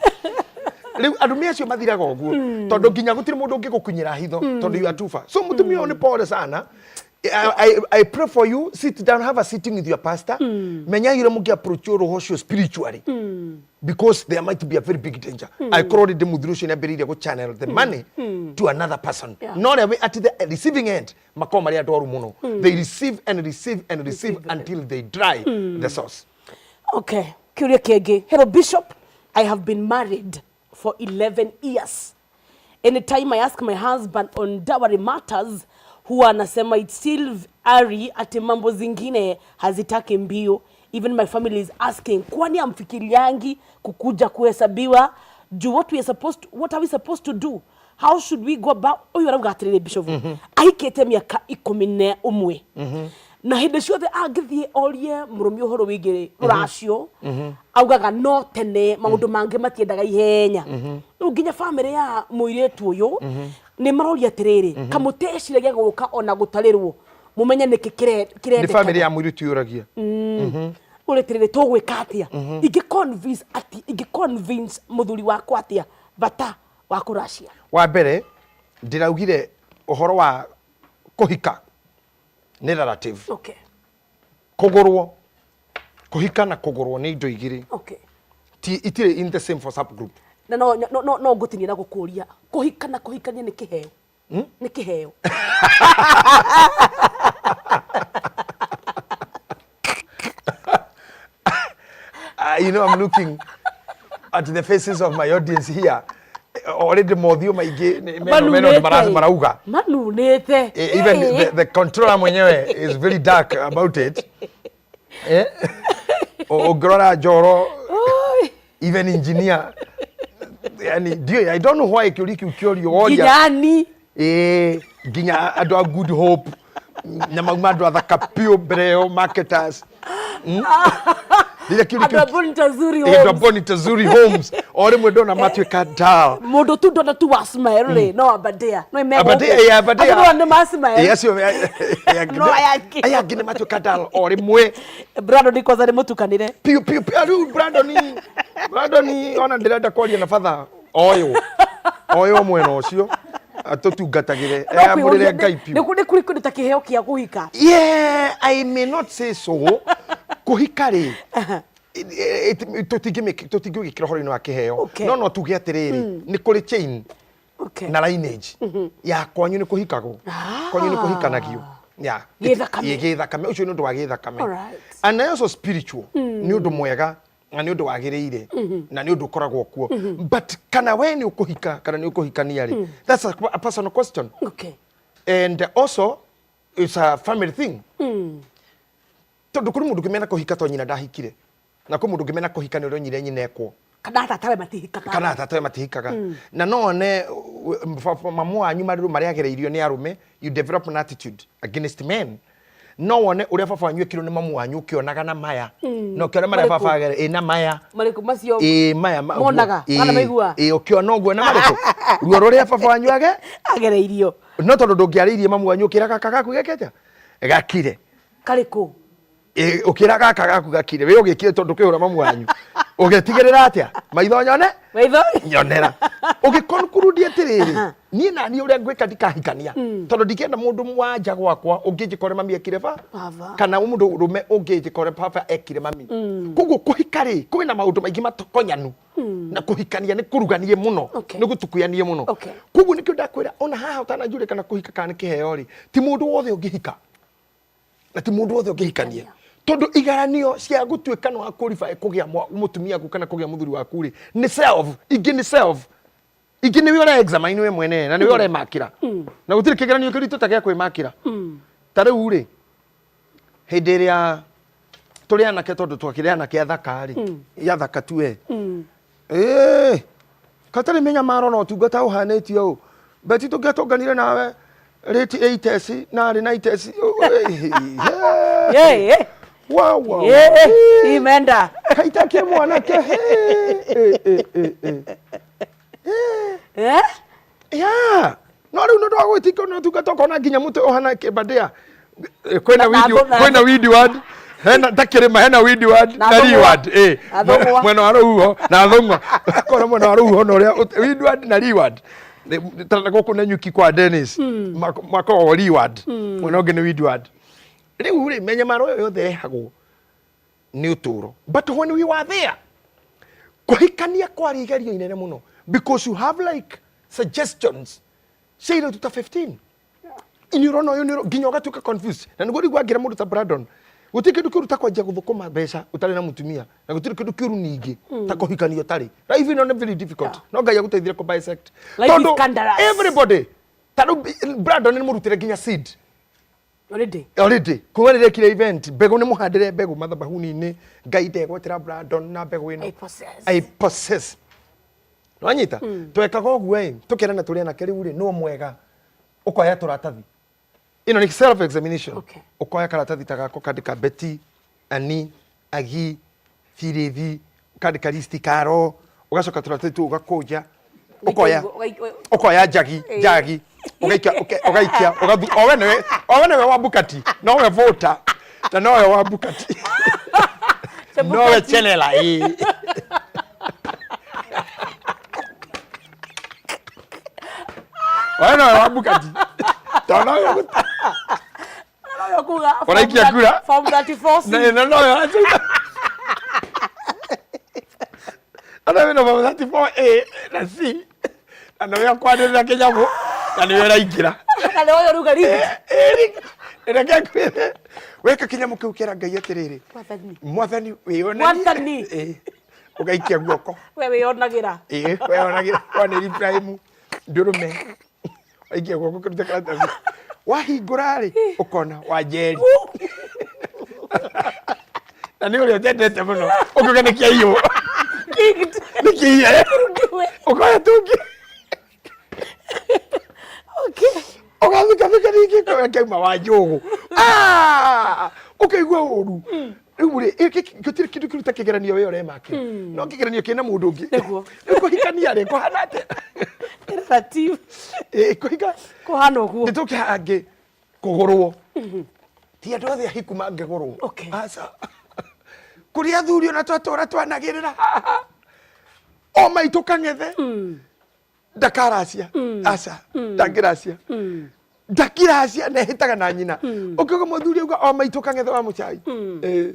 Rĩu arũme acio mathiraga ũguo tondũ nginya gũtirĩ mũndũ ũngĩgũkunyĩra hitho tondũ you are too far. So mũtumia ũyũ nĩ pole sana. I pray for you, sit down, have a sitting with your pastor. Menya yule mũngĩ approach roho ũcio spiritually. Because there might be a very big danger. I already mũthuri ũcio nĩambĩrĩirie gũ channel the money to another person. No rĩa wĩ at the receiving end makoragwo marĩ andũ oru mũno. They receive and receive and receive until they dry the source. Okay. Kĩũria kĩngĩ. Hello Bishop, I have been married for 11 years. Anytime I ask my husband on dowry matters, huwa anasema it's still early, ati mambo zingine hazitaki mbio. Even my family is asking, kwani amfikiriangi kukuja kuhesabiwa? Juu what are we supposed to do? How should we go about? Ũyũ arauga atĩrĩrĩ Bishop, ahikĩte mĩaka 11. Na hĩndĩ ciothe angĩthiĩ orie mũrũme ũhoro wĩgiĩ rũracio, augaga no tene maũndũ mangĩ matiendaga ihenya. Rĩu nginya bamĩrĩ ya mũirĩtu ũyũ nĩ maroria atĩrĩrĩ, kamũteciragia gũka ona gũtarĩrwo, mũmenye nĩkĩ Nĩ bamĩrĩ ya mũirĩtu yũragia. Ũrĩ atĩrĩrĩ, tũgwĩka atĩa? Ingĩ convince ati, ingĩ convince mũthuri wakwa atĩa bata wa kũracia? Wa mbere ndĩraugire ũhoro wa Kũhika nĩ relative. Kũgũrwo, kũhika na kũgũrwo nĩ indo igĩrĩ. Ti itirĩ in the same WhatsApp group. Na no ngũtinia na gũkũria, kũhika na kũhikania nĩ kĩheo? Nĩ kĩheo? I'm looking at the faces of my audience here. Already mothiũ maingĩ meno meno marauga. Manunĩte. Even the controller mwenyewe is very dark about it. Ũngĩrora Njoro, even engineer, yani ndiũĩ, I don't know why kĩũria kĩu kĩũrio woria. Nginya ni. Ĩĩ, nginya andũ a Good Hope na mauma andũ athaka piũ mbere ĩyo, marketers. Rĩrĩa kĩũria Andũ a kĩu Bonita Zuri Ĩĩ, andũ a Homes. Bonita Zuri Homes o rĩmwe ndona matuĩka dull. Mũndũ tu ndona tu wa smile rĩ, no Aberdare no ime. Aberdare, ĩĩ, Aberdare. Andũ nĩ ma smile. Ĩĩ, acio No aya angĩ. Aya angĩ nĩ matuĩka dull o rĩmwe. Brandon kwanza nĩ mũtukanĩre. Piũ piũ piũ. Rĩu Brandon ona ndĩrenda kwaria na batha oyũ oyũ mwena ũcio atũtungatagĩre eyamũrĩre Ngai piũ. Nĩ kũrĩ kĩndũ ta kĩheo kĩa kũhika? Yeah, I may not say so. Kũhika rĩ, tũtingĩgĩkĩra ũhoro-inĩ wa kĩheo. No tuge atĩrĩrĩ, nĩ kũrĩ chain na lineage ya kwanyu nĩ kũhikagwo, kwanyu nĩ kũhikanagio. Yeah. Gĩthakame. Ĩ, gĩthakame. Ũcio nĩ ũndũ wa gĩthakame. And also spiritual, nĩ ũndũ mwega na nĩ ũndũ wagĩrĩire na nĩ ũndũ ũkoragwo kuo. But kana we nĩ ũkũhika kana nĩ ũkũhikania rĩ, that's a personal question. And also it's a family thing, tondũ kũrĩ mũndũ ũngĩmena kũhika to nyina ndahikire, na kwĩ mũndũ ũngĩmena kũhika nĩ ũrĩa onyire nyina ekwo. Kana tatawe matihikaga. Kana tatawe matihikaga. Na no one mamu wanyu marĩ marĩa agereirio nĩ arũme, you develop an attitude against men. No wone ũrĩa baba wanyu ekirwo nĩ mamu wanyu, ũkĩonaga na maya na ũkĩona marĩa Marĩkũ? baba agere ĩ na maya. Marĩkũ macio? Ĩ maya Monaga, ũguo. kana Ĩ, maiguaga? Ĩ, ũkĩona ũguo na marĩkũ ruo rũrĩa baba wanyu age agereirio. No tondũ ndũngĩarĩirie mamu wanyu ũkĩra gaka gaku geke atĩa, gakire. Karĩkũ? Ĩ, ũkĩra gaka gaku gakire, wĩ ũgĩkire tondũ kĩhũra mamu wanyu ũgĩtigĩrĩra atĩa maitho nyone maitho nyonera ũgĩkonkurudi atĩrĩrĩ, niĩ naniĩ ũrĩa ngwĩka ndikahikania tondũ ndingĩenda mũndũ wa nja gwakwa ũngĩnjĩka ũrĩa mami ekire ba Baba. kana mũndũ ũrũme ũngĩnjĩka ũrĩa baba ekire mami. Koguo kũhika rĩ, kwĩna maũndũ maingĩ matokonyanu na kũhikania nĩ kũruganie mũno, nĩ gũtukuyanie mũno. Koguo nĩkĩo ndakwĩra ona haha ũtananjũria kana kũhika kana nĩ kĩheo rĩ, ti mũndũ wothe ũngĩhika na ti mũndũ wothe ũngĩhikania, tondũ igaranio cia gũtuĩka no qualify kũgĩa mũtumia waku kana kũgĩa mũthuri waku rĩ, nĩ self, ingĩ nĩ self, ingĩ nĩwe ũre examine we mwene na nĩwe ũremakĩra, na gũtirĩ kĩgeranio kĩritũ ta gĩa kwĩmakĩra. Ta rĩu rĩ, hĩndĩ ĩrĩa tũrĩ anake, tondũ twakĩrĩ anake athaka rĩ, athaka tu we ĩĩ katarĩ mĩnyamaro na ũtungata ũhanĩtio ũũ beti tũngĩatũnganire nawe rĩti 80s na rĩ 90s. Yee. Wow, wow. Yee, imenda. Kaita mwanake. Eh? Yeah. No rĩu nĩ ũndũ wa gwĩtĩkio nĩ ũtungata ũkona nginya mũtĩ ũhana kĩbandĩa. Kwĩna Na kwĩna windward, hena ta kĩrĩma, hena windward Na na thũng'wa. leeward, ĩ. Na thũng'wa. Mwena wa rũhuho na thũng'wa, kona mwena wa rũhuho na ũrĩa windward na leeward. Ta gũkũ na nyuki kwa Dennis makoragwo leeward, mwena ũngĩ nĩ windward. Rĩu rĩ, mĩnyamaro ĩyo yothe ĩrehagwo nĩ ũtũũro. But when we were there, kũhikania kwarĩ igerio inene mũno because you have like suggestions cia airĩtu ta 15 nĩ ũrona ũyũ nginya ũgatuĩka confused. Na nĩguo rĩu wangĩra mũndũ ta Brandon, gũtirĩ kĩndũ kĩũru ta kwanjia gũthũkũma mbeca ũtarĩ na mũtumia, na gũtirĩ kĩndũ kĩũru ningĩ ta kũhikania ũtarĩ. Life ĩno nĩ very difficult, no Ngai agũteithire kũ bisect. Life is Tondũ scandalous. everybody, ta rĩu Brandon nĩ mũrutĩre nginya seed Already. Already kuma rĩrĩa ekire event, mbegũ nĩ mũhandĩre mbegũ mathabahuni-inĩ. Ngai ndegwatĩra Brandon na mbegũ ĩno. I possess. I possess. Nwanyita twekaga ũguo ĩ, tũkerana tũrĩ anake rĩu rĩ, no mwega ũkoya tũratathi, ĩno nĩ self examination. Ũkoya karatathi ta gako, ũkandĩka Betty, Ani, Agi, Birithi, ũkandĩka listi karo, ũgacoka tũratathi tũu ũgakũnja, ũkoya ũkoya njagi njagi, ũgaikia ũgaikia o we nĩwe wa Bukati, nowe voter na nowe wa Bukati, nowe chenela ĩ. We nowe wa Bukati tondũ nowe Ũkuga Ũraikia kura. Form 34 C. Na ĩno noyo acuka. Ana wĩna form 34A na C. Na nĩwe ũkwanĩrĩra kĩnyamũ na nĩwe ũraingĩra. Na nĩwe ũyũ ũruga rigi. Reke ngwĩre. Weka kĩnyamũ kĩu kĩra Ngai atĩrĩrĩ. Mwathani. Mwathani wĩyonanie. Mwathani. Ĩĩ. Ũgaikia guoko. We wĩyonagĩra. Ĩĩ, weyonagĩra. Kwa nĩ Ibrahimu ndũrũme. Waikia guoko kĩrute karatathi. Wahingũra rĩ, ũkona Wanjeri. Na nĩ ũrĩa ũtendete mũno. Ũkiuga nĩ kĩaiywo. Nĩ kĩiye. Ũkoya tũngĩ. Okay. Ũgathikathika ningĩ ũkoya kĩauma wa njũgũ. Ah! Ũkaigua ũru. Rĩu rĩ, gũtirĩ kĩndũ kĩruta kĩgeranio we ũremakĩra. No kĩgeranio kĩna mũndũ ũngĩ. Nĩguo. Rĩu kũhikania rĩ, kũhana atĩa? Relative. Ĩ, kũhika Kũhana ũguo. nĩ tũke hangĩ kũgũrwo. Ti andũ othe ahiku mangĩgũrwo. Okay. Aca. Kũrĩ athuri ona twatũra twanagĩrĩra haha. O maitũ kang'ethe. Ndakaracia. Aca. Ndangĩracia. Ndakiracia na ehĩtaga na nyina. Ũkiuga mũthuri auga o maitũ kang'ethe wa mũcai. Ĩ.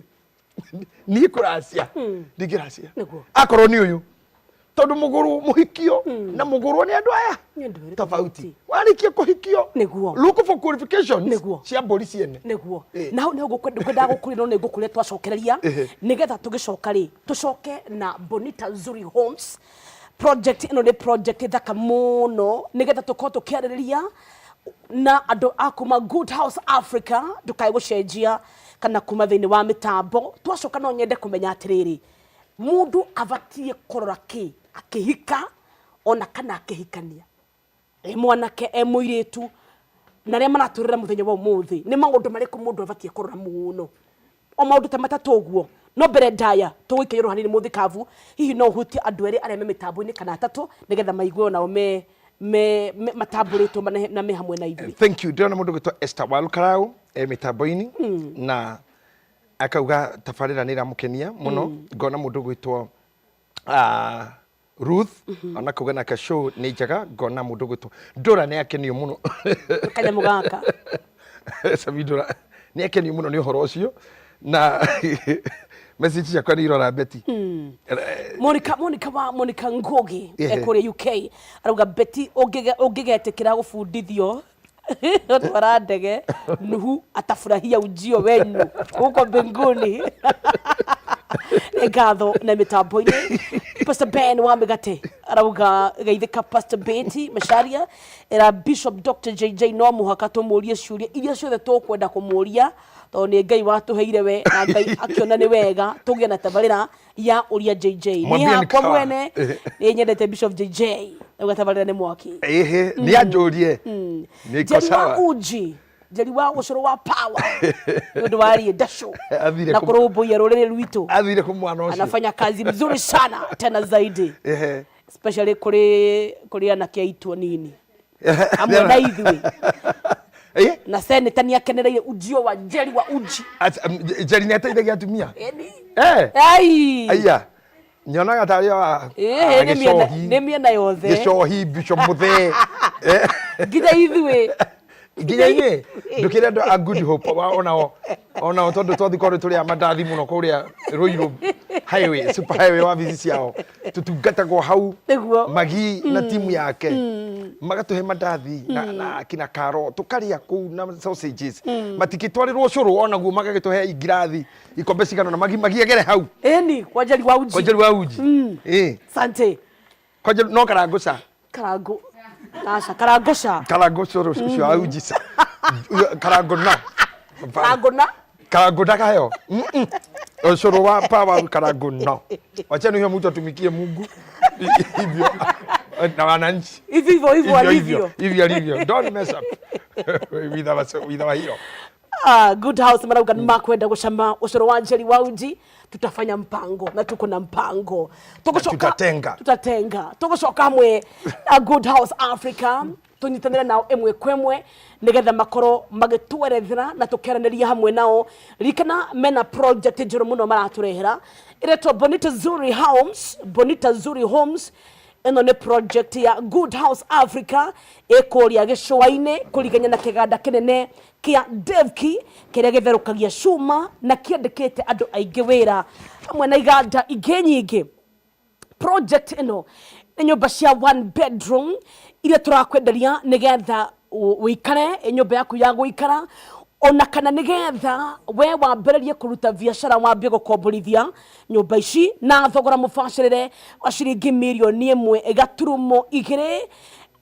Niĩ kũracia. Ndingĩracia. Nĩguo. Akorwo nĩ ũyũ. Tondũ mũgũrwo mũhikio na mũgũrwo nĩ andũ aya Nĩ andũ erĩ tofauti. Warĩkia kũhikio. Nĩguo. Look for qualifications Nĩguo. cia mbũri ciene. Nĩguo. Ĩ. Na hau nĩho ngũkwendaga gũkũria no nĩ ngũkũria twacokereria nĩgetha tũgĩcoka rĩ tũcoke na Bonita Zuri Homes project ĩno nĩ project thaka mũno nĩgetha tũkorwo tũkĩarĩrĩria na andũ a kuma Good House Africa ndũkae gũcenjia kana kuma thĩinĩ wa mĩtambo twacoka no nyende kũmenya atĩrĩrĩ mũndũ abatiĩ kũrora kĩ akĩhika ona kana akĩhikania e mwanake e mũirĩtu na arĩa maratũrĩra mũthenya wa ũmũthĩ nĩ maũndũ marĩkũ mũndũ abatiĩ kũrora mũno o maũndũ ta matatũ ũguo no mbere ndaya tũgũikĩrĩrwo hanini mũthikabu hihi no ũhutie andũ erĩ arĩa me mĩtambo-inĩ kana atatũ nĩgetha maigue onao me me me- matambũrĩtwo na me hamwe na ithuĩ. Thank you. Ndĩrona mũndũ ũgwĩtwo Esther Walukarau e mĩtambo-inĩ na akauga tabarĩra nĩ ĩramũkenia mũno. Ngona mũndũ ũgwĩtwo Ruth ona akauga nake show nĩ njega. Ngona mũndũ ũgwĩtwo Ndũra nĩ akenio mũno. Kanyamũ gaka. Sami Ndũra nĩ akenio mũno nĩ ũhoro ũcio na message ciakwa nĩ irora Betty. Monica Monica wa Monica Ngugi kũrĩa UK arauga Betty ũngĩgetĩkĩra gũbundithio twara ndege Nuhu atafurahia ujio wenyu huko mbinguni. Nĩ ngatho na mĩtambo-inĩ Pastor Ben wa Mĩgate arauga geithĩka Pastor Betty Macharia era Bishop Dr JJ no mũhaka tũmũrie ciũria iria ciothe tũkwenda kũmũria tondũ nĩ Ngai watũheire we na Ngai akĩona nĩ wega tũgĩe na tabarĩra ya ũria JJ niĩ Mwambie nĩ hakwa kawa. mwene nĩ nyendete Bishop JJ auga tabarĩra nĩ mwaki. Ĩhĩ, nĩ anjũrie nĩ iko Njeri wa sawa. uji Njeri wa ũcũrũ wa power nĩ ũndũ wa rĩenda show Athire na kũrũmbũiya rũrĩrĩ rwitũ. Athire kũ mwana ũcio? Anafanya kazi mzuri sana tena zaidi especially kũrĩ anake aitũ anini hamwe na ithuĩ na seneta nĩ akenereire ujio wa Njeri wa uji. Njeri nĩ ateithagia atumia. Ĩni. Eh. Ai. Aya. Nyonaga tarĩ wa Ĩĩ, nĩ mĩena nĩ mĩena yothe. Gĩcohi Bishop Muthee. Nginya ithuĩ. Nginya inyuĩ ndũkĩre andũ a Good Hope onao onao tondũ twathi korwo tũrĩa mandathi mũno kũrĩa Ruiru highway super highway wabici ciao tũtungatagwo hau. Nĩguo. Magi na timu yake magatũhe mandathi na kina karo tũkarĩa kũu na sausages matikĩtwarĩrwo cũrũ onaguo magagĩtũhe ingirathi ikombe cigana na magi magiagere hau. Ĩni kwa Njeri wa uji. Kwa Njeri wa uji. Ĩ. Asante. Kwa Njeri no karango ca. Karango aca karango ca. Karango cũrũ ũcio wa uji ca karango na karango na karango ndakaheo ũcũrũ wa power karango no wacheni huyo mtu atumikie Mungu hivyo na wananchi hivyo hivyo hivyo alivyo. Hivyo alivyo. Don't mess up with our hero. Ah, Good House marauga nĩ makwenda gũcama ũcũrũ wa Njeri wa uji tutafanya mpango na tuko na mpango. Tũgũcoka Tutatenga. Tutatenga tũgũcoka hamwe na Good House Africa tũnyitanĩre nao ĩmwe kwa ĩmwe nĩgetha makorwo magĩtwerethera na tũkĩaranĩria hamwe nao. Ririkana mena project njerũ mũno maratũrehera ĩretwo Bonita Zuri Homes. Bonita Zuri Homes Ĩno nĩ project ya Good House Africa ĩkũrĩa gĩcũa-inĩ kũrigania na kĩganda kĩnene kĩa Devki kĩrĩa gĩtherũkagia cuma na kĩandĩkĩte andũ aingĩ wĩra hamwe na iganda ingĩ nyingĩ. Project ĩno nĩ nyũmba cia one bedroom iria tũrakwenderia nĩgetha ũikare ĩ nyũmba yaku ya gũikara, ona kana nĩgetha we wambĩrĩrie kũruta biacara, wambie gũkomborithia nyũmba ici na thogora mũbacĩrĩre wa ciringi 1.2 mirioni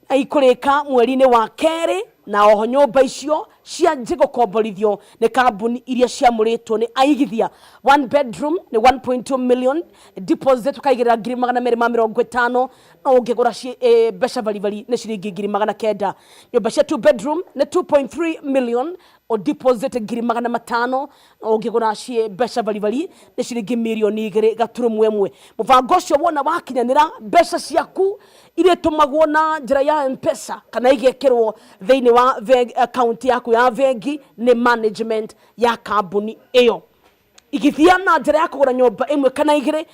na ikũrĩka mweri-inĩ wa kerĩ. Na oho nyũmba icio cianjie gũkomborithio nĩ kambuni iria ciamũrĩtwo nĩ aigithia. One bedroom nĩ 1.2 million, deposit ũkaigĩrĩra 250,000, no ũngĩgũra mbeca baribari nĩ ciringi 900,000. Nyũmba cia two bedroom nĩ 2.3 million, o deposit 500,000, no ũngĩgũra ciĩ mbeca baribari nĩ ciringi 2.1 mirioni. Mũbango ũcio wona wakinyanĩra, mbeca ciaku iria itũmagwo na njĩra ya Mpesa kana igekĩrwo thĩinĩ wa account yaku ya bengi nĩ management ya kambuni ĩyo. Igithia na njĩra ya kũgũra nyũmba ĩmwe kana igĩrĩ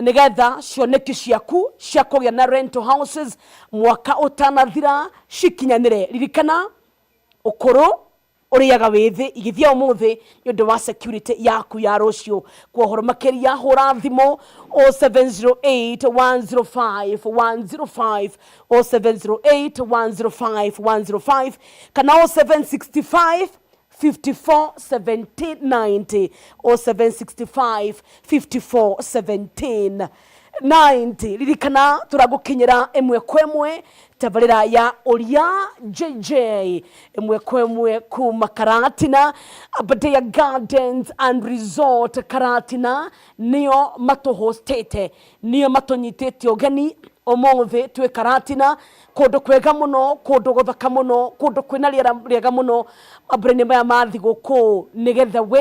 nĩgetha cioneki ciaku cia kũgĩa na rental houses mwaka ũtanathira cikinyanĩre. Ririkana, ũkũrũ ũrĩaga wĩthĩ. Igithia ũmũthĩ nĩ ũndũ wa security yaku ya rũciũ. Kwa ũhoro makĩria hũra thimũ 0708 105 105, 0708 105 105 kana 0765 54 17 90, 0765 54 17 90. Ririkana tũragũkinyĩra ĩmwe kwa ĩmwe tabarĩra ya Ũria JJ ĩmwe kwa ĩmwe kuma Karatina. Aberdare Gardens and Resort Karatina nĩo matũhostĩte, nĩo matũnyitĩte ũgeni ũmũthĩ. Twĩ Karatina, kũndũ kwega mũno, kũndũ gũthaka mũno, kũndũ kwĩna rĩera rĩega mũno mambura-inĩ maya ma thigũkũ, nĩgetha we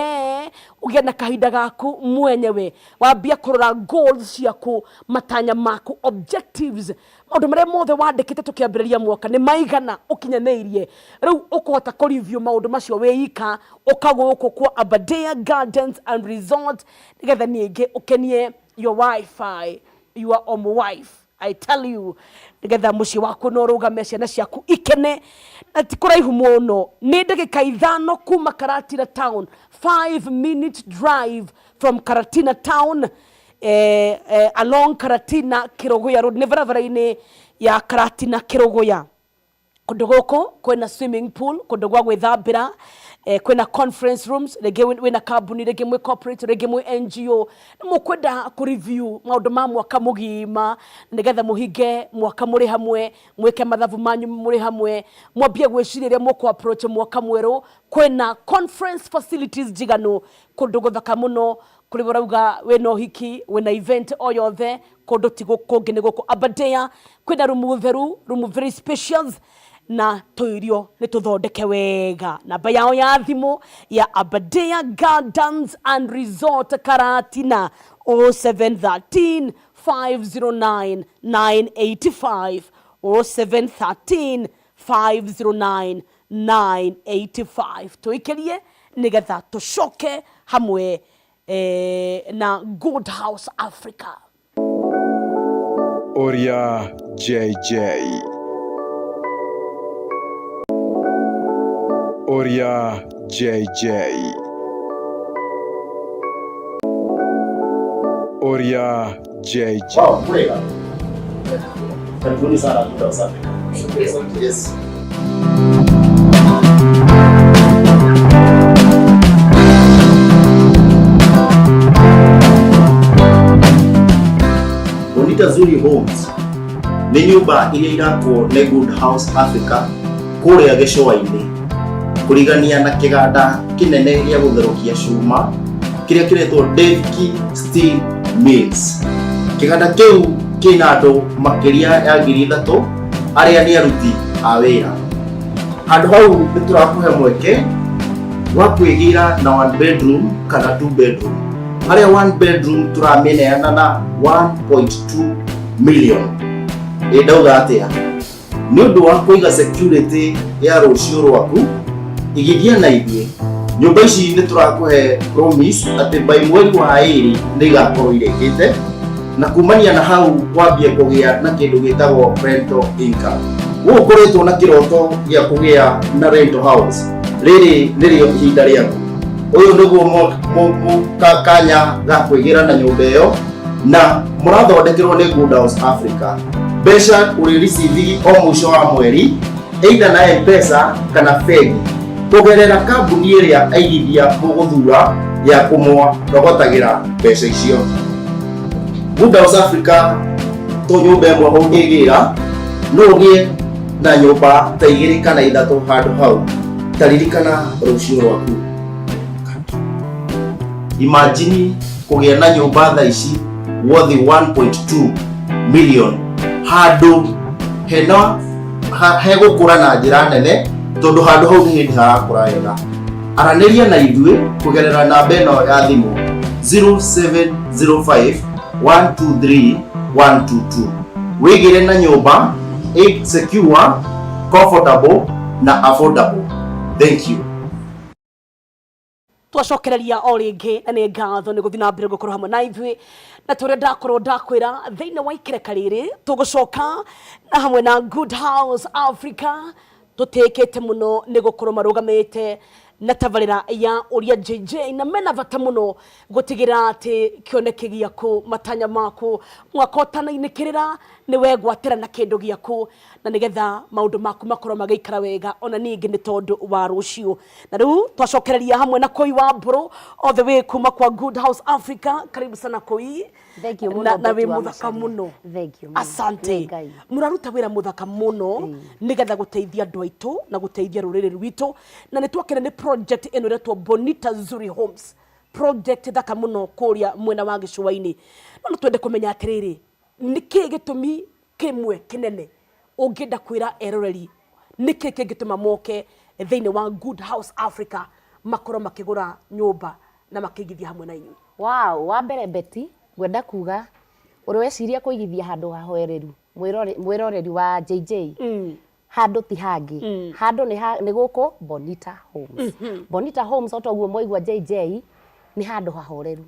ũgĩe na kahinda gaku mwenyewe wambia kũrora goals ciaku, matanya maku, objectives, maũndũ marĩa mothe wandĩkĩte tũkĩambĩrĩria mwaka nĩ maigana ũkinyanĩirie. Rĩu ũkũhota kũ review maũndũ macio wĩika ũka gũkũ kwa Aberdare Gardens and Resort, nĩgetha ningĩ ũkenie your wifi, your own wife, I tell you, nĩgetha mũciĩ waku no ũrũgame, ciana ciaku ikene. Na ti kũraihu mũno, nĩ ndagĩka 5 kuma Karatina town, 5 minute drive from Karatina town, along Karatina Kĩrũgũya Road, nĩ barabara-inĩ ya Karatina Kĩrũgũya. Kũndũ gũkũ kwĩna swimming pool, kũndũ gwa gwĩthambĩra, kwĩna conference rooms. Rĩngĩ wĩna kambuni, rĩngĩ mwĩ corporate, rĩngĩ mwĩ NGO, nĩ mũkwenda kũ review maũndũ ma mwaka mũgima nĩgetha mũhinge mwaka mũrĩ hamwe, mwĩke mathabu manyu mũrĩ hamwe, mwambie gwĩciria ũrĩa mũkũ approach mwaka mwerũ. Kwĩna conference facilities njiganu, kũndũ gũthaka mũno. Kũrĩ ũrauga wĩna ũhiki, wĩna event o yothe, kũndũ ti kũngĩ nĩ gũkũ Aberdare. Kwĩna rumu theru, rumu very spacious, na tũirio nĩ tũthondeke wega. Namba yao ya thimũ ya Aberdare Gardens and Resort Karatina, 0713 509 985, 0713 509 985. Tũikĩrie nĩgetha tũcoke hamwe na Good House Africa. Ũria JJ. Ũria JJ. Ũria JJ. Wow, mwega. Karibuni sana Good House Africa. Yes. Bonita Zuri Homes nĩ nyũmba iria irakwo nĩ Good House Africa kũrĩa gĩcũa-inĩ kũrigania na kĩganda kĩnene gĩa gũtherũkia cuma kĩrĩa kĩretwo Devki Steel Mills. Kĩganda kĩu kĩna andũ makĩria ya 3,000 arĩa nĩ aruti a wĩra. Handũ hau nĩ tũrakũhe mweke wa kwĩgĩra na one bedroom kana two bedroom, harĩa one bedroom tũramĩneana na 1.2 million. Ĩ ndauga atĩa? Nĩ ũndũ wa kũiga security ya rũciũ rwaku, igithia na ithuĩ. Nyũmba ici nĩ tũrakũhe promise atĩ by mweri wa ĩrĩ nĩ igakorwo irĩkĩte. Na kumania na hau wambie kũgĩa na kĩndũ gĩtagwo rental income. Gũkũ ũkoretwo na kĩroto gĩa kũgĩa na rental house, rĩrĩ nĩrĩo ihinda rĩaku. Ũyũ nĩguo kanya ga kwĩgĩra na nyũmba ĩyo na mũrathondekerwo nĩ Good House Africa. Mbeca ũrĩ receive o mũico wa mweri either na M-Pesa kana bengi kũgerera kambuni ĩrĩa aigithia mũgũthura ya kũmũrogotagĩra mbeca icio. Good House Africa to nyũmba ĩmwe ũngĩgĩra, no ũgĩe na nyũmba ta igĩrĩ kana ithatũ handũ hau. Ta ririkana rũciũ rwaku. Imagine kũgĩa na nyũmba thaa ici worth 1.2 million handũ hena hegũkũra na njĩra nene, tondũ handũ hau nĩ hĩndĩ harakũra wega. Aranĩria na ithuĩ kũgerera namba ĩno ya thimũ 0705 123 122, wĩgĩre na nyũmba ĩ secure, comfortable na affordable. Thank you. Twacokereria o rĩngĩ na nĩ ngatho nĩ gũthiĩ na mbere gũkorwo hamwe na ithuĩ, na tũrĩa ndakorwo ndakwĩra thĩinĩ wa ikereka rĩrĩ tũgũcoka na hamwe na Good House Africa. Tũtĩkĩte mũno nĩ gũkorwo marũgamĩte na tabarĩra ya Ũria JJ, na mena bata mũno gũtigĩrĩra atĩ kĩoneki gĩaku, matanya maku, mwaka ũtanainĩkĩrĩra nĩ wegwatĩra na kĩndũ gĩaku, na nĩgetha maũndũ maku makorwo magĩikara wega, ona ningĩ nĩ tondũ wa rũciũ. Na rĩu twacokereria hamwe na Koi wa Mbũrũ all the way kuma kwa Good House Africa. Karibu sana, Koi. Thank you mũno, na wĩ Betty wa mũthaka Macharia. Mũno. Thank you mũno. Asante. Nĩ Ngai. Mũraruta wĩra mũthaka mũno nĩgetha gũteithia andũ aitũ na gũteithia rũrĩrĩ rwitũ, na nĩ twakena nĩ project ĩno ĩretwo Bonita Zuri Homes, project thaka mũno kũrĩa mwena wa gĩcũa-inĩ. No nĩ twende kũmenya atĩrĩrĩ, nĩ kĩĩ gĩtũmi kĩmwe kĩnene ũngĩenda kwĩra eroreri, nĩkĩ kĩngĩtũma moke thĩinĩ wa Good House Africa makorwo makĩgũra nyũmba na makĩigithia hamwe na inyuĩ? Wow, wa mbere Betty, ngwenda kuga ũrĩ weciria kũigithia handũ hahoereru, mwĩroreri wa JJ, handũ ti hangĩ, handũ nĩ gũkũ Bonita Homes. Bonita Homes, o toguo mwaigua JJ, nĩ handũ hahoreru.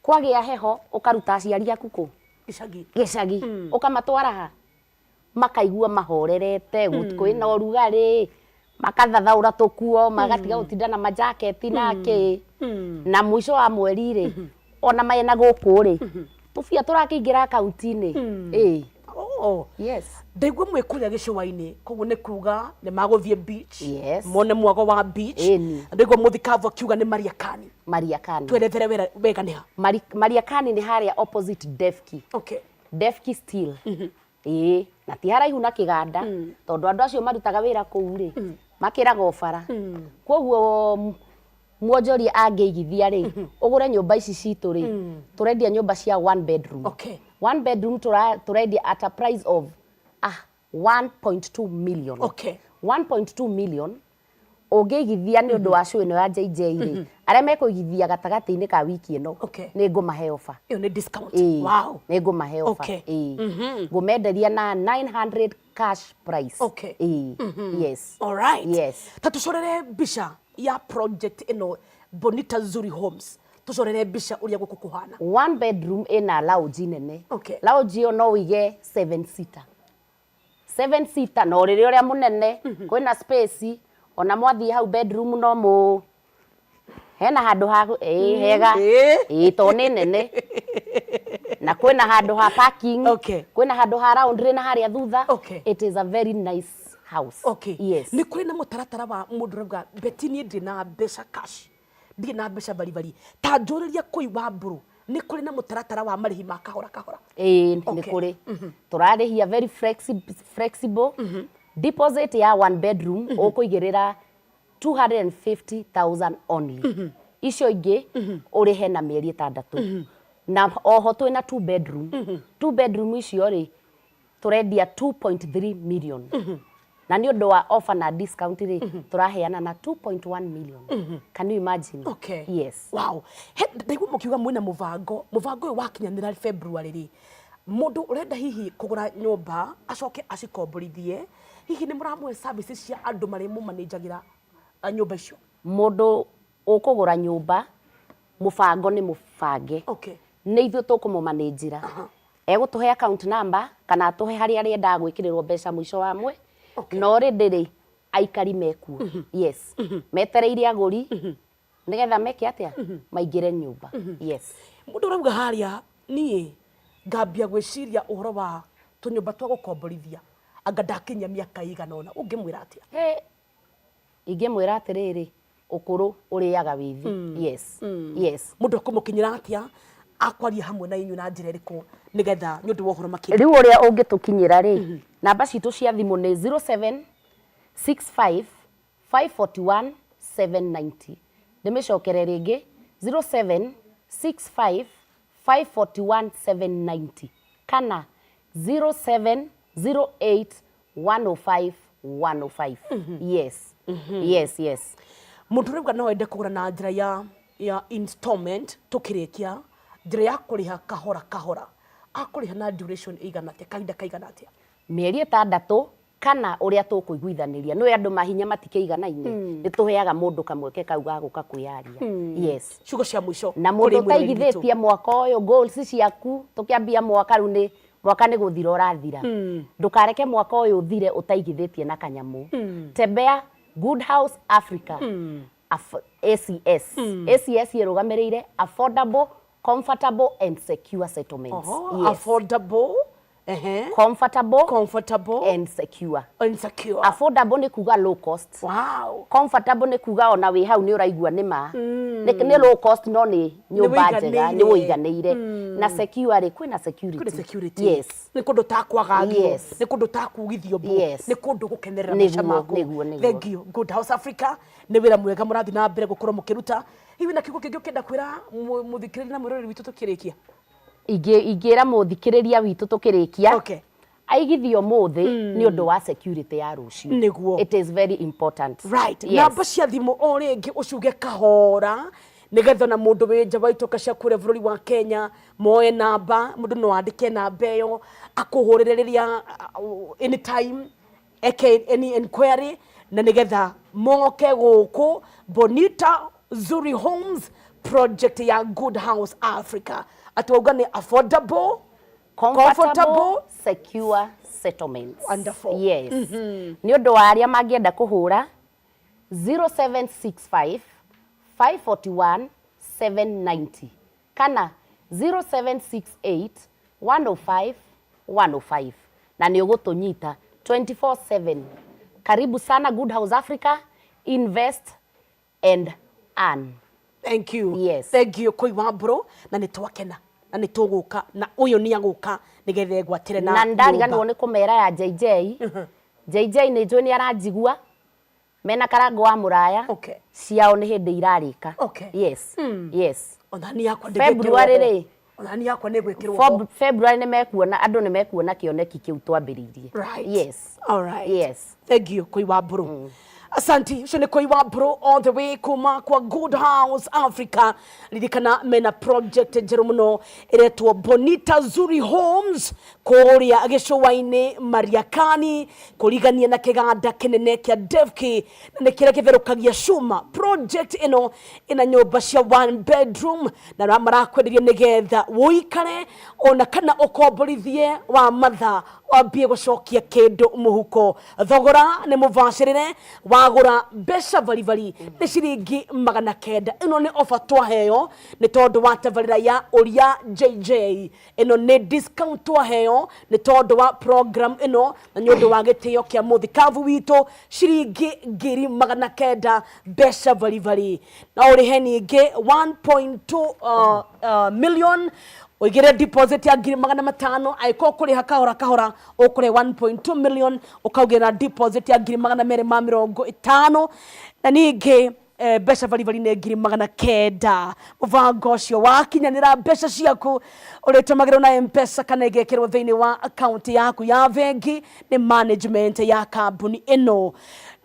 Kwagĩa heho ũkaruta aciari aku kũ? Gĩcagi. Gĩcagi, ũkamatwara ha makaigua mahorerete, kwĩna ũrugarĩ, makathathaũra tũkuo, magatiga gũtinda na majaketi na kĩ. Na mũico wa mweri rĩ, ona mena gũkũ rĩ, tũbia tũrakĩingĩra akaunti-inĩ, ĩĩ. Oh. Yes. Ndaigua mwĩ kũrĩa gĩcũa-inĩ, koguo nĩ kuga nĩ magũthiĩ beach, Yes. mone mwago wa beach. Ĩni. Ndaigua mũthikabu akiuga nĩ Mariakani. Mariakani. Twerethere wega nĩ ha. Mariakani nĩ harĩa opposite Defki. Defki Steel, ĩĩ, na ti haraihu na kĩganda, tondũ andũ acio marutaga wĩra kũu rĩ, makĩraga o bara. Koguo mwonjoria angĩigithia rĩ, ũgũre nyũmba ici citũ rĩ, tũrendia nyũmba cia one bedroom. One bedroom tũrendia at a price of 1.2 million. 1.2 million ũngĩigithia nĩ ũndũ wa show ĩno ya JJ rĩ, arĩa mekũigithia gatagatĩ-inĩ ka wiki ĩno, nĩ ngũmahe offer. Ĩyo nĩ discount? Ĩĩ. Wow. Nĩ ngũmahe offer. Ĩĩ, ngũmenderia na 900 cash price. Ĩĩ, yes. Alright. Yes. Ta tũcorere mbica ya project ĩno, Bonita Zuri Homes, tũcorere mbica ũrĩa gũkũ kũhana. One bedroom ĩna lounge nene. Lounge ĩyo no ũige seven seater, seven seater, na ũrĩrĩ ũrĩa mũnene, kwĩna space. Ona mwathiĩ hau bedroom no mũ hena handũ ha ĩĩ hega. Ĩĩ, tondũ nĩ nene na kwĩna handũ ha parking, kwĩna handũ ha laundry na harĩa thutha. It is a very nice house. Yes. Nĩ kũrĩ na mũtaratara wa mũndũ ũrauga, "Betty, niĩ ndirĩ na mbeca cash, ndirĩ na mbeca baribari"? Ta njũrĩria kũi wa mbũrũ, nĩ kũrĩ na mũtaratara wa marĩhi ma kahora kahora? Ĩĩ, nĩ kũrĩ. Tũrarĩhia very flexible. Deposit ya one bedroom ũkũigĩrĩra 250,000 only, icio ingĩ ũrĩhe na mĩeri 6. Na oho twĩna two bedroom. Two bedroom icio rĩ, tũrendia 2.3 million, na nĩ ũndũ wa offer na discount rĩ, tũraheana na 2.1 million. Can you imagine? Yes. Wow. He, ndaigua mũkiuga mwĩna mũbango. Mũbango ũyũ wakinyanĩra February rĩ, mũndũ ũrenda hihi kũgũra nyũmba acoke acikomborithie, hihi nĩ mũramũhe services cia andũ marĩ mũmanĩnjagĩra nyũmba icio? Mũndũ ũkũgũra nyũmba, mũbango nĩ mũbange. Nĩ ithuĩ tũkũmũmanĩnjĩra. Egũtũhe account number kana atũhe harĩa arĩendaga gwĩkĩrĩrwo mbeca mũico wa mwe. Na already rĩ, aikari mekuo. Yes. Metereire agũri nĩgetha meke atĩa? Maingĩre nyũmba. Yes. Mũndũ ũrauga harĩa niĩ ngambia gwĩciria ũhoro wa tũnyũmba twa gũkomborithia anga ndakinyia mĩaka ĩigana ũna, ũngĩmwĩra atĩa? Hĩ, ingĩmwĩra atĩrĩrĩ, ũkũrũ ũrĩaga wĩthĩ. Yes. Yes. Mũndũ ekũmũkinyĩra atĩa akwaria hamwe na inyuĩ na njĩra ĩrĩkũ nĩgetha nĩ ũndũ wa ũhoro makĩria? Rĩu ũrĩa ũngĩtũkinyĩra rĩ, namba citũ cia thimũ nĩ 0765 541 790. Ndĩmĩcokere rĩngĩ, 0765 541 790 kana 0708 105 105. Yes. Yes, yes. Mũndũ ũrauga no ende kũgũra na njĩra ya installment, tũkĩrĩkia njĩra ya kũrĩha kahora kahora, akũrĩha na duration ĩigana atĩa, kahinda kaigana atĩa? Mĩeri 6 kana ũrĩa tũkũiguithanĩria. Nĩũĩ andũ mahinya matikĩiganaine, nĩ tũheaga mũndũ kamweke kau ga gũka kwĩyaria. Yes. Ciugo cia mũico Na mũndũ kũrĩ mwĩroreri witũ. ũtaigithĩtie mwaka ũyũ goals ciaku, tũkĩambia mwaka rĩu nĩ mwaka nĩ gũthira ũrathira. Ndũkareke mwaka ũyũ ũthire ũtaigithĩtie na kanyamũ. Tembea Good House Africa. ACS. ACS ĩrũgamĩrĩire Affordable, Comfortable and Secure Settlements. Oho, Yes. Affordable, ehe. Comfortable, Comfortable and secure. And secure. Affordable nĩ kuga low cost. Comfortable nĩ kuga ona wĩ hau nĩ ũraigua nĩ ma. Nĩ low cost no nĩ nyũmba njega, nĩ wũiganĩire. Na secure rĩ, kwĩna security. Kwĩna security. Yes. Nĩ kũndũ takwagagio. Yes. Nĩ kũndũ takugithio mbu. Yes. Nĩ kũndũ gũkenerera maica Nĩguo, maku. nĩguo, nĩguo. Thank you. Good House Africa nĩ wĩra mwega mũrathiĩ na mbere gũkorwo mũkĩruta. Hihi na kiugo kĩngĩ ũkĩenda kwĩra mũthikĩrĩria na mwĩroreri witũ tũkĩrĩkia? Ingĩra mũthikĩrĩria witũ tũkĩrĩkia, Okay. aigithie ũmũthĩ nĩ ũndũ wa security ya rũciũ. Nĩguo. It is very important. Right. Yes. Namba cia thimũ o rĩngĩ ũcuge kahora nĩgetha na mũndũ wĩ nja wa itoka cia kũrĩa bũrũri wa Kenya moe namba, mũndũ no andĩke namba ĩyo akũhũrĩre rĩrĩa anytime eke any inquiry na nĩgetha moke gũkũ Bonita Zuri Homes project ya Good House Africa. Atĩ wauga nĩ affordable, comfortable, comfortable, secure settlements. Wonderful. Yes. Nĩ ũndũ wa arĩa mangĩenda kũhũra 0765 541 790 kana 0768 105 105 na nĩ ũgũtũnyita 24/7. Karibu sana Good House Africa, invest and earn. Thank you. Yes. Thank you koi wa mbro na nĩ twakena na nĩ tũgũka na ũyũ nĩ agũka nĩgetha egwatĩre na Na ndariganĩrwo nyũmba. nĩ kũmera ya JJ. JJ nĩ njũĩ nĩ aranjigua mena Karango wa Mũraya. Okay. Ciao nĩ hĩndĩ irarĩka. Okay. Yes. Yes. Ona niĩ yakwa February ndĩgwĩkĩrwo ho. rĩ. Ona niĩ yakwa nĩ gwĩkĩrwo ho. February nĩ mekuona, andũ nĩ mekuona kĩoneki kĩu twambĩrĩirie. Right. Yes. All right. Yes. Thank you Koi wa Mbũrũ. Asanti, ũcio nĩ Koi wa Mbũrũ all the way kuma kwa Good House Africa. Ririkana mena project njerũ mũno ĩretwo Bonita Zuri Homes kũrĩa gĩcũa-inĩ Mariakani kũrigania na kĩganda kĩnene kĩa Devki na nĩ kĩrĩa gĩtherũkagia cuma. Project ĩno ĩna nyũmba cia one bedroom na marakwenderia nĩgetha ũikare ona kana ũkomborithie wa matha wambie gũcokia kĩndũ mũhuko. Thogora nĩ mũbacĩrĩre, wagũra mbeca baribari nĩ ciringi 900. Ĩno nĩ ofa twaheo nĩ tondũ wa tabarĩra ya Ũria JJ. Ĩno nĩ discount twaheo nĩ tondũ wa program ĩno na nĩ ũndũ wa gĩtĩo kĩa mũthikabu witũ, ciringi 900,000 mbeca baribari. No ũrĩhe ningĩ 1.2 million ũigĩre deposit ya 500,000, angĩkorwo ũkũrĩha kahora kahora ũkũrĩha 1.2 million ũkaugĩra deposit ya 250,000 na ningĩ mbeca baribari nĩ 900,000. Mũbango ũcio wakinyanĩra mbeca ciaku ũrĩtũmagĩrwo na M-Pesa kana ĩgekĩrwo thĩinĩ wa akaunti yaku ya bengi nĩ management ya kambuni ĩno.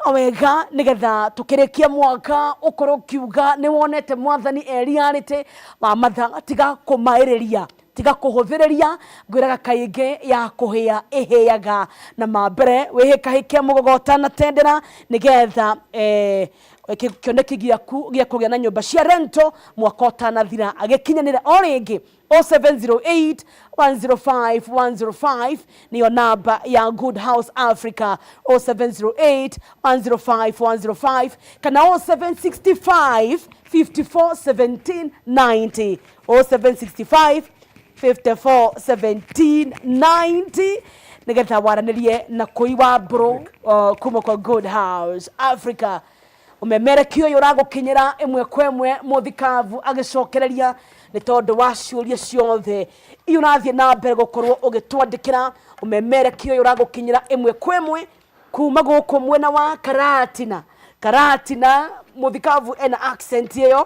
No wega nĩgetha tũkĩrĩkia mwaka ũkorwo ũkiuga nĩ wonete mwathani e reality wa matha, tiga kũmaĩrĩria. Tiga kũhũthĩrĩria, ngwĩraga kaingĩ ya kũhĩa ĩhĩaga na mambere. Wĩhĩkahĩke mũgogota na tendera nĩgetha eh, kĩoneki gĩaku gĩa kũgĩa na nyũmba cia rento mwaka ũtanathira agĩkinyanĩre. O rĩngĩ, 0708 105 105 niyo namba ya Good House Africa, 0708 105 105 kana 0765 54 17 90, 0765 54 17 90, nigetha waranĩrie na kũi wa mbũrũ kuma kwa Good House Africa. Ũmemerekio ũyũ ũragũkinyĩra ĩmwe kwa ĩmwe mũthikabu agĩcokereria nĩ tondũ wa ciũria ciothe iria ũrathiĩ na mbere gũkorwo ũgĩtwandĩkĩra. Ũmemerekio ũyũ ũragũkinyĩra ĩmwe kwa ĩmwe kuma gũkũ mwena wa Karatina. Karatina, mũthikabu ena accent ĩyo.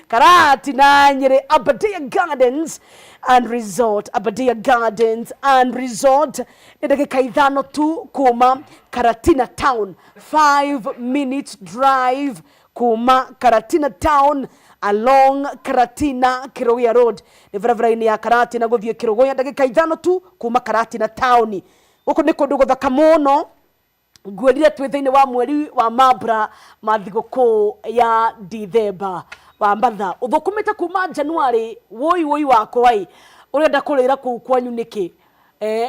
Karatina Nyĩrĩ, Aberdare Gardens and Resort. Aberdare Gardens and Resort nĩ ndagĩka 5 tu kuma Karatina town, 5 minutes drive kuma Karatina town along Karatina Kĩrũgũya Road. Nĩ barabara-inĩ ya Karatina gũthiĩ Kĩrũgũya, ndagĩka 5 tu kuma Karatina town. Gũkũ nĩ kũndũ gũthaka mũno. Ngwĩrire twĩ thĩinĩ wa mweri wa mambura ma thigũkũ ya Dithemba wa matha. Ũthũkũmĩte kuma January, woi woi wakwa ĩ, ũrenda kũrĩra kũu kwanyu nĩkĩ?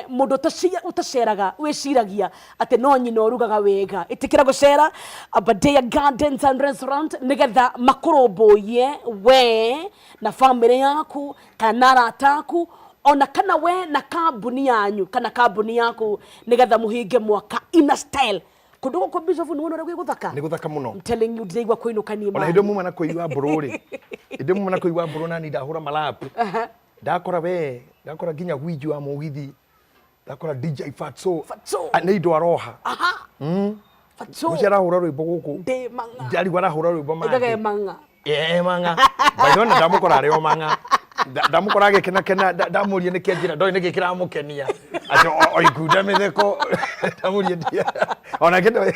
Mũndũ ũtaceraga wĩciragia atĩ no nyina ũrugaga wega. Ĩtĩkĩra gũcera Aberdare Gardens and Restaurant nĩgetha makũrũmbũiye we na bamĩrĩ yaku kana na arata aku, ona kana we na kambuni yanyu kana kambuni yaku, nĩgetha mũhinge mwaka in a style. Kũndũ gũkũ, Bishop, nĩ wona ũrĩa gwĩ gũthaka? Nĩ gũthaka mũno. I'm telling you, ndĩraigua kũinũka niĩ. Ona hĩndĩ muma na kũigua mbũrũ rĩ, hĩndĩ muma na kũigua mbũrũ nani ndahũra malapu, ndakora we, ndakora nginya gwiji wa mũgithi, ndakora DJ Fatso. Fatso. Ah, nĩ indo aroha. Aha. Fatso. Mũcio arahũra rwĩmbo gũkũ. Ndĩ mang'a. Ndarigwo arahũra rwĩmbo. Aigaga mangĩ mang'a. Eh, mang'a. By the way, ndamũkora arĩ o mang'a. Ndamũkora agĩkenakena, ndamũria nĩkĩ anjĩra ndoĩ nĩkĩ kĩramũkenia, atĩ o ikunda mĩtheko. Ndamũria onake ndoĩ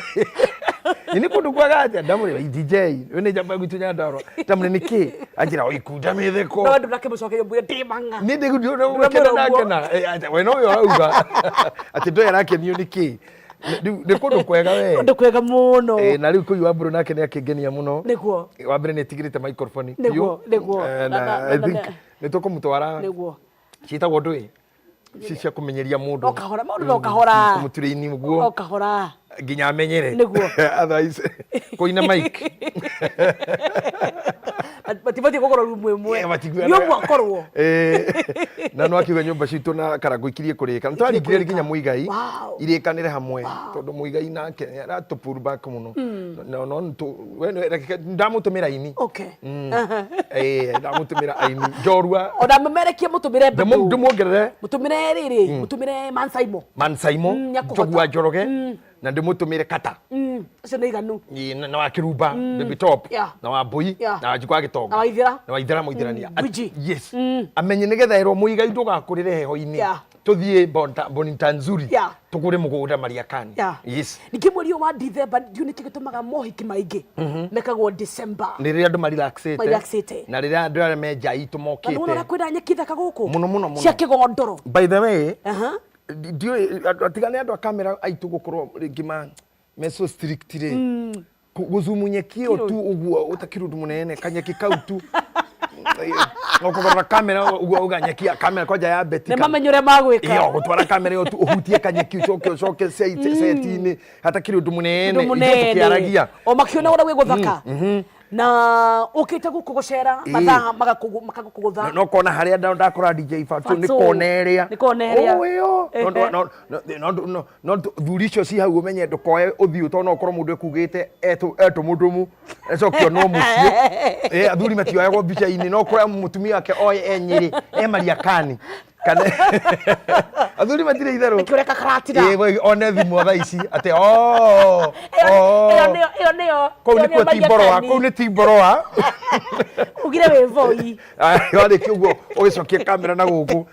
nĩ kũndũ kwaga atĩa. Ndamũria DJ we nĩ njamba gwitũ Nyandarua, ndamũria nĩkĩ, anjĩra o ikunda mĩtheko. No ndũnakĩmũcokeria mbwĩre ndĩ mang'a. Nĩ ndĩgũkena. Ndũramwĩra ũguo. Ndakena. Eh, we nowe ũrauga atĩ ndoĩ arakenio nĩkĩ. Rĩu nĩ kũndũ kwega we. Kũndũ kwega mũno. Eh, na rĩu kũu Wambũrũ nake nĩ akĩngenia mũno. Nĩguo. Wa mbere nĩ etigĩrĩte microphone. Nĩguo, biũ. nĩguo. Eh, na I think nĩ tũkũmũtwara. Ciĩtagwo ndũĩ ci cia kũmenyeria mũndũ. No kahora, maũndũ no kahora. Kũmũturaini ũguo. No kahora. Nginya amenyere. Nĩguo. Otherwise kũina mic. Matibatiĩ gũkorwo rumu ĩmwe. Eh, matiguaga. Nĩ ũguo akorwo. Eh, na no akiuga nyũmba citũ na Karangũ ikirie kũrĩka. Nĩ twaringire nginya Mũigai irĩkanĩre hamwe, tondũ Mũigai nake aratũ pull back mũno. No no we reke ndamũtũmĩra aini. Eh, ndamũtũmĩra aini njorua. Ona mũmerekie, mũtũmĩre bado. Ndĩmuongerere. Mũtũmĩre rĩrĩ, mũtũmĩre Mansaimo. Mansaimo. Nĩakũhota. Njogu wa Njoroge, na ndĩmũtũmĩre Kata. Acio nĩ iganu. Ĩ, na wa Kĩrumba, Baby Top, na wa Mbui, na wa Njukũ wa Gĩtonga, Na wa Ithĩra. Na wa Ithĩra Mũithĩrania. Gwiji. Yes, amenye nĩgetha erwo Mũigai ndũgakũrĩre heho-inĩ. Tũthiĩ Bonita Nzuri, tũgũre mũgũnda Mariakani. Yes. Ningĩ mweri ũyũ wa Dithemba, ndiũ nĩkĩ gĩtũmaga mohiki maingĩ mekagwo December. Nĩ rĩrĩa andũ marelaxĩte. Marelaxĩte. Na rĩrĩa andũ arĩa me nja itũ Na nĩwona mokĩte. Ũrĩa kwĩna nyeki thaka gũkũ. Mũno, mũno, mũno. Cia kĩgondoro. By the way, ndiũĩ atigane andũ a kamera aitũ gũkorwo rĩngĩ ma me so strict rĩ, gũzumu nyeki ĩyo tu ũguo ũtakĩrĩ ũndũ mũnene, kanyeki kau tu ũkũgarũra kamera ũguo ũganyekia kamera kwanja ya beti. Nĩ mamenye ũrĩa magwĩka. Ĩyo gũtwara kamera ĩyo tu ũhutie kanyeki, ũcoke ũcoke seti-inĩ hatakĩrĩ ũndũ mũnene. Ũndũ Ithuĩ mũnene. tũkĩaragia. O makiona ũrĩa gwĩ gũthaka na ũkĩte gũkũ gũcera, mathaa makagũkũgũtha. No kona harĩa ndakora DJ Fatso nĩ Fatso. kona ĩrĩa. Nĩ kona ĩrĩa. Oh, ĩyo. No no no thuri icio ci hau, ũmenye ndũkoe ũthiũ, tondũ no ũkorwo mũndũ ekugĩte etũ mũndũmu ecokio no mũciĩ. Athuri matioyagwo mbica-inĩ, no ũkore mũtumia wake oe e Nyĩrĩ, e Mariakani. Kana athuri matirĩ itherũ. Nĩkĩo ũreka karatina. Ĩĩ, one thimũ thaa ici atĩ oh, Ĩyo oh. ĩyo nĩyo ĩyo nĩyo Kũu ĩyo nĩkuo nĩyo timboroa, Mariakani. kũu nĩ timboroa. Ugire wĩ voi. Warĩkia ũguo ũgĩcokia kamera na gũkũ,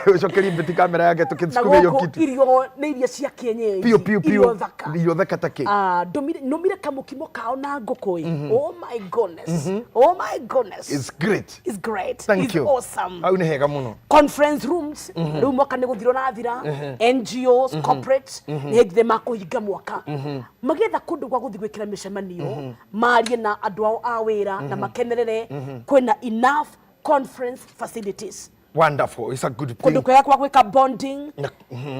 ũcokerie Betty kamera yake Na tũkĩsukume hiyo gũkũ kitu. irio nĩ irio cia kienyeji. Piũ piũ piũ. Irio thaka. Irio thaka ta kĩ. Ah, ndũmire nũmire kamũkimo kao na ngũkũ ĩ. Oh my goodness. Oh my goodness. It's great. It's great. Thank It's you. awesome. Hau nĩ hega mũno. Conference rooms rĩu mwaka nĩ gũthira ũrathira, NGOs, corporate nĩ hĩndĩ makũhinga mwaka, magĩetha kũndũ gwa gũthiĩ gwĩkĩra mĩcemanio, marie na andũ ao a wĩra na makenerere. Kwĩna enough conference facilities. Wonderful. It's a good Kũndũ thing. kwega kwa gwĩka bonding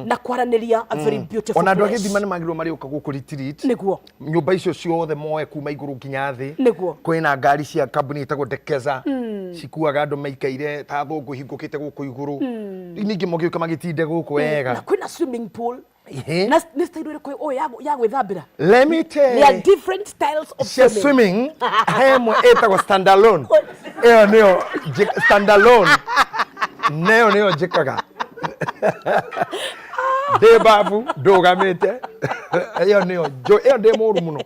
na kwaranĩria, a very beautiful Ona andũ a place. gĩthima nĩ magĩrĩirwo marĩũka gũkũ retreat. Nĩguo. Nyũmba icio ciothe moe kuma igũrũ nginya thĩ. Nĩguo. Kwĩna ngari cia kambuni ĩtagwo Dekeza cikuaga andũ maikaire ta thũngũ ihingũkĩte gũkũ igũrũ. Ningĩ mũgĩũka magĩtinde gũkũ Na wega. kwĩna swimming pool. Ihe. Na nĩ style ĩrĩkũ ũyũ ya gwĩthambĩra? Let me tell There are different styles of cia swimming. swimming, he ĩmwe ĩtagwo standalone. Ĩyo nĩyo standalone neyo nĩyo njĩkaga ndĩ babu ndũgamĩte. Ĩyo nĩyo ĩyo ndĩ mũru mũno.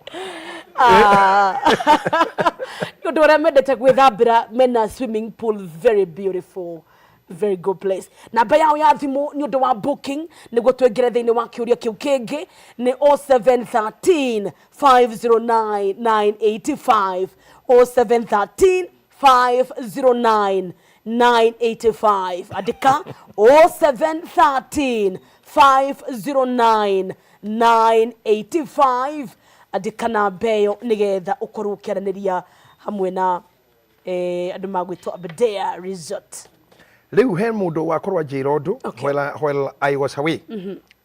Ah. Nĩ ũndũ ũrĩa mendete gwĩthambĩra, mena swimming pool, very beautiful, very good place. Namba yao ya thimũ nĩ ũndũ wa booking, nĩguo twĩngĩre thĩinĩ wa kĩũria kĩu kĩngĩ, nĩ 0713 509 985, 0713 509 985. Andĩka 0713 509 985, andĩka namba ĩyo nĩgetha ũkorwo ũkĩaranĩria hamwe na andũ magwĩtwo Aberdare Resort. Rĩu he mũndũ wakorwo anjĩra ũndũ Okay. while I was away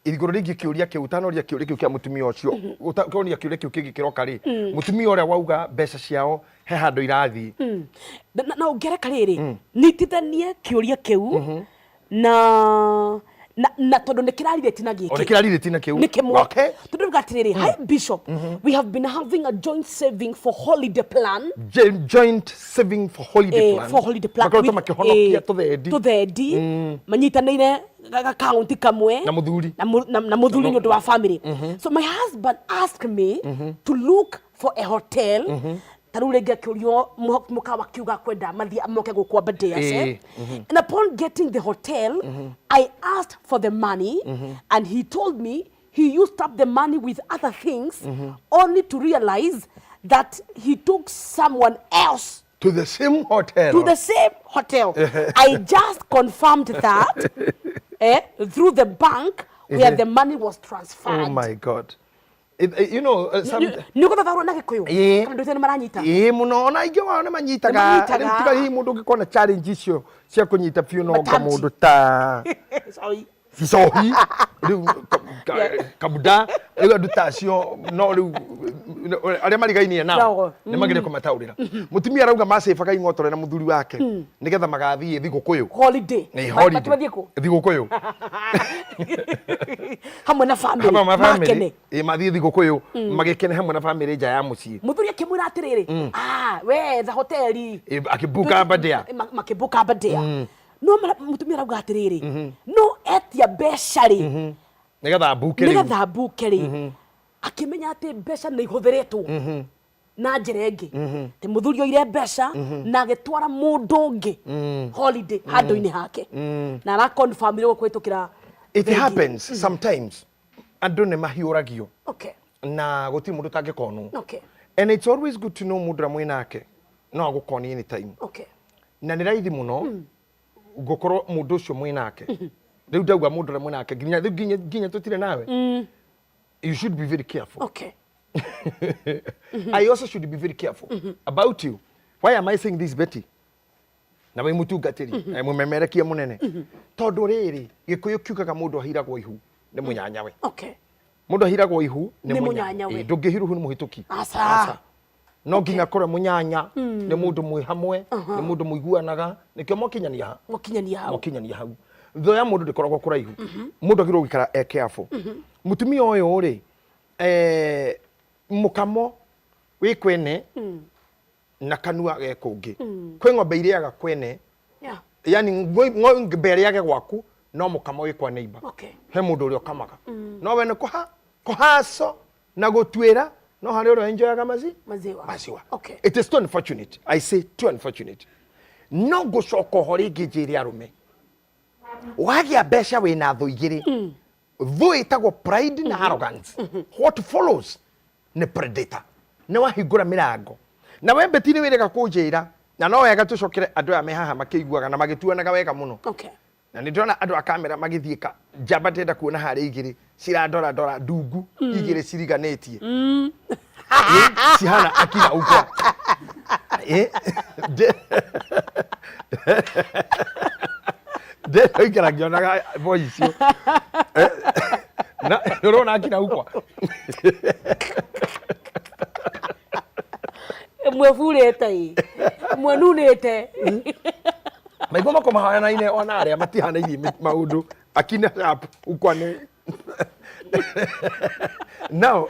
igũrũ rĩngĩ kĩũria kĩu ũtanoria kĩũria kĩu kĩa mũtumia ũcio, ũtoria kĩũria kĩu kĩngĩ kĩroka rĩ, mũtumia ũrĩa wauga mbeca ciao he handũ irathiĩ. Na ũngĩreka rĩrĩ nitithanie kĩũria kĩu na tondũ nĩ kĩrarirĩti na gĩkĩ. O nĩ kĩrarirĩti na kĩu. Nĩ kĩmwe. Okay. Tondũ rĩu atĩrĩrĩ, "Hi Bishop, we have been having a joint saving for holiday plan." Joint saving for holiday plan. For holiday plan. Makoretwo makĩhonokia tũthendi. Tũthendi manyitanĩire gakaunti kamwe Na mũthuri. Na mũthuri nĩ ũndũ wa family. "So my husband asked me to look for a hotel." Ta rĩu rĩngĩ akĩũrio mũkawa kiuga kwenda mathiĩ moke gũkũ Aberdares, eh? "And upon getting the hotel, I asked for the money and he told me he used up the money with other things, only to realize that he took someone else to the same hotel. To the same hotel. I just confirmed that through the bank where the money was transferred." Oh my God. It, you know, some Nĩ ũgũthathaũra na Gĩkũyũ? Ĩĩ. Kana ndũĩte nĩ maranyita? Ĩĩ mũno, ona aingĩ wao nĩ manyitaga. Nĩ manyitaga. Rĩu tiga hihi mũndũ ũngĩkorwo na challenge icio cia kũnyita biũ no nga Matamshi. mũndũ ta Sorry. Gicohi rĩu kabuda rĩu andũ ta acio, no rĩu arĩa marigainie nao Nao. nĩ mageria kũmataũrĩra. Mũtumia arauga macĩbaga ing'otore na mũthuri wake nĩgetha magathiĩ thigũkũyũ. Holiday. Ĩ, holiday. Mathiĩ kũ? Thigũkũyũ. Hamwe na family. Hamwe na family. Makene. Ĩ, mathiĩ thigũkũyũ magĩkene hamwe na family nja ya mũciĩ. Mũthuri akĩmwĩra atĩrĩrĩ, ah, we etha hoteli. Ĩ, akĩbuka Aberdare. Makĩbuka Aberdare, no mũtumia arauga atĩrĩrĩ, no etia mbeca rĩ, nĩgetha mbuke rĩu. Nĩgetha mbuke rĩ, akĩmenya atĩ mbeca nĩ ihũthĩrĩtwo na njĩra ĩngĩ, atĩ mũthuri oire mbeca na agĩtwara mũndũ ũngĩ holiday handũ-inĩ hake, na araconfirmire kũhĩtũkĩra It bengi. happens sometimes, andũ nĩ mahiũragio na gũtirĩ mũndũ ũtangĩkonwo. And it's always good to know mũndũ ũrĩa mwĩnake no agũkonie anytime. Na nĩ raithi mũno gũkorwo mũndũ ũcio mwĩnake, rĩu ndauga mũndũ ũrĩa mwĩnake nginya rĩu nginya tũtirĩ nawe, you should be very careful. I also should be very careful about you. Why am I saying this, Betty? Na wĩ mũtungatĩri, mũmemerekia mũnene, tondũ rĩrĩ Gĩkũyũ kiugaga mũndũ ahiragwo ihu nĩ mũnyanyawe. Mũndũ ahiragwo ihu nĩ mũnyanyawe. Ĩ, ndũngĩhirwo ihu nĩ mũhĩtũki. Aca. No nginya korwo mũnyanya nĩ mũndũ mwĩ hamwe, nĩ mũndũ mũiguanaga, nĩkĩo mwakinyania ha Mũkinyania hau. Mwakinyania hau. Thũ ya mũndũ ndĩkoragwo kũraihu, mũndũ agĩrĩirwo gũikara e careful. Mũtumia ũyũ rĩ, mũkamo wĩ kwene na kanua ge kũngĩ. Kwĩ ng'ombe irĩaga kwene. Yani ng'ombe ĩrĩage gwaku no mũkamo wĩ kwa neighbor. He mũndũ ũrĩa ũkamaga no we nĩ kũha kũhaco na gũtuĩra no harĩ ũrĩa enjoyaga mazi Maziwa. Maziwa. Okay. It is too unfortunate, I say too unfortunate. No ngũcoka oho rĩngĩ njĩre arũme, wagĩa mbeca wĩna thũ igĩrĩ, thũ ĩtagwo pride na arrogance. What follows nĩ predator. Nĩ wahingũra mĩrango na we mbeti nĩ wĩrĩga kũnjĩra, na no wega tũcokere andũ aya me haha makĩiguaga na magĩtuanaga wega mũno. Na nĩ ndĩrona andũ a kamera magĩthiĩka njamba, ndĩrenda kuona harĩa igĩrĩ cirandora ndora ndungu igĩrĩ ciriganĩtie. Ĩ, cihana akina ukwa. Ĩ, ndĩroikara ngĩonaga boy icio. Eh, na nĩũrona akina ukwa. Ĩmwe burĩte ĩ, ĩmwe nunĩte. Maigua mako mahanaine, ona arĩa matihanairie maũndũ akina sharp ukwa nĩ now.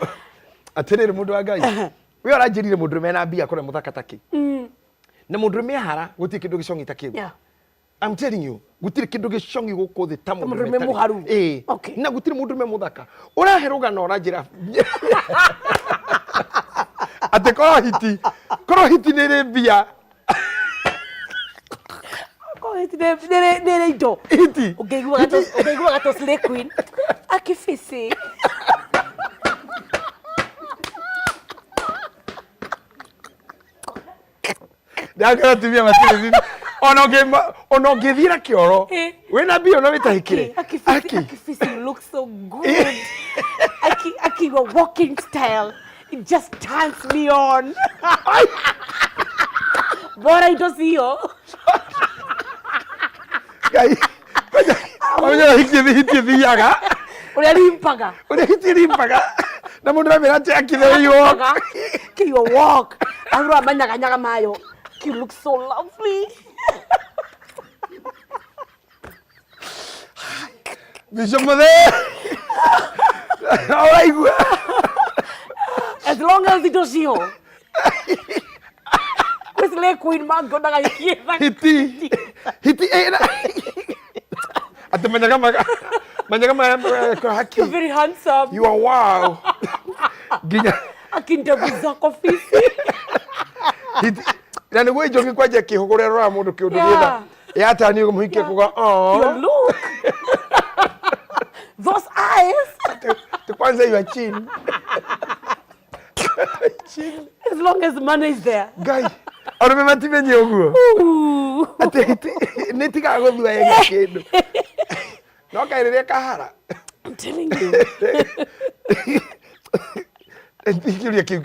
Atĩrĩrĩ, mũndũ wa Ngai, we ũranjĩrire mũndũ mena mbia kũrĩa mũthaka takĩ na mũndũ ahara, gũtirĩ kĩndũ gĩcong'i ta kĩu. I'm telling you, gũtirĩ kĩndũ gĩcong'i gũkũ thĩ ta mũndũ mũndũrũme mũharu. Ĩĩ. Na gũtirĩ mũndũrũme mũthaka ũrahe rũgano ũranjĩra atĩ korwo hiti nĩ ĩrĩ mbia. Korwo hiti nĩ ĩrĩ indo. Hiti. Ũngĩiguaga tũ slay queen akibisi. Ndakora atumia matirĩ thimi ona ũngĩthiĩ na kĩoro wĩna mbia ona wĩtahĩkĩre. Akifisi. Aki. Akifisi, you look so good. Aki, Aki, your walking style, it just turns me on. Bora indo cio. Ngai kwanja hiti hiti thiaga. Ũrĩa rimpaga. Ũrĩa hiti rimbaga na mũndũ amĩra atĩ aki the way you walk. Ki your walk. Ahura manyaganyaga mayo. You look so lovely. Bishop Muthe ũraigua. As long as indo cio. Kwĩ slay queen mangĩonaga gĩkietha. Hiti hiti atĩ manyaga maga manyaga maya haki. You're very handsome. You are wow nginya. Aki ndevu zako fisi. Hiti na nĩguo njoki kwanja kĩhũgũrĩra rora mũndũ kĩũndũ gĩtha yatani mũhikie kuga Your oh look. Those eyes. Ti kwanza your chin chin. As long as money is there. Ngai, arũme matimenye ũguo. Ooh. Atĩ hiti nĩ tigaga gũthua yega kĩndũ no kaĩ rĩrĩa kahara. I'm telling you. Kĩũria kĩu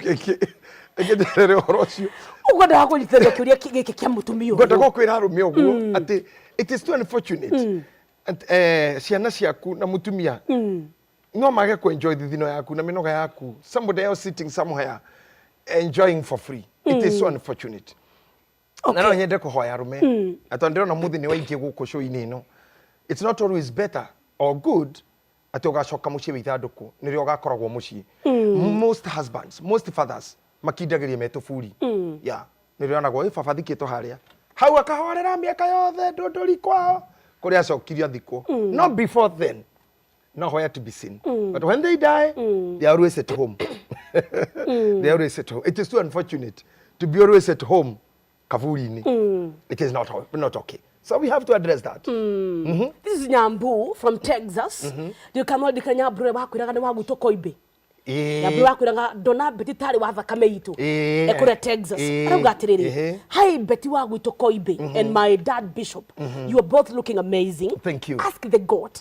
kĩnjerere ũhoro ũcio. Ũguo ndaga kũnyitĩrĩria kĩũria gĩkĩ kĩa mũtumia Ngwenda ũyũ. gũkwĩra arũme ũguo atĩ it is too unfortunate at, ciana ciaku na mũtumia no mage ku enjoy thithino yaku na mĩnoga yaku, somebody else sitting somewhere enjoying for free. It is so unfortunate. Na no nyende kũhoya arũme atĩ ndĩrona mũthĩ nĩ waingĩ gũkũ show-inĩ ĩno, it's not always better or good atĩ ũgacoka mũciĩ wĩ ithandũkũ nĩrĩo ũgakoragwo mũciĩ. Most husbands, most fathers makindagĩria me tũburi ya nĩrĩonagwo ĩ baba thikĩtwo harĩa hau akahorera mĩaka yothe ndũndũri kwao kũrĩa acokirio athikwo. No before then nowhere to be seen, but when they die, they are always at home. They are always at home. It is too unfortunate to be always at home kaburi-inĩ. It is not okay, so we have to address that. This is Nyambu from Texas. Ndikamwandĩka Nyambu ũrĩa wakwĩraga nĩ wa gwitũ Koimbĩ. Nyambu wakwĩraga ndona Betty tarĩ wa thakame itũ. Ekũrĩa Texas. Arauga atĩrĩrĩ, "Hi Betty wa gwitũ Koimbĩ and my dad Bishop. You are both looking amazing." Thank you. Ask the God,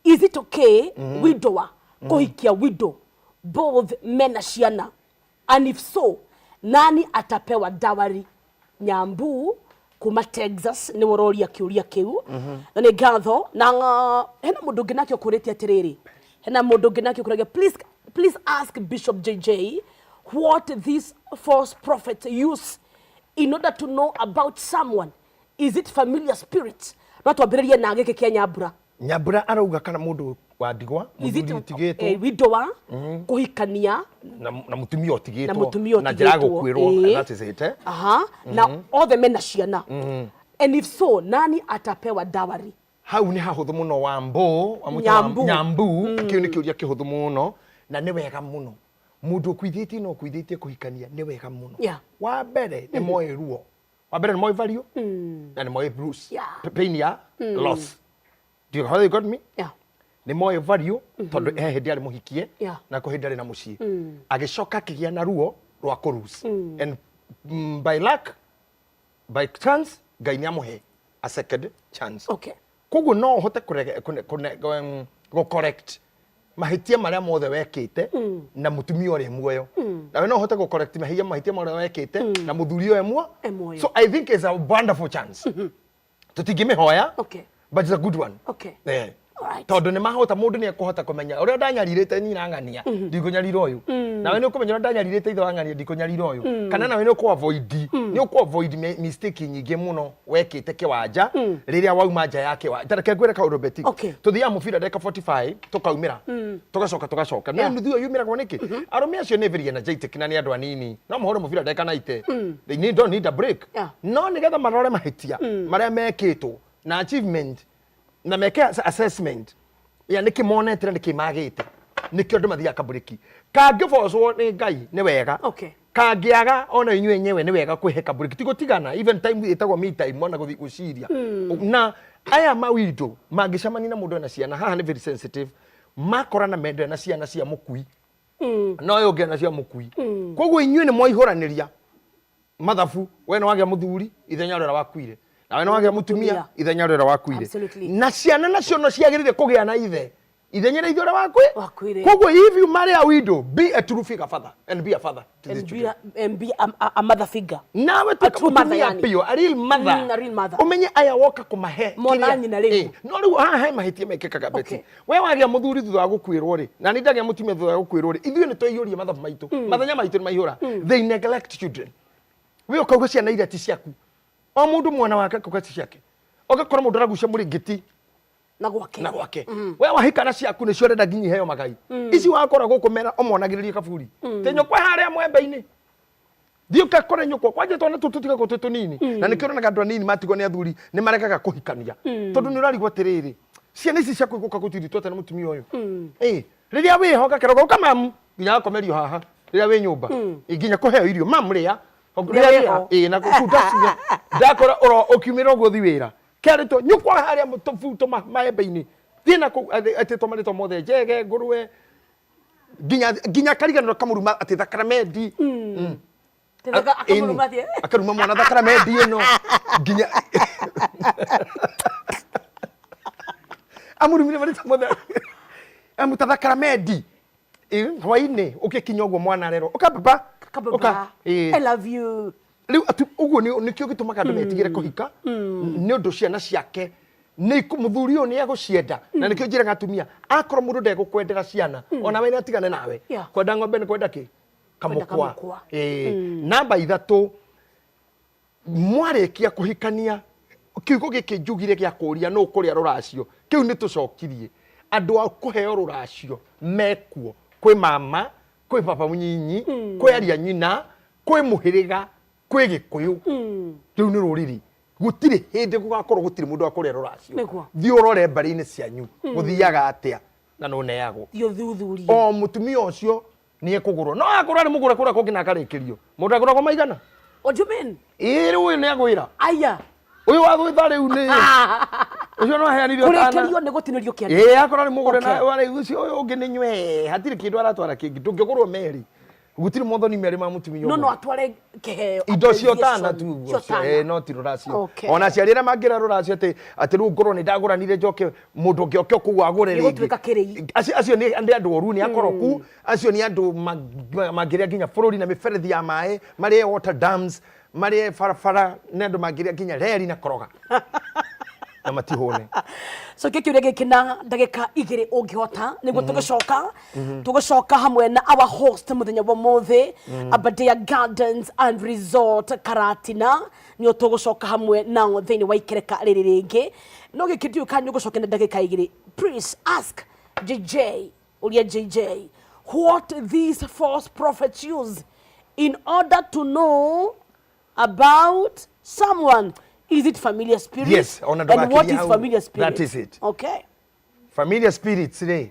is it okay widower kũhikia widow, both mena ciana? And if so, nani atapewa dowry? Nyambu kuma Texas nĩ ũroria kĩũria kĩu na nĩ ngatho. Na hena mũndũ ũngĩ nake ũkũrĩtie atĩrĩrĩ, hena mũndũ ũngĩ nake ũkũragia, "Please, please ask Bishop JJ what these false prophets use in order to know about someone. Is it familiar spirit?" No twambĩrĩrie na gĩkĩ kĩa Nyambura. Nyambura arauga kana mũndũ wa ndigwa, Is it mũthuri ũtigĩtwo widower kũhikania na mũtumia ũtigĩtwo na mũtumia na njĩra ya ũtigĩtwo. gũkuĩrwo. That is it, eh? Aha, na othe mena ciana. And if so, nani atapewa dowry? Hau nĩ hahũthũ mũno. Wambũ wamwĩta. Nyambu. Nyambu, kĩu nĩ kĩũria kĩhũthũ mũno na nĩ wega mũno. Mũndũ ũkuithĩtie na ũkuithĩtie kũhikania nĩ wega mũno. Wa mbere nĩ moĩ ruo, wa mbere nĩ moĩ value na nĩ moĩ bruise, pain ya loss. Do you, how you got me? Yeah. Nĩ moĩ value tondũ he hĩndĩ arĩ mũhikie na kũ hĩndĩ arĩ na mũciĩ, agĩcoka akĩgĩa na ruo rwa kũ and by luck, by chance, Ngai nĩ amũhe a second chance. Koguo no ũhote gũ correct mahĩtia marĩa mothe wekĩte na mũtumia ũrĩa muoyo, nawe no ũhote gũ correct mahĩtia marĩa wekĩte na mũthuri ũyũ muo. E muoyo. So I think it's a wonderful chance. Tũtingĩmĩhoya, but it's a good one. Tondũ nĩ mahota, mũndũ nĩ ekũhota kũmenya ũrĩa ndanyarirĩte nyina ng'ania, ndikũnyarira ũyũ. Nawe nĩ ũkũmenya ũrĩa ndanyarirĩte ithe wa ng'ania, ndikũnyarira ũyũ. Kana nawe nĩ ũkũ avoid mistake nyingĩ mũno wekĩte kĩwanja rĩrĩa wauma nja ya kĩwanja. Reke ngwĩre kaũndũ, Betty. Tũthiaga mũbira ndagĩka 45, tũkaumĩra, tũgacoka tũgacoka. No nuthu ĩyo yumĩragwo nĩkĩ? Arũme acio nĩ very energetic na nĩ andũ anini, no mahũre mũbira ndagĩka 90. They need, don't need a break. No nĩgetha marore mahĩtia marĩa mekĩtwo na achievement na meke assessment ya nĩkĩ monete na nĩkĩ magĩte, nĩkĩo andũ mathiaga kaburĩki. Kangĩbocwo nĩ Ngai nĩ wega, kangĩaga ona inyuĩ enyewe nĩ wega kwĩhe kaburĩki, ti gũtigana. Even time ĩtagwo me time, ona gũthiĩ gwĩciria. Na aya mawindo mangĩcemania na mũndũ ena ciana, haha nĩ very sensitive, makorana mende na ciana cia mũkui na ũyũ ũngĩ ena cia mũkui. Koguo inyuĩ nĩ mwaihũranĩria mathabu. We nĩ wagĩa mũthuri ithenya rĩrĩa wakuire, nawe nĩ wagĩa mũtumia Mũtumia. ithenya rĩrĩa wakuire. Na ciana nacio no ciagĩrĩire kũgĩa na ithe ithenya rĩa ithe ũrĩa wakwi Wakuire. Koguo if you marry a widow, be a true figure father and be a father to these And be children. And be a mother figure. Nawe A tuĩka true mother, mũtumia yani. biũ, a real mother. A real mother. Ũmenye aya woka kũmahe Mona kĩrĩa- nyina rĩu. No rĩu haha he mahĩtia mekĩkaga, Betty. We wagĩa mũthuri thutha wa gũkuĩrwo rĩ, na nĩ ndagĩa mũtumia thutha wa gũkuĩrwo rĩ, ithuĩ nĩ twaiyũria mathabu maitũ, mathenya maitũ nĩ maihũra. They neglect children. We ũkauga ciana iria ti ciaku, o mũndũ mwana wake akauga ti ciake, ũgakora mũndũ aragucia mũrĩngĩti Na gwake. Na gwake. We wahikana, ciaku nĩcio ũrenda nginya iheo magai. Ici wakora gũkũ mera ũmonagĩrĩrie kaburi tĩ nyũkwa harĩa mwembe-inĩ, thiĩ ũkakore nyũkwa kwanja. Twana tũtũ tũtigagwo twĩ tũnini, na nĩkĩo ũronaga andũ anini matigwo nĩ athuri nĩ maregaga kũhikania, tondũ nĩ ũrarigwo atĩrĩrĩ, ciana ici ciaku igũka gũtirĩtwo atĩa na mũtumia ũyũ? Ĩ rĩrĩa wĩho gakeroga ũka mamu, nginya gakomerio haha rĩrĩa wĩ nyũmba. Ĩ, nginya kũheo irio, mamu rĩa. Rĩrĩa wĩho. Ĩ na kũu ndacinya ndakora ũro ũkiumĩra ũguo thi wĩra kerĩtwo nyũkwa harĩa tũbuto maembe-inĩ, thiĩ na kũu etĩtwo marĩtwa mothe, njege, ngũrwe, nginya kariganĩrwo kamũruma atĩ thakramedi. Akamũruma atĩa? Akaruma mwana thakramedi ĩno, nginya amũrumire marĩtwa mothe, amuta thakramedi. Ĩ, hwaĩ-inĩ ũgĩkinya ũguo mwana arerwo ũka baba. Kababa. Ũka. Ĩ. I love you. Rĩu ũguo nĩkĩo gĩtũmaga andũ metigĩre kũhika, nĩ ũndũ ciana ciake nĩ mũthuri ũyũ nĩ egũcienda. Na nĩkĩo njĩraga atumia, akorwo mũndũ ndegũkwendera ciana, ona we nĩ atigane nawe. Kwenda ng'ombe nĩ kwenda kĩ kamũkwa. Kamũkwa. Ĩĩ. Namba 3, mwarĩkia kũhikania, kiugo gĩkĩ njugire gĩa kũria nũ kũrĩa rũracio, kĩu nĩ tũcokirie. Andũ a kũheo rũracio mekuo, kwĩ mama, kwĩ baba mũnyinyi, kwĩ aria nyina, kwĩ mũhĩrĩga, kwĩ Gĩkũyũ. Rĩu nĩ rũrĩrĩ, gũtirĩ hĩndĩ gũgakorwo gũtirĩ mũndũ wa kũrĩa rũracio. Thiĩ ũrore mbarĩ-inĩ cianyu gũthiaga atĩa na nũneagwo. Thiĩ ũthuthurie. O mũtumia ũcio nĩ ekũgũrwo, no akorwo arĩ mũgũre kũrĩa kũngĩ na akarĩkĩrio, mũndũ agũragwo maigana. What do you mean? Ĩĩ, rĩu ũyũ nĩ agwĩra. Aya. Ũyũ wa gwĩtha rĩu nĩ ũcio no aheanire. Kũrĩkĩrio nĩ gũtinĩrio kĩande. Ĩĩ, akorwo nĩ mũgũre na warĩ ũcio, ũyũ ũngĩ nĩ nywe, hatirĩ kĩndũ aratwara kĩngĩ. Ndũngĩgũrwo merĩ, gũtirĩ mothoni merĩ ma mũtumia No ũmwe. No atware kĩheo. Indo cio tana tu Cio ũguo. tana. No ti rũracio. Okay. Ona aciari arĩa mangĩra rũracio atĩ rĩu ngorwo nĩ ndagũranire, njoke mũndũ ũngĩ oke kũu agũre rĩngĩ. Gĩgũtuĩka kĩrĩi. Acio nĩ andũ oru, nĩ akoroku. Acio nĩ andũ mangĩrĩa nginya bũrũri na mĩberethi ya maĩ, marĩe water dams, marĩe barabara, nĩ andũ mangĩrĩa nginya reri na koroga na matihũne. So kĩ kĩũria gĩkĩ na ndagĩka 2 ũngĩhota, nĩguo tũgĩcoka hamwe na our host mũthenya wa ũmũthĩ, Aberdare Gardens and Resort Karatina, nĩo tũgũcoka hamwe nao thĩinĩ wa ikereka rĩrĩ rĩngĩ. No gĩkĩ ndiũĩ kana nĩ ũgũcokia na ndagĩka 2. Please ask JJ, ũria JJ, what these false prophets use in order to know about someone. Is it familiar spirit? Yes, ona And what ndũgakirie is hau. familiar spirit? That is it. Okay. Familiar spirits rĩ,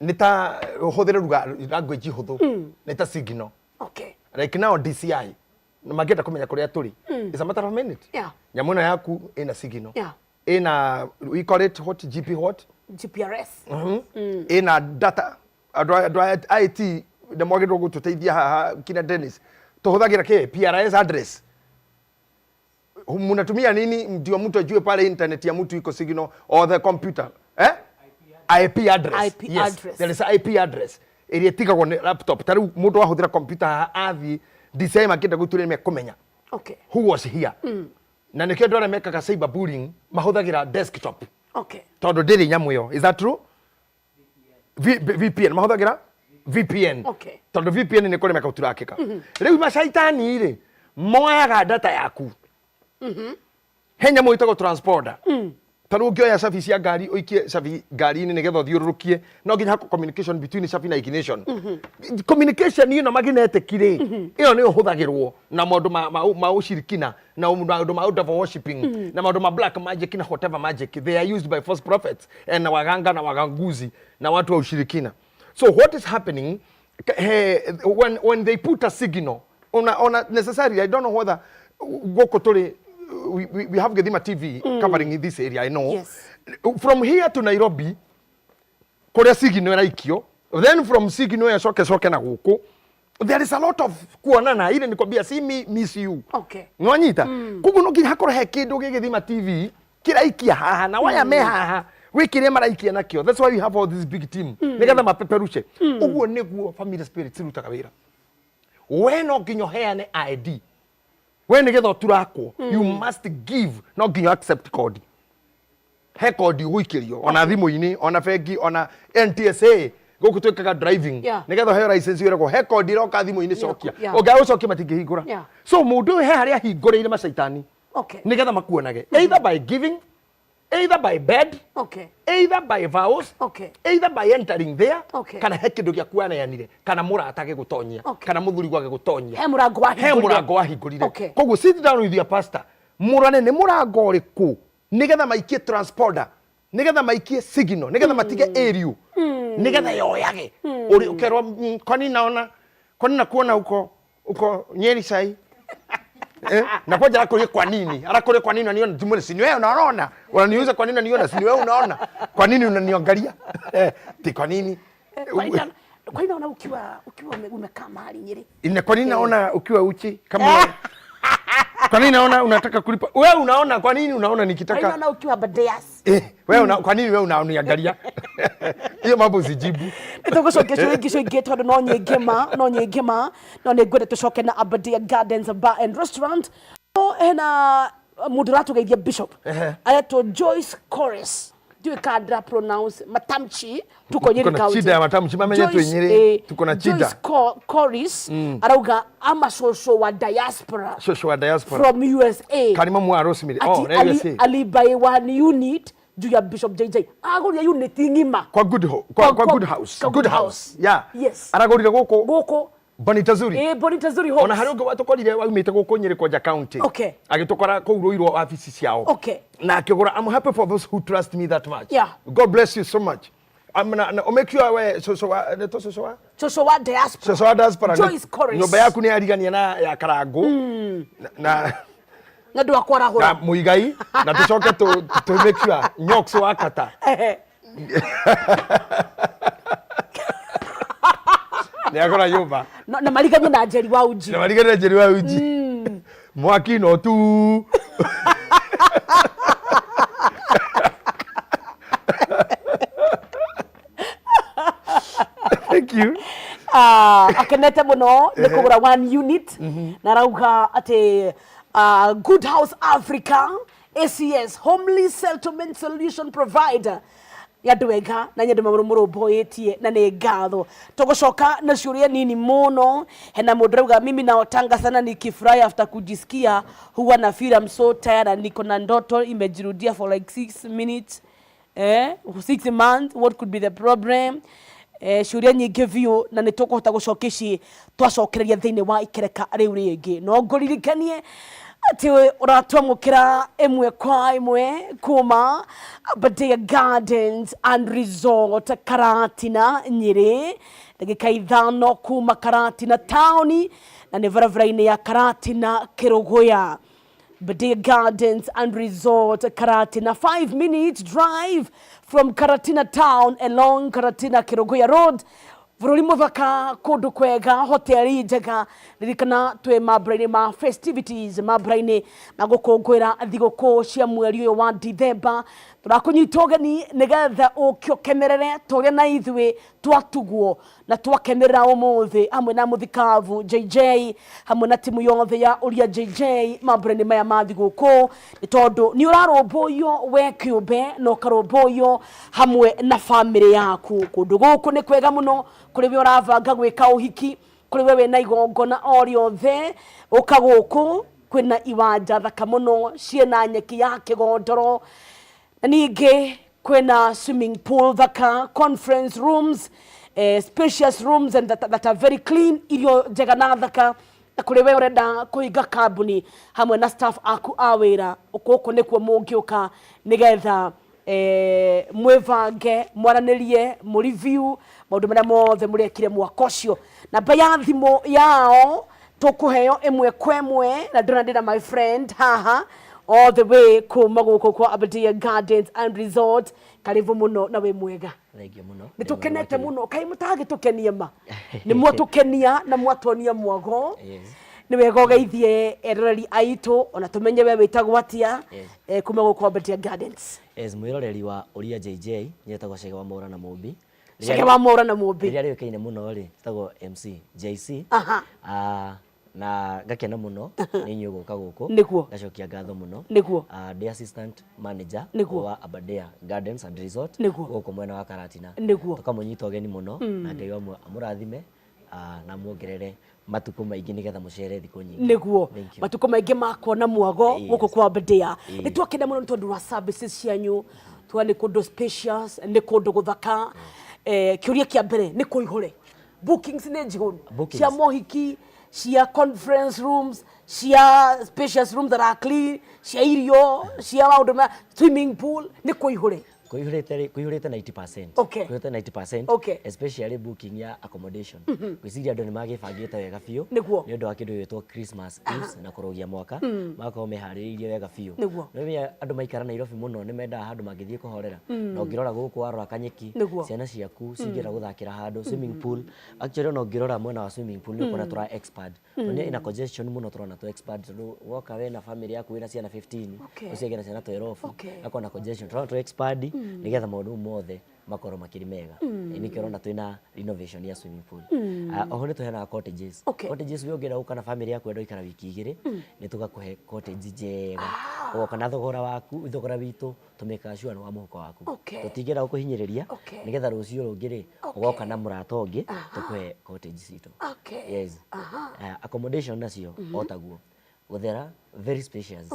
nĩ ta ũhũthĩre ruga language hũthũ, nĩ ta signal. Like now DCI na mangĩenda kũmenya kũrĩa tũrĩ, it's a matter of minute. Nyamũ ĩno yaku ĩna signal. Ĩna, we call it what, GP what? GPRS. Ĩna data. Andũ a IT nĩ mwagĩrĩirwo gũtũteithia haha, kina Dennis. Tũhũthagĩra kĩ PRS address, mnatumia nini ndio mtu ajue pale internet ya mtu iko signal or the computer, eh? IP address. IP yes. address. There is IP address ĩrĩa ĩtigagwo nĩ laptop. Ta rĩu mũndũ ahũthĩra computer haha athiĩ DCI makĩenda gũitũrĩra mekũmenya who was here. Na nĩkĩo andũ arĩa mekaga cyber bullying mahũthagĩra desktop tondũ ndĩrĩ nyamũ ĩyo. Is that true? VPN mahũthagĩra VPN. Tondũ VPN nĩ kũrĩ mekũturakĩka. Rĩu macaitani rĩ, moyaga data yaku. He nyamũ ĩtagwo transponder. Ta rĩu ũngĩoya cabi cia ngari ũikie cabi ngari-inĩ nĩgetha ũthiũrũrũkie, no nginya hakorwo communication between cabi na ignition. Communication ĩno magnetic rĩ, ĩyo nĩyo ĩhũthagĩrwo na maũndũ ma ũcirikina na maũndũ ma devil worshiping na maũndũ ma black magic na whatever magic. They are used by false prophets and waganga na waganguzi na watu wa ushirikina. So what is happening, when they put a signal on a necessarily, I don't know whether gũkũ tũrĩ we have Githima TV covering this area, I know. From here to Nairobi, kũrĩa signal ĩraikio, then from signal ĩyo coke coke na gũkũ, there is a lot of kuonana. Ile nikwambia, see me, miss you. Nwanyita? Koguo no nginya hakorwo he kĩndũ gĩ Gĩthima TV kĩraikia haha na waya me haha gwĩ kĩrĩa maraikia nakĩo. That's why we have all this big team, nĩgetha mapeperushe. Ũguo nĩguo family spirits irutaga wĩra. We no nginya ũheane ID we nĩgetha ũturakwo. You must give, no nginya accept code. He kodi ũgũikĩrio ona thimũ-inĩ, ona bengi, ona NTSA gũkũ twĩkaga driving. Nĩgetha ũheo license wĩragwo he kodi ĩroka thimũ-inĩ, cokia. Ũngĩaga gũcokia matingĩhingũra. So mũndũ ũyũ he harĩa ahingũrĩire macaitani nĩgetha makuonage, either by giving, either by bed, either by vows, either by entering there, kana he kĩndũ gĩaku aneanire, kana mũrata agĩgũtonyia, kana mũthuri agĩgũtonyia. He mũrango he wahingũrire. Mũrango wahingũrire. Koguo sit down with your pastor, mũrane nĩ mũrango ũrĩkũ nĩgetha maikie transponder, nĩgetha maikie signal, nĩgetha matige area, nĩgetha yoyage ũrĩ ũkerwo, kwani naona, kwani nakuona uko uko Nyeri sai?" Eh, na kwanja arakũria kwa nini, arakũria kwa nini unaniona. Tumwone, si ni wewe unaona? Unaniuliza kwa nini unaniona, si ni wewe unaona? Kwa nini unaniangalia? Eh, ti kwa nini? Kwa nini naona ukiwa umekaa mahali Nyeri? Ine, kwa nini naona ukiwa uchi kama, kwa nini naona unataka kulipa? Wewe unaona kwa nini unaona Kwa nini nikitaka naona ukiwa Aberdares? Eh, wewe una, kwa nini wewe unaniangalia? Hiyo mambo usijibu. Nĩtũgũcokia ciũria ingĩ, cio ingĩ tondũ no nyingĩ ma, no nyingĩ ma, no nĩ ngwenda tũcoke na Aberdare Gardens Bar and Restaurant. No hena mũndũ ũratũgeithia, Bishop, aretwo Joyce Chorus, ndiũĩ kana ndĩra pronounce matamchi. Tuko Nyeri Tuko na County. shida ya matamshi, mamenye tu Joyce, Nyeri, tuko na shida. Joyce Chorus arauga ama shosho wa diaspora. Shosho wa diaspora. From USA. Kalima mwa Rosemary. Ati Oh, na USA. alibuy one unit juu ya Bishop JJ, agũrire unit ng'ima. Kwa good ho kwa good house. Kwa Good house. Yeah. Aragũrire gũkũ gũkũ Bonita Zuri. Bonita Zuri Homes. Ona harĩ ũngĩ watũkorire waumĩte gũkũ Nyeri Kwanja County. Agĩtũkora kũu Ruiru wabici ciao. Na akĩgũra. I'm happy for those who trust me that much. God bless you so much. I'm na, make sure we so so wa so so wa Shosho wa diaspora. So so wa diaspora. Joyce Chorus. Nyũmba yaku nĩ yarigania na ya Karangu na na ndå wa na kwarahũra. Muigai, na tucoke tu make sure Nyox wa kata nĩ agũra nyũmba. Na mariganie na Njeri wa Uji. Na mariganie na Njeri wa Uji mwaki no tu. Thank you. Ah, akenete muno nĩ kũgũra one unit na arauga atĩ Good House Africa ACS Homely Settlement Solution Provider nĩ andũ ega na nyende mamũrũmbũyĩtie na nĩ ngatho. Tũgũcoka na ciũria nini mũno. Hena mũndũ rauga, "Mimi naotanga sana nikifurahi, after kujisikia huwa na feel I'm so tired and niko na ndoto imejirudia for like 6 minutes, 6 months. What could be the problem?" Ciũria nyingĩ biũ na nĩ tũkũhota gũcokia ici twacokereria thĩinĩ wa ikereka rĩu rĩngĩ. No ngũririkanie Atĩ ũratwamũkĩra ĩmwe kwa ĩmwe kuma Aberdare Gardens and Resort Karatina Nyĩrĩ, ndagĩka 5 kuma Karatina taũni, na nĩ barabara-inĩ ya Karatina Kĩrũgũya. Aberdare Gardens and Resort Karatina, 5 minutes drive from Karatina town along Karatina Kĩrũgũya Road. Bũrũri mũthaka, kũndũ kwega, hoteli njega. Ririkana twĩ mambura-inĩ ma festivities, mambura-inĩ ma gũkũngũĩra thigũkũ cia mweri ũyũ wa Dithemba. Tũrakũnyita ũgeni nĩgetha ũke ũkenerere ta ũrĩa na ithuĩ twatugwo na twakenerera ũmũthĩ hamwe na mũthikabu JJ, hamwe na timu yothe ya Ũria JJ mambura-inĩ maya ma thigũkũ, nĩ tondũ nĩ ũrarũmbũiyo we kĩũmbe na ũkarũmbũiyo hamwe na bamĩrĩ yaku. Kũndũ gũkũ nĩ kwega mũno kũrĩ we ũrabanga gwĩka ũhiki, kũrĩ we wĩna igongona o rĩothe, ũka gũkũ kwĩna iwanja thaka mũno ciĩna nyeki ya kĩgondoro, na ningĩ kwĩna swimming pool thaka, conference rooms, spacious rooms and that are very clean, irio njega na thaka. Na kũrĩ we ũrenda kũhinga kambuni hamwe na staff aku a wĩra, gũkũ nĩkuo mũngĩũka nĩgetha mwĩbange, mwaranĩrie, mũ review maũndũ marĩa mothe mũrekire mwaka ũcio. Namba ya thimũ yao tũkũheo ĩmwe kwa ĩmwe, na ndĩrona ndĩna my friend haha all the way kuma gũkũ kwa Aberdare Gardens and Resort. Karibu mũno na wĩ mwega. Thank you mũno. Nĩ tũkenete mũno, kaĩ mũtagĩtũkenia ma nĩ mwatũkenia na mwatuonia mwago. Nĩ wega ũgeithie eroreri aitũ ona tũmenye we wĩtagwo atĩa. Kuma gũkũ Aberdare Gardens. Yes, mwĩroreri wa Ũria JJ, nyetagwo Chege wa Mwaura na Mũmbi. Chege wa Mwaura na Mũmbi. Rĩrĩa rĩũĩkaine mũno rĩ, rĩtagwo MC JC. Na ngakena mũno nĩ inyuĩ gũka gũkũ. Ngacokia ngatho mũno. Ndĩ assistant manager wa Aberdare Gardens and Resort gũkũ mwena wa Karatina. Tũkamũnyita ũgeni mũno na Ngai wa muoyo amũrathime na muongerere matukũ maingĩ nĩgetha mũcere thikũ nyingĩ. Thank you. Matukũ maingĩ ma kuona mwago gũkũ kwa Aberdare. Nĩ twakena mũno nĩ tondũ wa services cianyu. Tuona nĩ kũndũ spacious, nĩ kũndũ gũthaka. Kĩũria kĩa mbere nĩ kũihũre. Bookings nĩ njihũru. Bookings. Cia mohiki, cia conference rooms, cia spacious rooms that are clean, cia irio, cia maũndũ ma swimming pool, nĩ kũihũre. Kũihũrĩte rĩ, kũihũrĩte 90%. Kũihũrĩte 90%. Especially booking ya accommodation. Ngwĩciria andũ nĩ magĩbangĩte wega biũ. Nĩ ũndũ wa kĩndũ gĩgwĩtwo Christmas Eve na kũrũgia mwaka. Magakorwo meharĩrĩirie wega biũ. Nĩ ũmenyaga andũ maikara Nairobi mũno nĩ mendaga handũ mangĩthiĩ kũhorera. Na ũngĩrora gũkũ warora kanyeki, ciana ciaku cingĩenda gũthakĩra handũ, swimming pool. Actually ona ũngĩrora mwena wa swimming pool nĩ ũkuona tũra expand. Tondũ ĩna congestion mũno tũrona tũ expand, tondũ woka we na family yaku wĩna ciana 15, ũcio ũngĩ na ciana 12, gakorwo na congestion. Tũrona tũ expand nĩgetha maũndũ mau mothe makorwo makĩrĩ mega. Nĩkĩo ũrona twĩna renovation ya swimming pool. Oho nĩ tũheanaga cottages. Cottages we ũngĩenda gũka na family yaku wenda gũikara wiki 2, nĩ tũgakũhe cottage njega. Ũgoka na thogora waku, thogora witũ tũmĩkaga sure nĩ wa mũhuko waku. Tũtingĩenda gũkũhinyĩrĩria nĩgetha rũciũ rũngĩ rĩ, ũgoka na mũrata ũngĩ tũkũhe cottage citũ. Yes. Accommodation nacio o taguo. Gũthera, very spacious.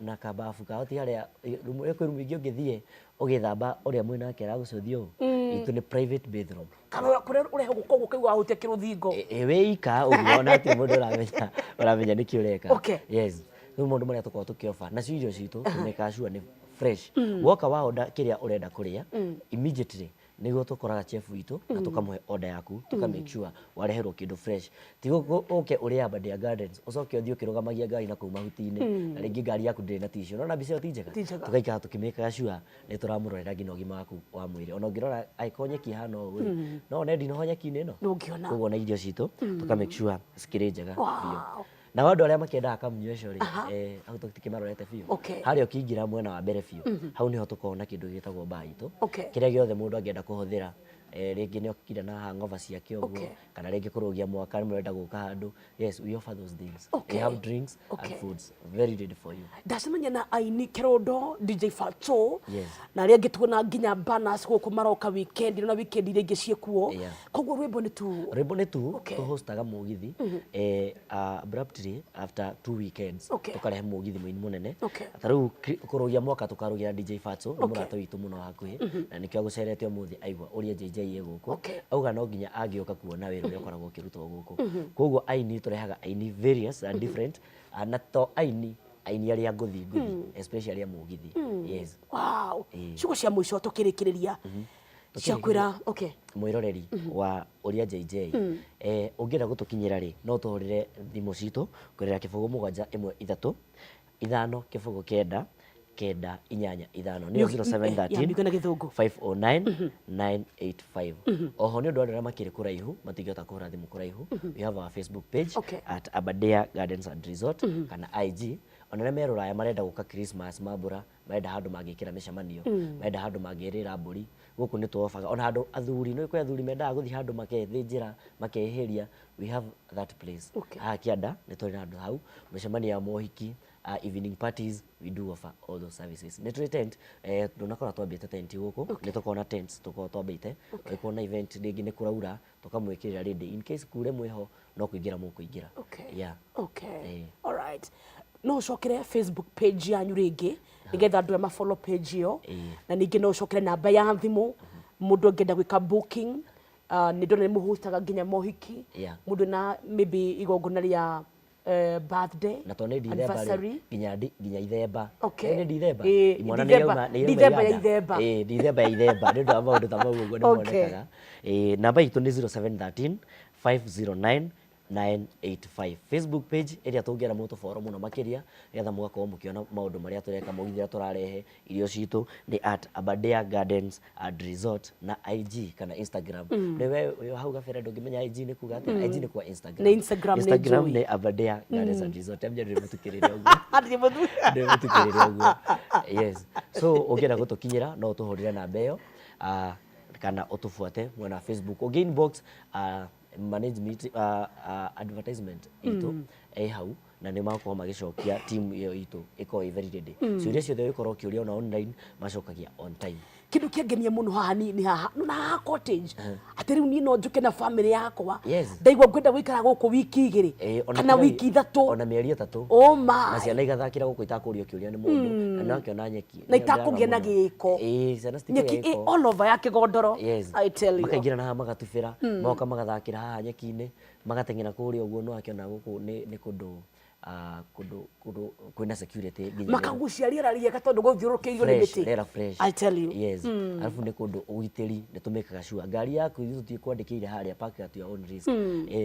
Na kababu kao ti harĩa, rumu, kwĩ rumu ingĩ ũngĩthiĩ ũgĩthamba ũrĩa mwĩnake aragũcũthia ũũ. Itũ nĩ private bathroom. Kana kũrĩa ũrehe gũko gũkũ wahutia kĩrũthingo. Wĩ ika ũguo ona hatirĩ mũndũ ũramenya nĩkĩ ũreka. Yes. Rĩu maũndũ marĩa tũkoragwo tũkĩoba, nacio irio citũ tũmĩkaga sure nĩ fresh. Woka wa order kĩrĩa ũrenda kũrĩa, immediately nĩguo tũkoraga chef witũ na tũkamũhe order yaku, tũka make sure wareherwo kĩndũ fresh. Ti ũke ũrĩe Aberdare Gardens, ũcoke ũthiĩ ũkĩrũgamagia ngari na kũu mahuti-inĩ, na rĩngĩ ngari yaku ndĩrĩ na tissue. Ũrona mbica ĩyo ti njega? Ti njega. Tũgaikara tũkĩmĩkaga sure nĩ tũramũrorera nginya ũgima waku wa mwĩrĩ. Ona ũngĩrora angĩkorwo nyeki ĩhana ũũ rĩ, no wone ndinoho nyeki-inĩ ĩno. Ndũngĩona. Koguo ona irio citũ tũka make sure cikĩrĩ njega biũ. Nao andũ arĩa makĩendaga kamnywesho rĩ, hau tũtikĩmarorete biũ. Harĩa ũkĩingĩra mwena wa mbere biũ, hau nĩho tũkoragwo na kĩndũ gĩtagwo bar itũ. Kĩrĩa gĩothe mũndũ angĩenda kũhũthĩra, rĩngĩ nĩ okire na hangover ciake ũguo, kana rĩngĩ kũrũgia mwaka nĩ mũrenda gũka handũ. Yes, we offer those things. We have drinks and foods very ready for you. Ndacemania na aini Kerondo, DJ Fatso, na arĩa angĩ tuona nginya banners gũkũ maroka weekend, na weekend iria ingĩ ciĩkuo. Koguo rwĩmbo nĩ tu. Rwĩmbo nĩ tu, tũhostaga mũgithi, abruptly after 2 weekends, tũkarehe mũgithi mũini mũnene. Ta rĩu kũrũgia mwaka tũkarũgia DJ Fatso, nĩ mũrata witũ mũno hakuhĩ, na nĩkĩo agũcerete ũmũthĩ aigua ũrĩa JJ ĩ gũkũ. Auga no nginya angĩũka kuona wĩra ũrĩa ũkoragwo ũkĩrutwo gũkũ. Koguo aini tũrehaga aini various and different. Ah, na to aini aini arĩa ngũthi ngũthi, especially a mũgithi. Yes. Wow. Ciugo cia mũico tũkĩrĩkĩrĩria cia kwĩra, okay. Mwĩroreri wa Ũria JJ, ũngĩenda gũtũkinyĩra rĩ, no ũtũhũrĩre thimũ citũ kũgerera 0 7 1 3 5 0 9 9 8 5, nĩyo 0713 Yambĩke na Gĩthũngũ. 509 985. Oho nĩ ũndũ wa andũ arĩa makĩrĩ kũraihu matingĩhota kũhũra thimũ kũraihu, we have our Facebook page at Aberdare Gardens and Resort, kana IG. Ona arĩa me rũraya marenda gũka Christmas mambũra, marenda handũ mangĩkĩra mĩcemanio, marenda handũ mangĩrĩra mbũri, gũkũ nĩ twobaga. Ona handũ athuri, nĩ kwĩ athuri mendaga gũthiĩ handũ makethĩnjĩra, makehĩria, we have that place. Haha kĩanda nĩ tũrĩ na handũ hau, mĩcemanio ya mohiki, evening parties, we do offer all those services. Nĩ tũrĩ tent, ndũnakora twambĩte tent gũkũ. Nĩ tũkoragwo na tents, tũkoragwo twambĩte. Ũngĩkorwo na event rĩngĩ nĩ kũraura, tũkamwĩkĩrĩra ready in case kure mwĩho no kũingĩra mũkũingĩra. Yeah. Okay. All right. No ũcokere Facebook page yanyu rĩngĩ nĩgetha andũ arĩa mafollow page ĩyo, na ningĩ no ũcokere namba ya thimũ mũndũ angĩenda gwĩka booking. Nĩ ndona nĩ mũhostaga nginya mohiki, mũndũ na maybe igongona rĩa birthday, Na to nĩ Dithemba rĩ, anniversary. Nginya Ithemba. Okay. Nĩ Dithemba. Imwana nĩ Dithemba. Dithemba Irauma ya Uganda. Ithemba. Ĩ, Dithemba ya Ithemba, nĩ ũndũ wa maũndũ ta mau ũguo nĩ monekaga. Ĩ, namba itũ nĩ 0713 509 985. Facebook page ĩrĩa tũngĩenda mũtũboro mũno makĩria nĩgetha mũgakorwo mũkĩona maũndũ marĩa tũreka, mũgithi ũrĩa tũrarehe, irio citũ, nĩ at Aberdare Gardens and Resort, na IG kana Instagram. Nĩ we wĩ hau gabere ndũngĩmenya IG nĩ kuga atĩa. IG nĩ kuga Instagram. Nĩ Instagram, nĩ Instagram njũĩ. Nĩ Aberdare Gardens and Resort. Amenya ndũrĩ mũtukĩrĩre ũguo. Ndirĩ mũthu- Ndũrĩ mũtukĩrĩre ũguo. Yes, so ũngĩenda gũtũkinyĩra no ũtũhũrĩre namba ĩyo, kana ũtũbuate mwena wa Facebook. Ũngĩ inbox management, advertisement itũ ĩ hau, na nĩ makorwo magĩcokia. Team ĩyo itũ ĩkorwo ĩ very ready. Ciũria ciothe ũgĩkorwo ũkĩũria ona online, macokagia on time. Kindu kĩangenia mũno haha ni haha na haha cottage, atĩ rĩu niĩ no njũke na family yakwa, ndaigua ngwenda gũikara gũkũ wiki 2 Ona kana wiki 3. Ona mĩeri 3. Oh my. Na ciana igathakĩra gũkũ itakũrio kĩũria nĩ mũndũ, na nĩ wakĩona nyeki. Na itakũgĩa na gĩko. Ĩ, ciana citikũgĩa nyeki ĩ gĩko. All over ya kĩgondoro. I tell you. Makaingĩra na haha magatubĩra, magoka magathakĩra haha nyeki-inĩ, magateng'era kũrĩa ũguo. Nĩ wakĩona gũkũ nĩ kũndũ kũndũ kwĩna security nginya Makagucia rĩera rĩega tondũ gũthiũrũrũkĩirio nĩ fresh, mĩtĩ. Rĩera fresh. I tell you. Yes. Alafu nĩ kũndũ ũgitĩri nĩ tũmĩkaga sure ngari yaku ithuĩ tũtikwandĩkĩire harĩa "Park at your own risk".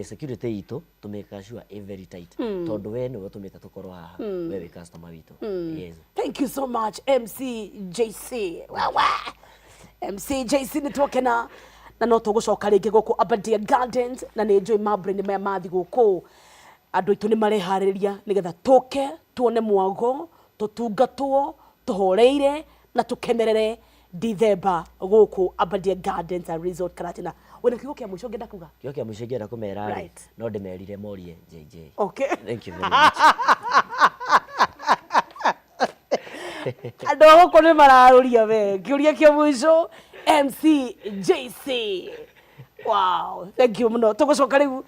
Security itũ tũmĩkaga sure ĩ very tight, tondũ we nĩwe ũtũmĩte tũkorwo haha, we wĩ customer witũ. Yes. Thank you so much, MC JC. Wawa. MC JC, nĩ twakena na no tũgũcoka rĩngĩ gũkũ Aberdare Gardens, na nĩ njũĩ mambura-inĩ maya ma thigũkũ andũ aitũ nĩ mareharĩrĩria nĩgetha tũke tuone mwago, tũtungatwo tũhoreire na tũkenerere Dithemba gũkũ Aberdare Gardens and Resort, Karatina. Wĩna kiugo kĩa mũico ũngĩenda kuga? Kĩo kĩa mũico ingĩenda kũmera rĩ, no ndĩmerire morie JJ. Thank you very much. Andũ a gũkũ nĩ mararũria we kĩũria kĩa mũico, MC JC. Wow, thank you mũno. Tũgũcoka rĩu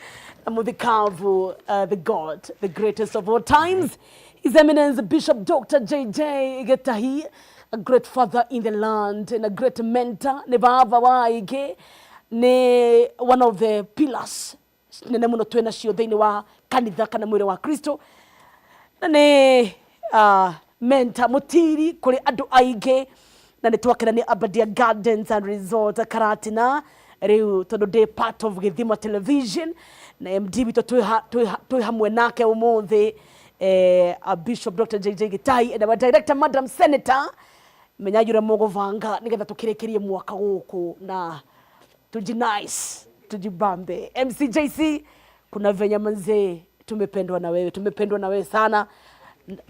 na mũthikabu, the god, the greatest of all times, His Eminence Bishop Dr. JJ Gitahi, a great father in the land and a great mentor. Nĩ baba wa aingĩ, nĩ one of the pillars nene mũno twĩ nacio thĩinĩ wa kanitha kana mwĩrĩ wa Kristo, na nĩ mentor mũtiri kũrĩ andũ aingĩ, na nĩ twakena nĩ Aberdare Gardens and Resort Karatina rĩu, tondũ ndĩ part of Gĩthima Television na MD witũ twĩ hamwe nake ũmũthĩ, Bishop Dr. JJ Gitahi, and our director, Madam Senator. Menyai ũrĩa mũgũbanga nĩgetha tũkĩrĩkĩrie mwaka gũkũ na tujinice, tujibambe. MCJC, kuna venye manzee tumependwa na wewe, tumependwa na wewe sana,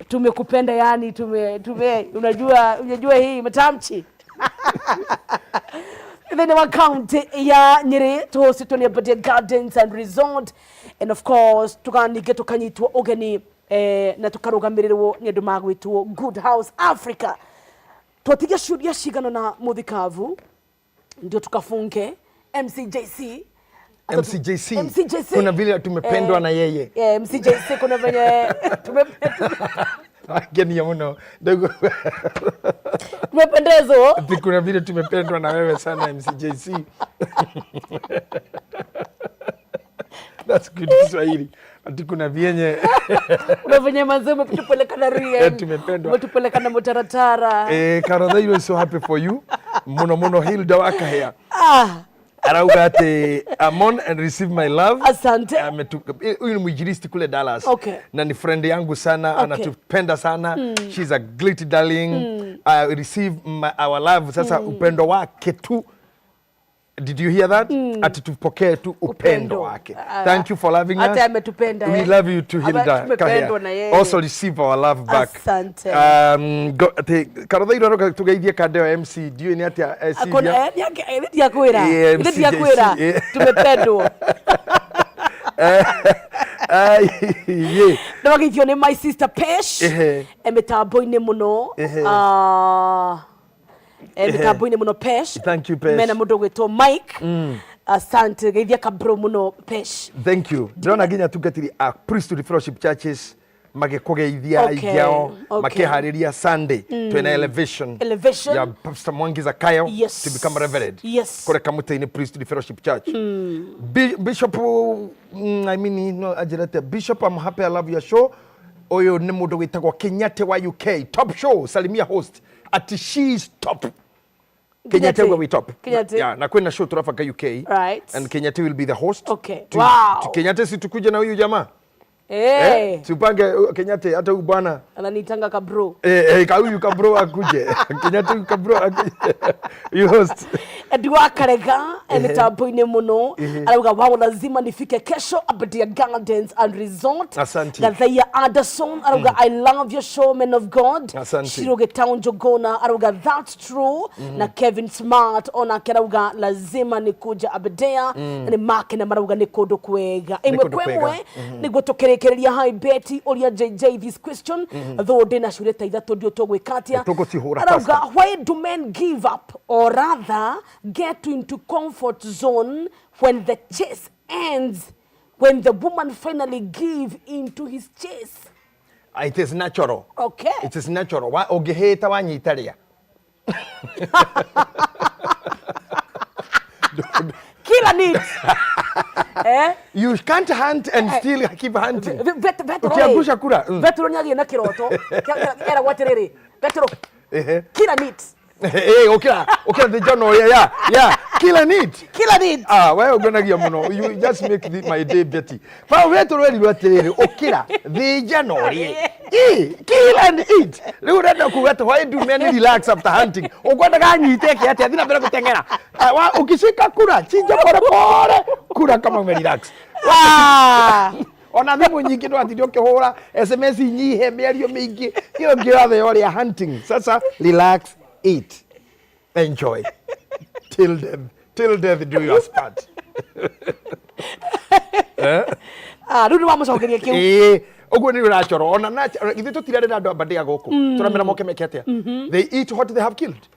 tumekupenda yani tume unajua hii matamchi thĩinĩ wa county ya Nyĩrĩ tũhostĩtwo nĩ Aberdare Gardens and Resort, and of course tukaningĩ tukanyitwo ũgeni na tukarũgamĩrĩrwo nĩ andũ magwĩtwo Good House Africa. Twatigia ciũria cigana na mũthikabu ndio tukafunge, MCJC. MCJC. MCJC. Kuna vile tumependwa na yeye. MCJC, kuna venye Genia muno. Tumependezwa. Ati kuna vile tumependwa na wewe sana, MCJC. That's good Kiswahili. Ati kuna vyenye Kuna venye manze umetupeleka na rien. Tumependwa. Umetupeleka na mutaratara. Eh, Karothairũ is so happy for you muno muno. Hilda Wakahea Ah, arauga ati amon and receive my love. Asante. Huyu ni mwinjilisti kule Dallas na ni friend yangu sana, anatupenda sana. She's a great darling. I receive our love sasa, upendo wake tu. Did you hear that? Ati tupokee tu upendo Upendo. wake. Ah, Thank you for loving hata us. ametupenda, We eh. love you too, Ama Hilda tumependwa Kahia. na yeye. Also receive our love back. Asante. Ati Karothairũ aroka tugeithie kandeo MC ndiũĩ nĩ atĩa Akona Sylvia. eh, ndiakwĩra. Eh, Ithe MCJC, ndiakwĩra. Tumependwa. Ai, ye. Ndĩwageithio nĩ my sister Pesh. Mĩtambo-inĩ mũno. Ah, mĩtambo-inĩ mũno Pesh. Thank you, Pesh. Mena mũndũ ũgwĩtwo Mike. Asante, geithia kabro mũno Pesh. Thank you. Ndĩrona nginya tungatĩri a Priesthood Fellowship Churches magĩkũgeithia aingĩ ao makĩharĩria Sunday twĩna elevation Elevation. ya Pastor Mwangi Zakayo to become reverend kũrĩa Kamũtĩ-inĩ Priesthood Fellowship Church. Bishop, I mean, no anjĩrĩte Bishop, I'm happy, I love your show. Ũyũ nĩ mũndũ wĩtagwo Kenyatta wa UK, top show, salimia host ati she is top. Kenyatta will be top. Kenyatta. Yeah, na kwina show turabanga UK. And Kenyatta will be the host. Kenyatta, si tukuje na huyu jamaa? Eh. Tupange Kenyatta hata huyu bwana. Ananiitanga kabro. Eh, eh, ka huyu kabro akuje. Kenyatta huyu kabro akuje. You host. Edu Karega mĩtambo-inĩ mũno arauga wao lazima nifike kesho Aberdare Gardens and Resort. Asante. Gathaiya Anderson arauga I love your show, men of God. Asante. Shiroge Town Jogona arauga that's true. Na Kevin Smart onake arauga lazima nikuja Aberdare. Na nĩ make na marauga nĩ kũndũ kwega. Nĩ Ĩmwe kũndũ kwa kwega. ĩmwe nĩguo tũkĩrĩkĩrĩria. Hi Betty, ũria JJ this question though ndĩna ciũria ta ithatũ ndiũ tũgwĩka atĩa. Tũgũcihũra Arauga faster. why do men give up or rather get into comfort zone when the chase ends, when the woman finally give into his chase? It is natural. It is natural. Wa ũngĩhĩta wanyita rĩa. Kila need. Eh? You can't hunt and still keep hunting. Vetero Ukiangusha kura. Vetero nĩagĩire na kĩroto. Eragwo atĩrĩrĩ, Vetero, kila need. Eh, ukira ukira thĩnja no yeah. Kila need. Kila need. Ah, we ũngenagia mũno. You just make my day, Betty. Pa Vetero erirwo atĩrĩrĩ, ũkĩra thĩnja na ũrĩe. Eh, kill and eat. Rĩu ũrenda kuga atĩ why do men relax after hunting? Ũkwendaga anyite eke atĩa? Thiĩ na mbere gũteng'era. Ah, ukishika kura, chinja pole pole. Kura kama ume relax. Ah. Ona thimũ nyingĩ ndũratinde ũkĩhũra SMS nyihe mĩario mĩingĩ ĩyo ĩngĩ yothe ya ũrĩa hunting. Sasa relax, eat, enjoy till death, till death do your part. Ah, rĩu nĩ wamũcokeria kĩu. Ĩĩ, ũguo nĩ ũracoro ona na ithuĩ tũtirarĩ andũ amba gũkũ tũramera moke meke atĩa? They eat what they have killed.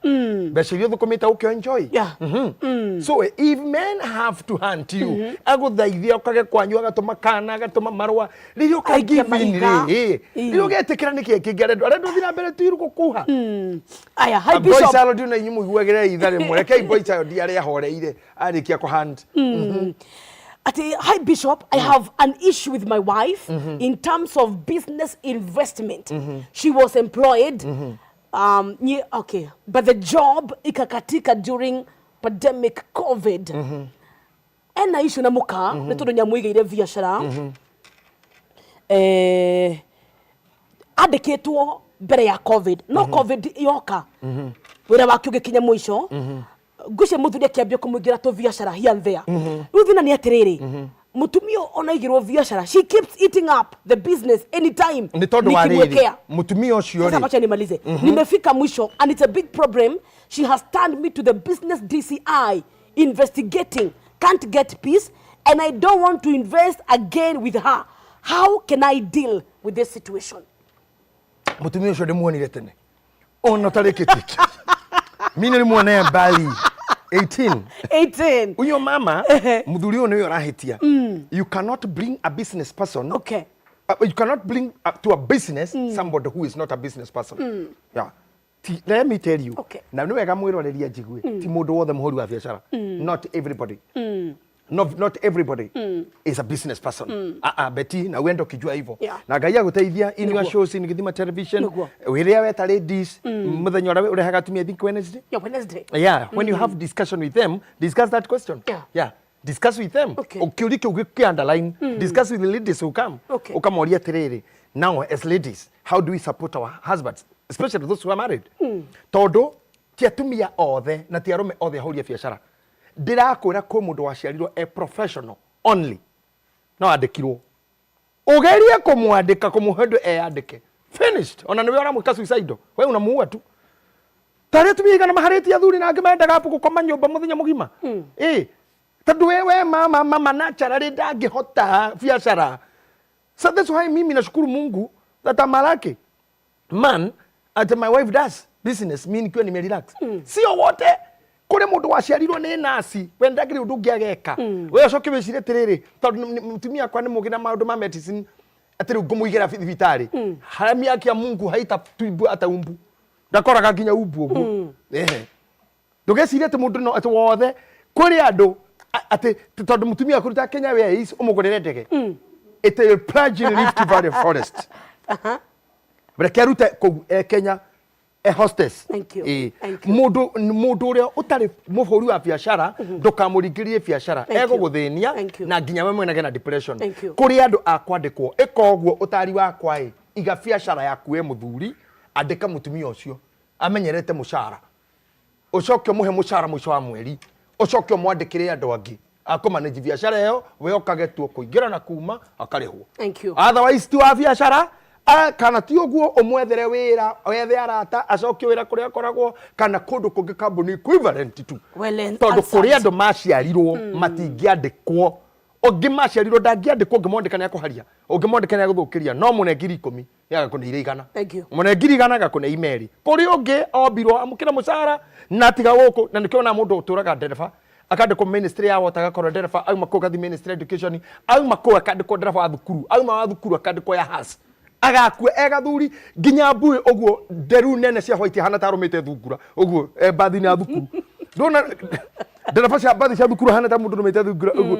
Mbeca iria ũthũkũmĩte ũkĩ enjoy. So if men have to hunt you, agũthaithia ũkage kwanyu, agatũma kana, agatũma marũa, rĩrĩa ũka Aikia give in mahiga. rĩ, rĩrĩa ũgetĩkĩra nĩkĩ kĩngĩ arendwo arendwo thiĩ na mbere tu gũkuha. Aya, hi Boy Bishop. Child na inyuĩ mũiguagĩre itha rĩmwe, rekei boy child arĩa ahoreire arĩkia kũhunt. Ati, hi Bishop, I have an issue with my wife in terms of business investment. She was employed, yeah, okay, but the job ikakatika during pandemic COVID. Ena issue na muka, nĩ tondũ nĩamũigĩire biacara. Andĩkĩtwo mbere ya COVID, no COVID yoka, wĩra wake ũgĩkinya mũico, ngwĩciria mũthuri akĩambia kũmũigĩra tũbiacara here and there. Rĩu thĩna nĩ atĩrĩrĩ, mũtumia ona aigĩrwo biacara, she keeps eating up the business anytime Nĩ tondũ wa rĩrĩ nikimwekea. Mũtumia ũcio Sasa rĩ wacha nimalize. Nimefika mwisho and it's a big problem. She has turned me to the business DCI investigating. Can't get peace and I don't want to invest again with her. How can I deal with this situation? Mũtumia ũcio ndĩmuonire tene ona ũtarĩkĩtie mi nĩrĩmuonee mbali 18. 18. Huyo mama, mũthuri ũyũ nĩwe ũrahĩtia. You cannot bring a business person, you cannot bring to a business somebody who is not a business person. Yeah. Ti, let me tell you. Na nĩ wega mwĩroreria njigue, ti mũndũ wothe mũhũri wa biacara. Not everybody. Not everybody is a business person. Ah, ah, Betty, na uende ukijua hivyo. Na Ngai aguteithia in your shows in Githima Television. Wiria weta ladies muthenya uria urehaga atumia, I think Wednesday. Yeah, Wednesday. Yeah, when you have discussion with them, discuss that question. Yeah, discuss with them. Ukiuria kiu giki underline, discuss with the ladies who come. Ukamoria atiriri, now as ladies, how do we support our husbands, especially those who are married? Tondu ti atumia othe na ti arume othe ahũri a biacara. Ndĩrakwĩra kwĩ mũndũ waciarirwo e professional only, no andĩkirwo, ũgerie kũmwandĩka, kũmũhe ũndũ eyandĩke, finished. Ona nĩwe ũramwĩka suicidal, we unamuua tu. Tarĩ atumia igana maharĩtie athuri na angĩ mendaga gũkoma nyũmba mũthenya mũgima, ĩ tondũ we mama naturally ndangĩhota biacara. So that's why mimi nashukuru Mungu that I'm a lucky man at my wife does business, mi nikiwa nimerelax. Sio wote. Kũrĩ mũndũ waciarirwo nĩ nasi, we ndangĩrĩ ũndũ ũngĩ ageka. We ũcoke wĩcirie atĩrĩrĩ, tondũ mũtumia akwa nĩ mũgĩ na maũndũ ma medicine, atĩ rĩu ngũmũigĩra thibitarĩ harĩa miaki ya Mungu haitatuibu hata umbu, ndakoraga nginya umbu ũguo. Ehe, ndũgecirie atĩ mũndũ no atĩ wothe. Kũrĩ andũ atĩ tondũ mũtumia akũruta Kenya Airways ũmũgũrĩre ndege, it will plunge in Rift Valley forest. Reke arute kũu e Kenya e hostess. Thank you. Ĩĩ. Thank you. Mũndũ ũrĩa ũtarĩ mũhũri wa biacara, ndũkamũringĩrĩrie biacara. Thank you. Egũgũthĩnia Thank you. na nginya we mwene na depression. Thank you. Kũrĩ andũ a kwandĩkwo ĩka ũguo. Ũtari wakwa ĩ, iga biacara yaku we mũthuri, andĩka mũtumia ũcio amenyerete mũcara, ũcoke ũmũhe mũcara mũico wa mweri, ũcoke ũmwandĩkĩre andũ angĩ akũmanage biacara ĩyo, we okage tu kũingĩra na kuma akarĩhwo. Thank you. Otherwise ti wa biacara. Ah, kana ti ũguo, ũmwethere wĩra, wethe arata acokie wĩra kũrĩa akoragwo kana kũndũ kũngĩ, kambuni equivalent tu. Well Tondũ answered. kũrĩ andũ maciarirwo matingĩandĩkwo. Ũngĩ maciarirwo ndangĩandĩkwo, ũngĩmwandĩka nĩ akũharia, ũngĩmwandĩka nĩ agũthũkĩria. No mũne 10,000 nĩ agakũneire 100. Thank you. Mũne 100,000 agakũne imeri. Kũrĩ ũngĩ ombirwo amũkĩra mũcara na tiga gũkũ, na nĩkĩo ona mũndũ ũtũraga ndereba akandĩkwo ministry ya water, agakorwo ndereba, auma kũu agathiĩ ministry ya education, auma kũu akandĩkwo ndereba wa thukuru, auma wa thukuru akandĩkwo ya has, agakua e gathuri nginya mbuĩ ũguo, nderu nene cia white, hana ta arũmĩte thungura ũguo e mbathi-inĩ ya thukuru. Ndona ndereba cia mbathi cia thukuru hana ta mũndũ ũrũmĩte thungura ũguo.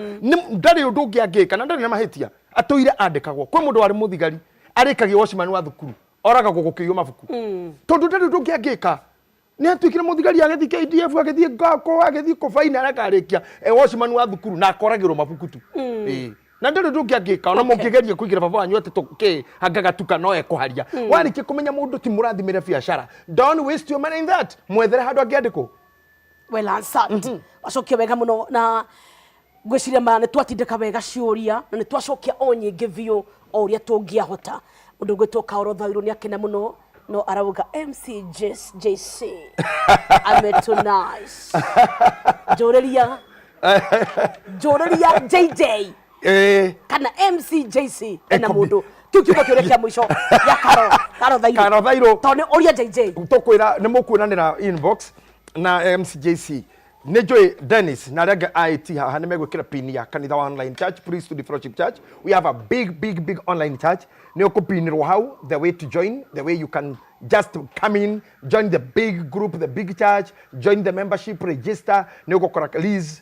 Ndarĩ ũndũ ũngĩ angĩka na ndarĩ na mahĩtia, atũire andĩkagwo. Kwĩ mũndũ warĩ mũthigari, arĩkagia watchman wa thukuru, oragagwo gũkĩiywo mabuku, tondũ ndarĩ ũndũ ũngĩ angĩka. Nĩ atuĩkire mũthigari, agĩthiĩ KDF, agĩthiĩ ngako, agĩthiĩ kũbaina, akarĩkia e watchman wa thukuru na akoragĩrwo mabuku tu. Ĩĩ. Na ndarĩ ũndũ ũngĩ angĩka. Ona mũngĩgeria kũigĩra baba wanyu atĩ tũkĩ angagatuka, no ekũharia. Warĩkia kũmenya mũndũ ti mũrathimĩre biacara, don't waste your money in that. Mwethere handũ angĩandĩkwo. Well answered. Wacokia wega muno, na ngwĩciria ma nĩ twatindĩka wega ciũria na nĩ twacokia o nyingĩ biũ o ũrĩa tũngĩahota. Mũndũ ũgwĩtwo Kaũro Thairũ nĩ akena mũno, no arauga MC JC ametũ nice. Njũrĩria, njũrĩria JJ kana MC JC ena mũndũ kĩu kiugo kĩũria kĩa mũico gĩa Karo Thairũ. Karo Thairũ. Tondũ nĩ ũria JJ. Tũkwĩra nĩ mũkuonanĩra inbox na MCJC. Nĩ njũĩ Dennis na arĩa angĩ IT haha nĩ megwĩkĩra pin ya kanitha wa online church, Priesthood Fellowship Church. We have a big, big, big online church. Nĩ ũkũpinĩrwo hau the way to join, the way you can just come in, join the big group, the big church, join the membership, register. Nĩ ũgũkora Liz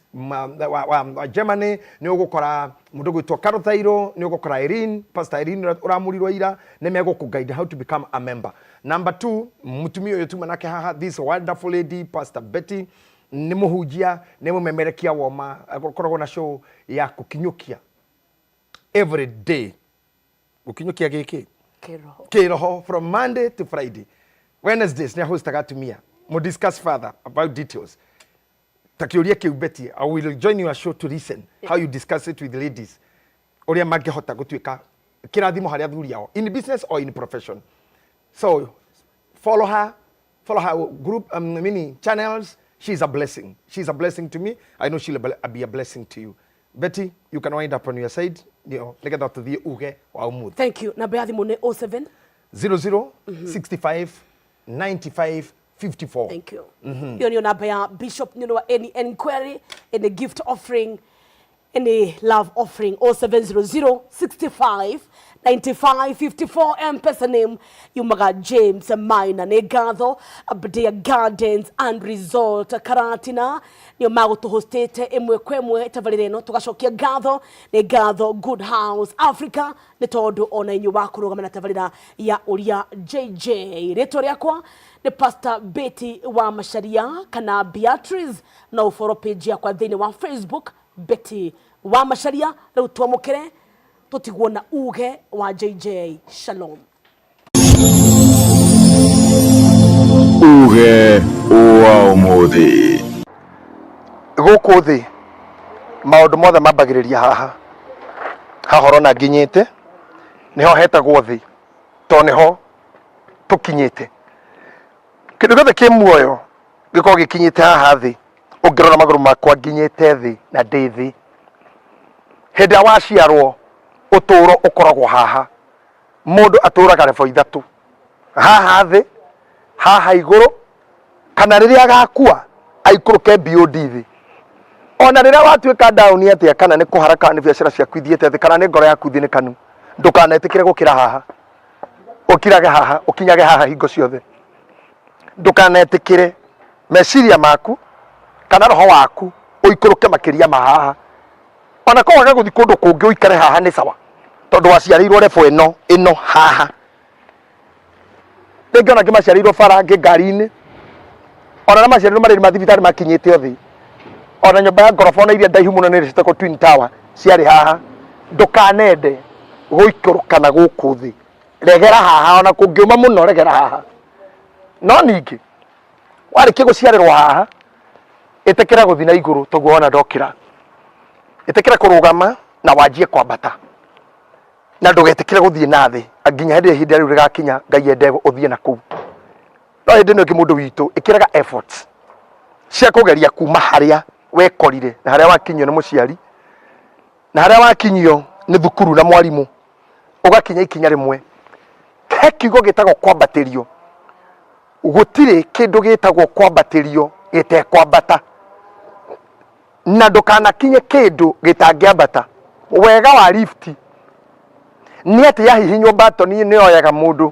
wa Germany, nĩ ũgũkora mũndũ gwĩtwo Carol Thairo, nĩ ũgũkora Irene, Pastor Irene ũrĩa ũramũrirwo ira, nĩ megũkũ guide how to become a member. Number two, mũtumia ũyũ tuma nake haha, this wonderful lady, Pastor Betty, nĩ mũhunjia, nĩ mũmemerekia woma, akoragwo na show ya kũkinyũkia every day, gũkinyũkia gĩkĩ kĩroho. Kĩroho, from Monday to Friday. Wednesdays nĩ ahostaga atumia mu discuss further about details ta kĩũria kĩu. Betty, I will join your show to listen how you discuss it with the ladies, ũrĩa mangĩhota gũtuĩka kĩrathimo harĩ athuri ao in business or in profession. So follow her, follow her group, mini channels. She's a blessing. She's a blessing to me. I know she'll be a blessing to you. Betty, you can wind up on your side nĩo nĩgetha tũthiĩ uge wa ũmũthĩ. Thank you. Namba ya thimũ nĩ 07 00 65 95 54. Thank you. Iyo niyo namba ya Bishop nĩ ũndũ wa any enquiry, any gift offering. Any love offering 0700 65 95 54 Mpesa name yumaga James Maina. Nĩ ngatho Aberdare Gardens and Resort Karatina nĩo magũtũhostĩte ĩmwe kwa ĩmwe tabarĩra ĩno, tũgacokia ngatho. Nĩ ngatho Good House Africa nĩ tondũ ona inyuĩ wa kũrũgama na tabarĩra ya Ũria JJ. Rĩtwa rĩakwa nĩ Pastor Betty wa Macharia kana Beatrice, no ũfollow page yakwa thĩinĩ wa Facebook, Betty wa Macharia. Rĩu twamũkĩre tũtigwo na uge wa JJ. Shalom. Uge wa ũmũthĩ. Gũkũ thĩ maũndũ mothe mambagĩrĩria haha haha ũrona nginyĩte, nĩho hetagwo thĩ, tondũ nĩho tũkinyĩte. Kĩndũ gĩothe kĩ muoyo gĩkoragwo gĩkinyĩte haha thĩ. Ũngĩrora magũrũ makwa, nginyĩte thĩ na ndĩ thĩ. Hĩndĩ ĩrĩa waciarwo, ũtũũro ũkoragwo haha. Mũndũ atũraga level ithatũ: haha thĩ, haha igũrũ, kana rĩrĩa agakua aikũrũke BOD thĩ. Ona rĩrĩa watuĩka down atĩa, kana nĩ kũhara, kana nĩ biacara ciaku ithiĩte thĩ, kana nĩ ngoro yaku thĩnĩkanu, ndũkanetĩkĩre gũkĩra haha. Ũkirage haha, ũkinyage haha hingo ciothe. Ndũkanetĩkĩre meciria maku kana roho waku ũikũrũke makĩria ma haha. Ona ko waga gũthiĩ kũndũ kũngĩ, ũikare haha nĩ sawa, tondũ waciarĩirwo level ĩno ĩno haha. Rĩngĩ ona angĩ maciarĩirwo bara, angĩ ngari-inĩ, ona arĩa maciarĩirwo marĩrĩ ma thibitarĩ makinyĩte othe. Ona nyũmba ya ngoroba, ona iria ndaihu mũno nĩ ciĩtagwo Twin Tower, ciarĩ haha. Ndũkanende gũikũrũka na gũkũ thĩ, regera haha. Ona kũngĩũma mũno, regera haha. No ningĩ warĩkia gũciarĩrwo haha, ĩtĩkĩra gũthiĩ na igũrũ. Toguo wona ndokĩra, ĩtĩkĩra kũrũgama na wanjie kwambata, na ndũgetĩkĩre gũthiĩ na thĩ nginya hĩndĩ ĩrĩa ihinda rĩu rĩgakinya Ngai ende ũthiĩ na kũu. No hĩndĩ ĩno ĩngĩ, mũndũ witũ, ĩkĩraga efforts cia kũgeria kuma harĩa wekorire na harĩa wakinyio nĩ mũciari na harĩa wakinyio nĩ thukuru na mwarimũ, ũgakinya ikinya rĩmwe. He kiugo gĩtagwo kwambatĩrio. Gũtirĩ kĩndũ gĩtagwo kwambatĩrio gĩtekwambata, na ndũkanakinye kĩndũ gĩtangĩambata. Wega wa lift nĩ atĩ yahihinywo batoni, nĩ yoyaga mũndũ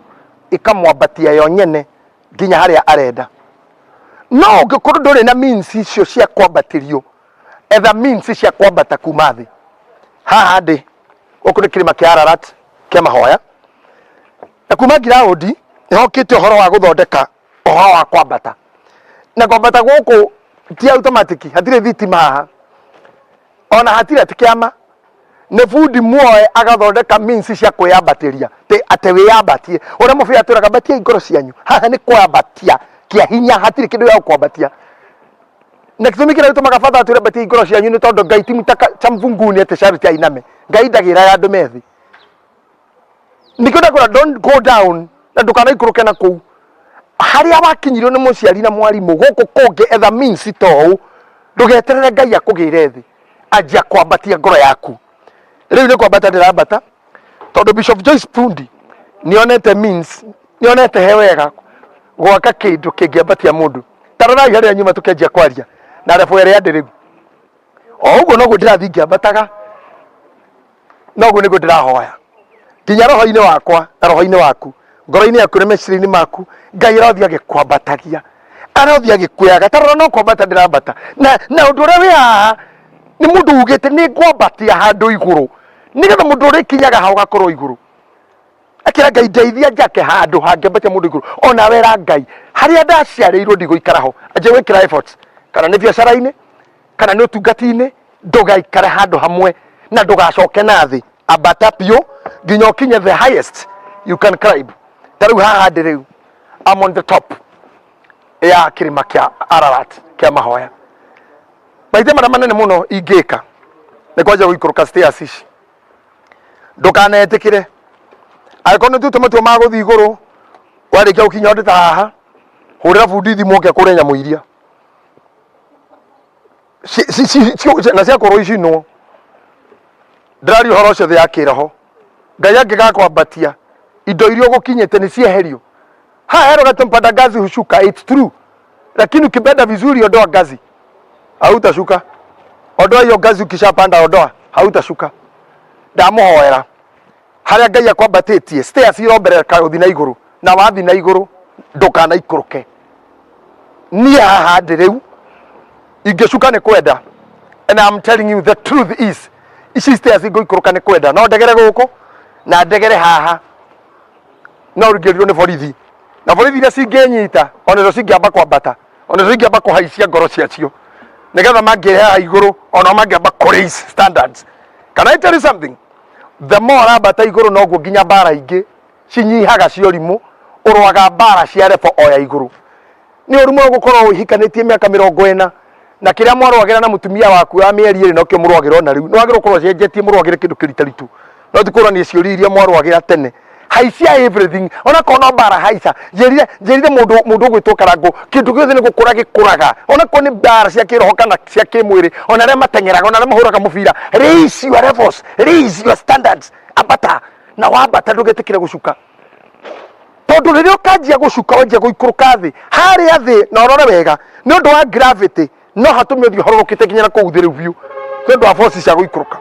ĩkamwambatia yo nyene nginya harĩa arenda. No ũngĩkorwo ndũrĩ na means icio cia kwambatĩrio, etha means cia kwambata kuma thĩ. Haha ndĩ gũkũ nĩ kĩrĩma kĩa Ararat kĩa mahoya, na kuma ngiraũndi nĩhokĩte ũhoro wa gũthondeka ũhoro wa kwambata. Na kwambata gũkũ ti automatic, hatirĩ thitima haha, ona hatirĩ atĩ kĩama. Nĩ bundi muoe agathondeka means cia kwĩyambatĩria, atĩ wĩyambatie. Ũrĩa mũbĩa atwĩraga, "Ambatiai ngoro cianyu," haha nĩ kwambatia kĩa hinya, hatirĩ kĩndũ gĩa gũkwambatia. Na gĩtũmi kĩrĩa gĩtũmaga bata atwĩre ambatiai ngoro cianyu nĩ tondũ Ngai ti mtaka cha mvunguni atĩ sharti ainame. Ngai ndagĩraga andũ me thĩ. Nĩkĩo ndakwĩra, don't go down, na ndũkanaikũrũke na kũu harĩa wakinyirio nĩ mũciari na mwarimũ. Gũkũ kũngĩ etha means ta ũũ. Ndũgeterere Ngai akũgĩre thĩ, anjia kwambatia ngoro yaku. Rĩu nĩ kwambata ndĩrambata, tondũ Bishop Joyce Pundi nĩonete means, nĩonete he wega gwaka kĩndũ kĩngĩambatia mũndũ. Tarorai harĩa nyuma tũkĩanjia kwaria na level ĩrĩa ndĩ rĩu. O ũguo noguo ndĩrathiĩ ngĩambataga, noguo nĩguo ndĩrahoya nginya roho-inĩ wakwa na roho-inĩ waku, ngoro-inĩ yaku na meciria-inĩ maku. Ngai arothiĩ agĩkwambatagia, arothiĩ agĩkuoyaga. Tarora, no kwambata ndĩrambata, na ũndũ ũrĩa wĩ haha nĩ mũndũ ugĩte nĩ ngwambatia handũ igũrũ, nĩgetha mũndũ ũrĩa ikinyaga ha ũgakorwo igũrũ. Akĩra Ngai, "Ndeithia njake handũ hangĩambatia mũndũ igũrũ." Ona wera Ngai, harĩa ndaciarĩirwo ndigũikara ho. Anjia gwĩkĩra efforts, kana nĩ biacara-inĩ, kana nĩ ũtungati-inĩ. Ndũgaikare handũ hamwe na ndũgacoke na thĩ. Ambata biũ nginya ũkinye the highest you can climb. Ta rĩu haha ndĩ rĩu, I'm on the top ya kĩrĩma kĩa Ararat kĩa mahoya. Maithe marĩa manene mũno ingĩka nĩ kwanjia gũikũrũka stairs ici. Ndũkanetĩkĩre, angĩkorwo nĩ tuĩte matua ma gũthiĩ igũrũ, warĩkia gũkinya ũndũ ta haha, hũrĩra bundi thimũ oke kũrĩa nyamũ iria na ciakorwo icinwo. Ndĩraria ũhoro ũcio thĩ ya kĩroho. Ngai angĩgakwambatia, indo iria ũgũkinyĩte nĩ cieherio. Haha herwo gati mpanda ngazi hushuka, it's true, lakini ukipenda vizuri, ondoa ngazi, hautashuka. Ondoa hiyo ngazi, ukishapanda ondoa, hautashuka. Ndamuhoera haria Ngai akwambatĩtie stairs iromberereka gũthiĩ na igũrũ, na wathiĩ na igũrũ ndũkanaikũrũke. Niĩ haha ndĩ rĩu ingĩcuka nĩ kwenda, and I'm telling you the truth is, ici stairs ngũikũrũka nĩ kwenda, no ndegere gũkũ na ndegere haha, no ringĩrirwo nĩ borithi, na borithi iria cingĩnyita onacio cingĩamba kwambata, onacio cingĩamba kũhaicia ngoro ciacio nĩgetha mangĩrehe haha igũrũ, onao mangĩamba kũ raise standards. Can I tell you something? The more ũrambata igũrũ noguo nginya mbara ingĩ cinyihaga cia ũrimũ, ũrũaga mbara cia level o ya igũrũ. Nĩ ũru mũno gũkorwo ũhikanĩtie mĩaka 40 na kĩrĩa mwarũagĩra na mũtumia waku wa mĩeri 2 nokĩo mũrũagĩra ona rĩu. Nĩ wagĩrĩirwo gũkorwo ũcenjetie mũrũagĩre kĩndũ kĩritaritu, no ti kũrania ciũria iria mwarũagĩra tene. Haicia everything, onakorwo no mbara haica. Njĩrire njĩrire mũndũ mũndũ ũgwĩtwo Karangũ, kĩndũ gĩothe nĩ gũkũra gĩkũraga, onakorwo nĩ mbara cia kĩroho kana cia kĩmwĩrĩ, ona arĩa mateng'eraga, ona arĩa mahũraga mũbira. Raise your levels, raise your standards, ambata na wambata ndũgetĩkĩre gũcuka, tondũ rĩrĩa ũkanjia gũcuka wanjia gũikũrũka thĩ harĩa thĩ, na ũrore wega, nĩ ũndũ wa gravity no hatũme ũthiĩ ũhororokete nginya na kũu thĩ rĩu biũ, nĩ ũndũ wa force cia gũikũrũka.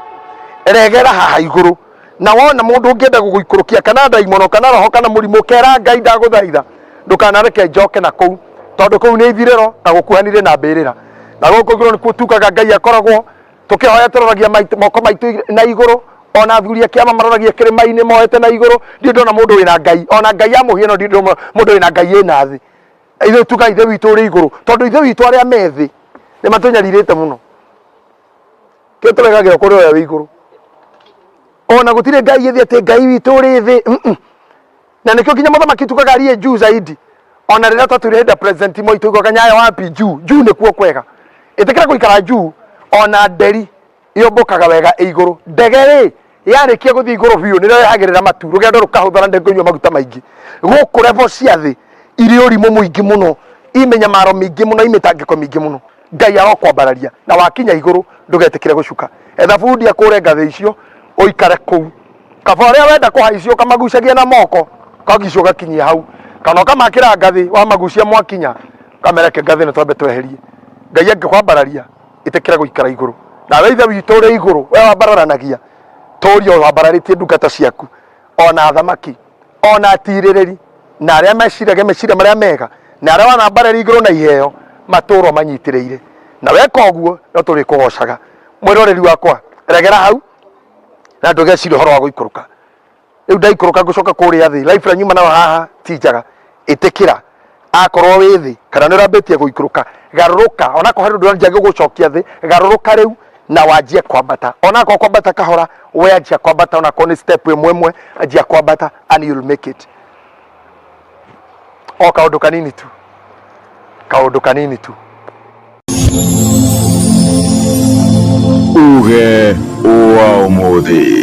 Regera haha igũrũ, na wona mũndũ ũngĩenda gũgũikũrũkia kana ndaimono kana roho kana mũrimũ, kera Ngai ndagũthaitha ndũkanareke njoke na kũu, tondũ kũu nĩ ithirĩro na gũkuhanĩrĩrie na mbĩrĩra, na gũkũ igũrũ nĩkuo tugaga Ngai akoragwo. Tũkĩhoya tũroragia moko maitũ na igũrũ, ona athuri a kĩama maroragia kĩrĩma-inĩ moete na igũrũ. Ndirĩ ndona mũndũ wĩna Ngai, ona Ngai ya mũhiano ndirĩ ndona mũndũ wĩna Ngai ĩna thĩ. Ithuĩ tuga Ithe witũ ũrĩ igũrũ, tondũ Ithe witũ arĩa me thĩ nĩ matũnyarirĩte mũno. Kĩo tũregagĩra kũrĩ ũrĩa wĩ igũrũ, ona gũtirĩ Ngai ĩthĩ atĩ Ngai witũ ũrĩ thĩ. Na nĩkĩo nginya mũthamaki tugaga aliye juu zaidi. Ona rĩrĩa twatũire hĩndĩ ya President Moi tugaga Nyayo wapi? Juu juu nĩkuo kwega. Ĩtĩkĩra gũikara juu, ona nderi yũmbũkaga wega ĩ igũrũ. Ndege rĩ yarĩkia gũthiĩ igũrũ biũ nĩrĩo yagĩrĩra matu, rũgendo rũkahũthana, ndĩkũnyua maguta maingĩ. Gũkũ level cia thĩ irĩ ũrimũ mũingĩ mũno, i mĩnyamaro mĩingĩ mũno, i mĩtangĩko mĩingĩ mũno. Ngai arokwambararia, na wakinya igũrũ ndũgetĩkĩre gũcuka. Etha bundi akũre ngathĩ icio ũikare kũu. Kaba ũrĩa wenda kũhaicio ũkamagucagia na moko, ũkagucia ũgakinyia hau, kana ũkamakĩra ngathĩ, wamagucia mwakinya ũkamereke ngathĩ ĩno twambe tweherie. Ngai angĩkwambararia ĩtĩkĩra gũikara igũrũ. Nawe Ithe witũ ũrĩ igũrũ, we wambararanagia, tũria wambararĩtie ndungata ciaku, ona athamaki, ona atirĩrĩri, na arĩa meciragia meciria marĩa mega, na arĩa wanambarĩria igũrũ na iheo, matũũro manyitĩrĩire. Na weka ũguo no tũrĩkũgocaga. Mwĩroreri wakwa, regera hau na ndũgecirie ũhoro wa gũikũrũka. Rĩu ndaikũrũka ngũcoka kũrĩa thĩ, life ĩrĩa nyuma nayo haha ti njega. Ĩtĩkĩra akorwo wĩ thĩ kana nĩ ũrambĩtie gũikũrũka, garũrũka. Onakorwo harĩ ũndũ ũranjia gũgũcokia thĩ, garũrũka rĩu na wanjie kwambata. Onakorwo kwambata kahora, we anjia kwambata, onakorwo nĩ step ĩmwe ĩmwe, anjia kwambata and you'll make it. O kaũndũ kanini tu, kaũndũ kanini tu. Uge wa ũmũthĩ.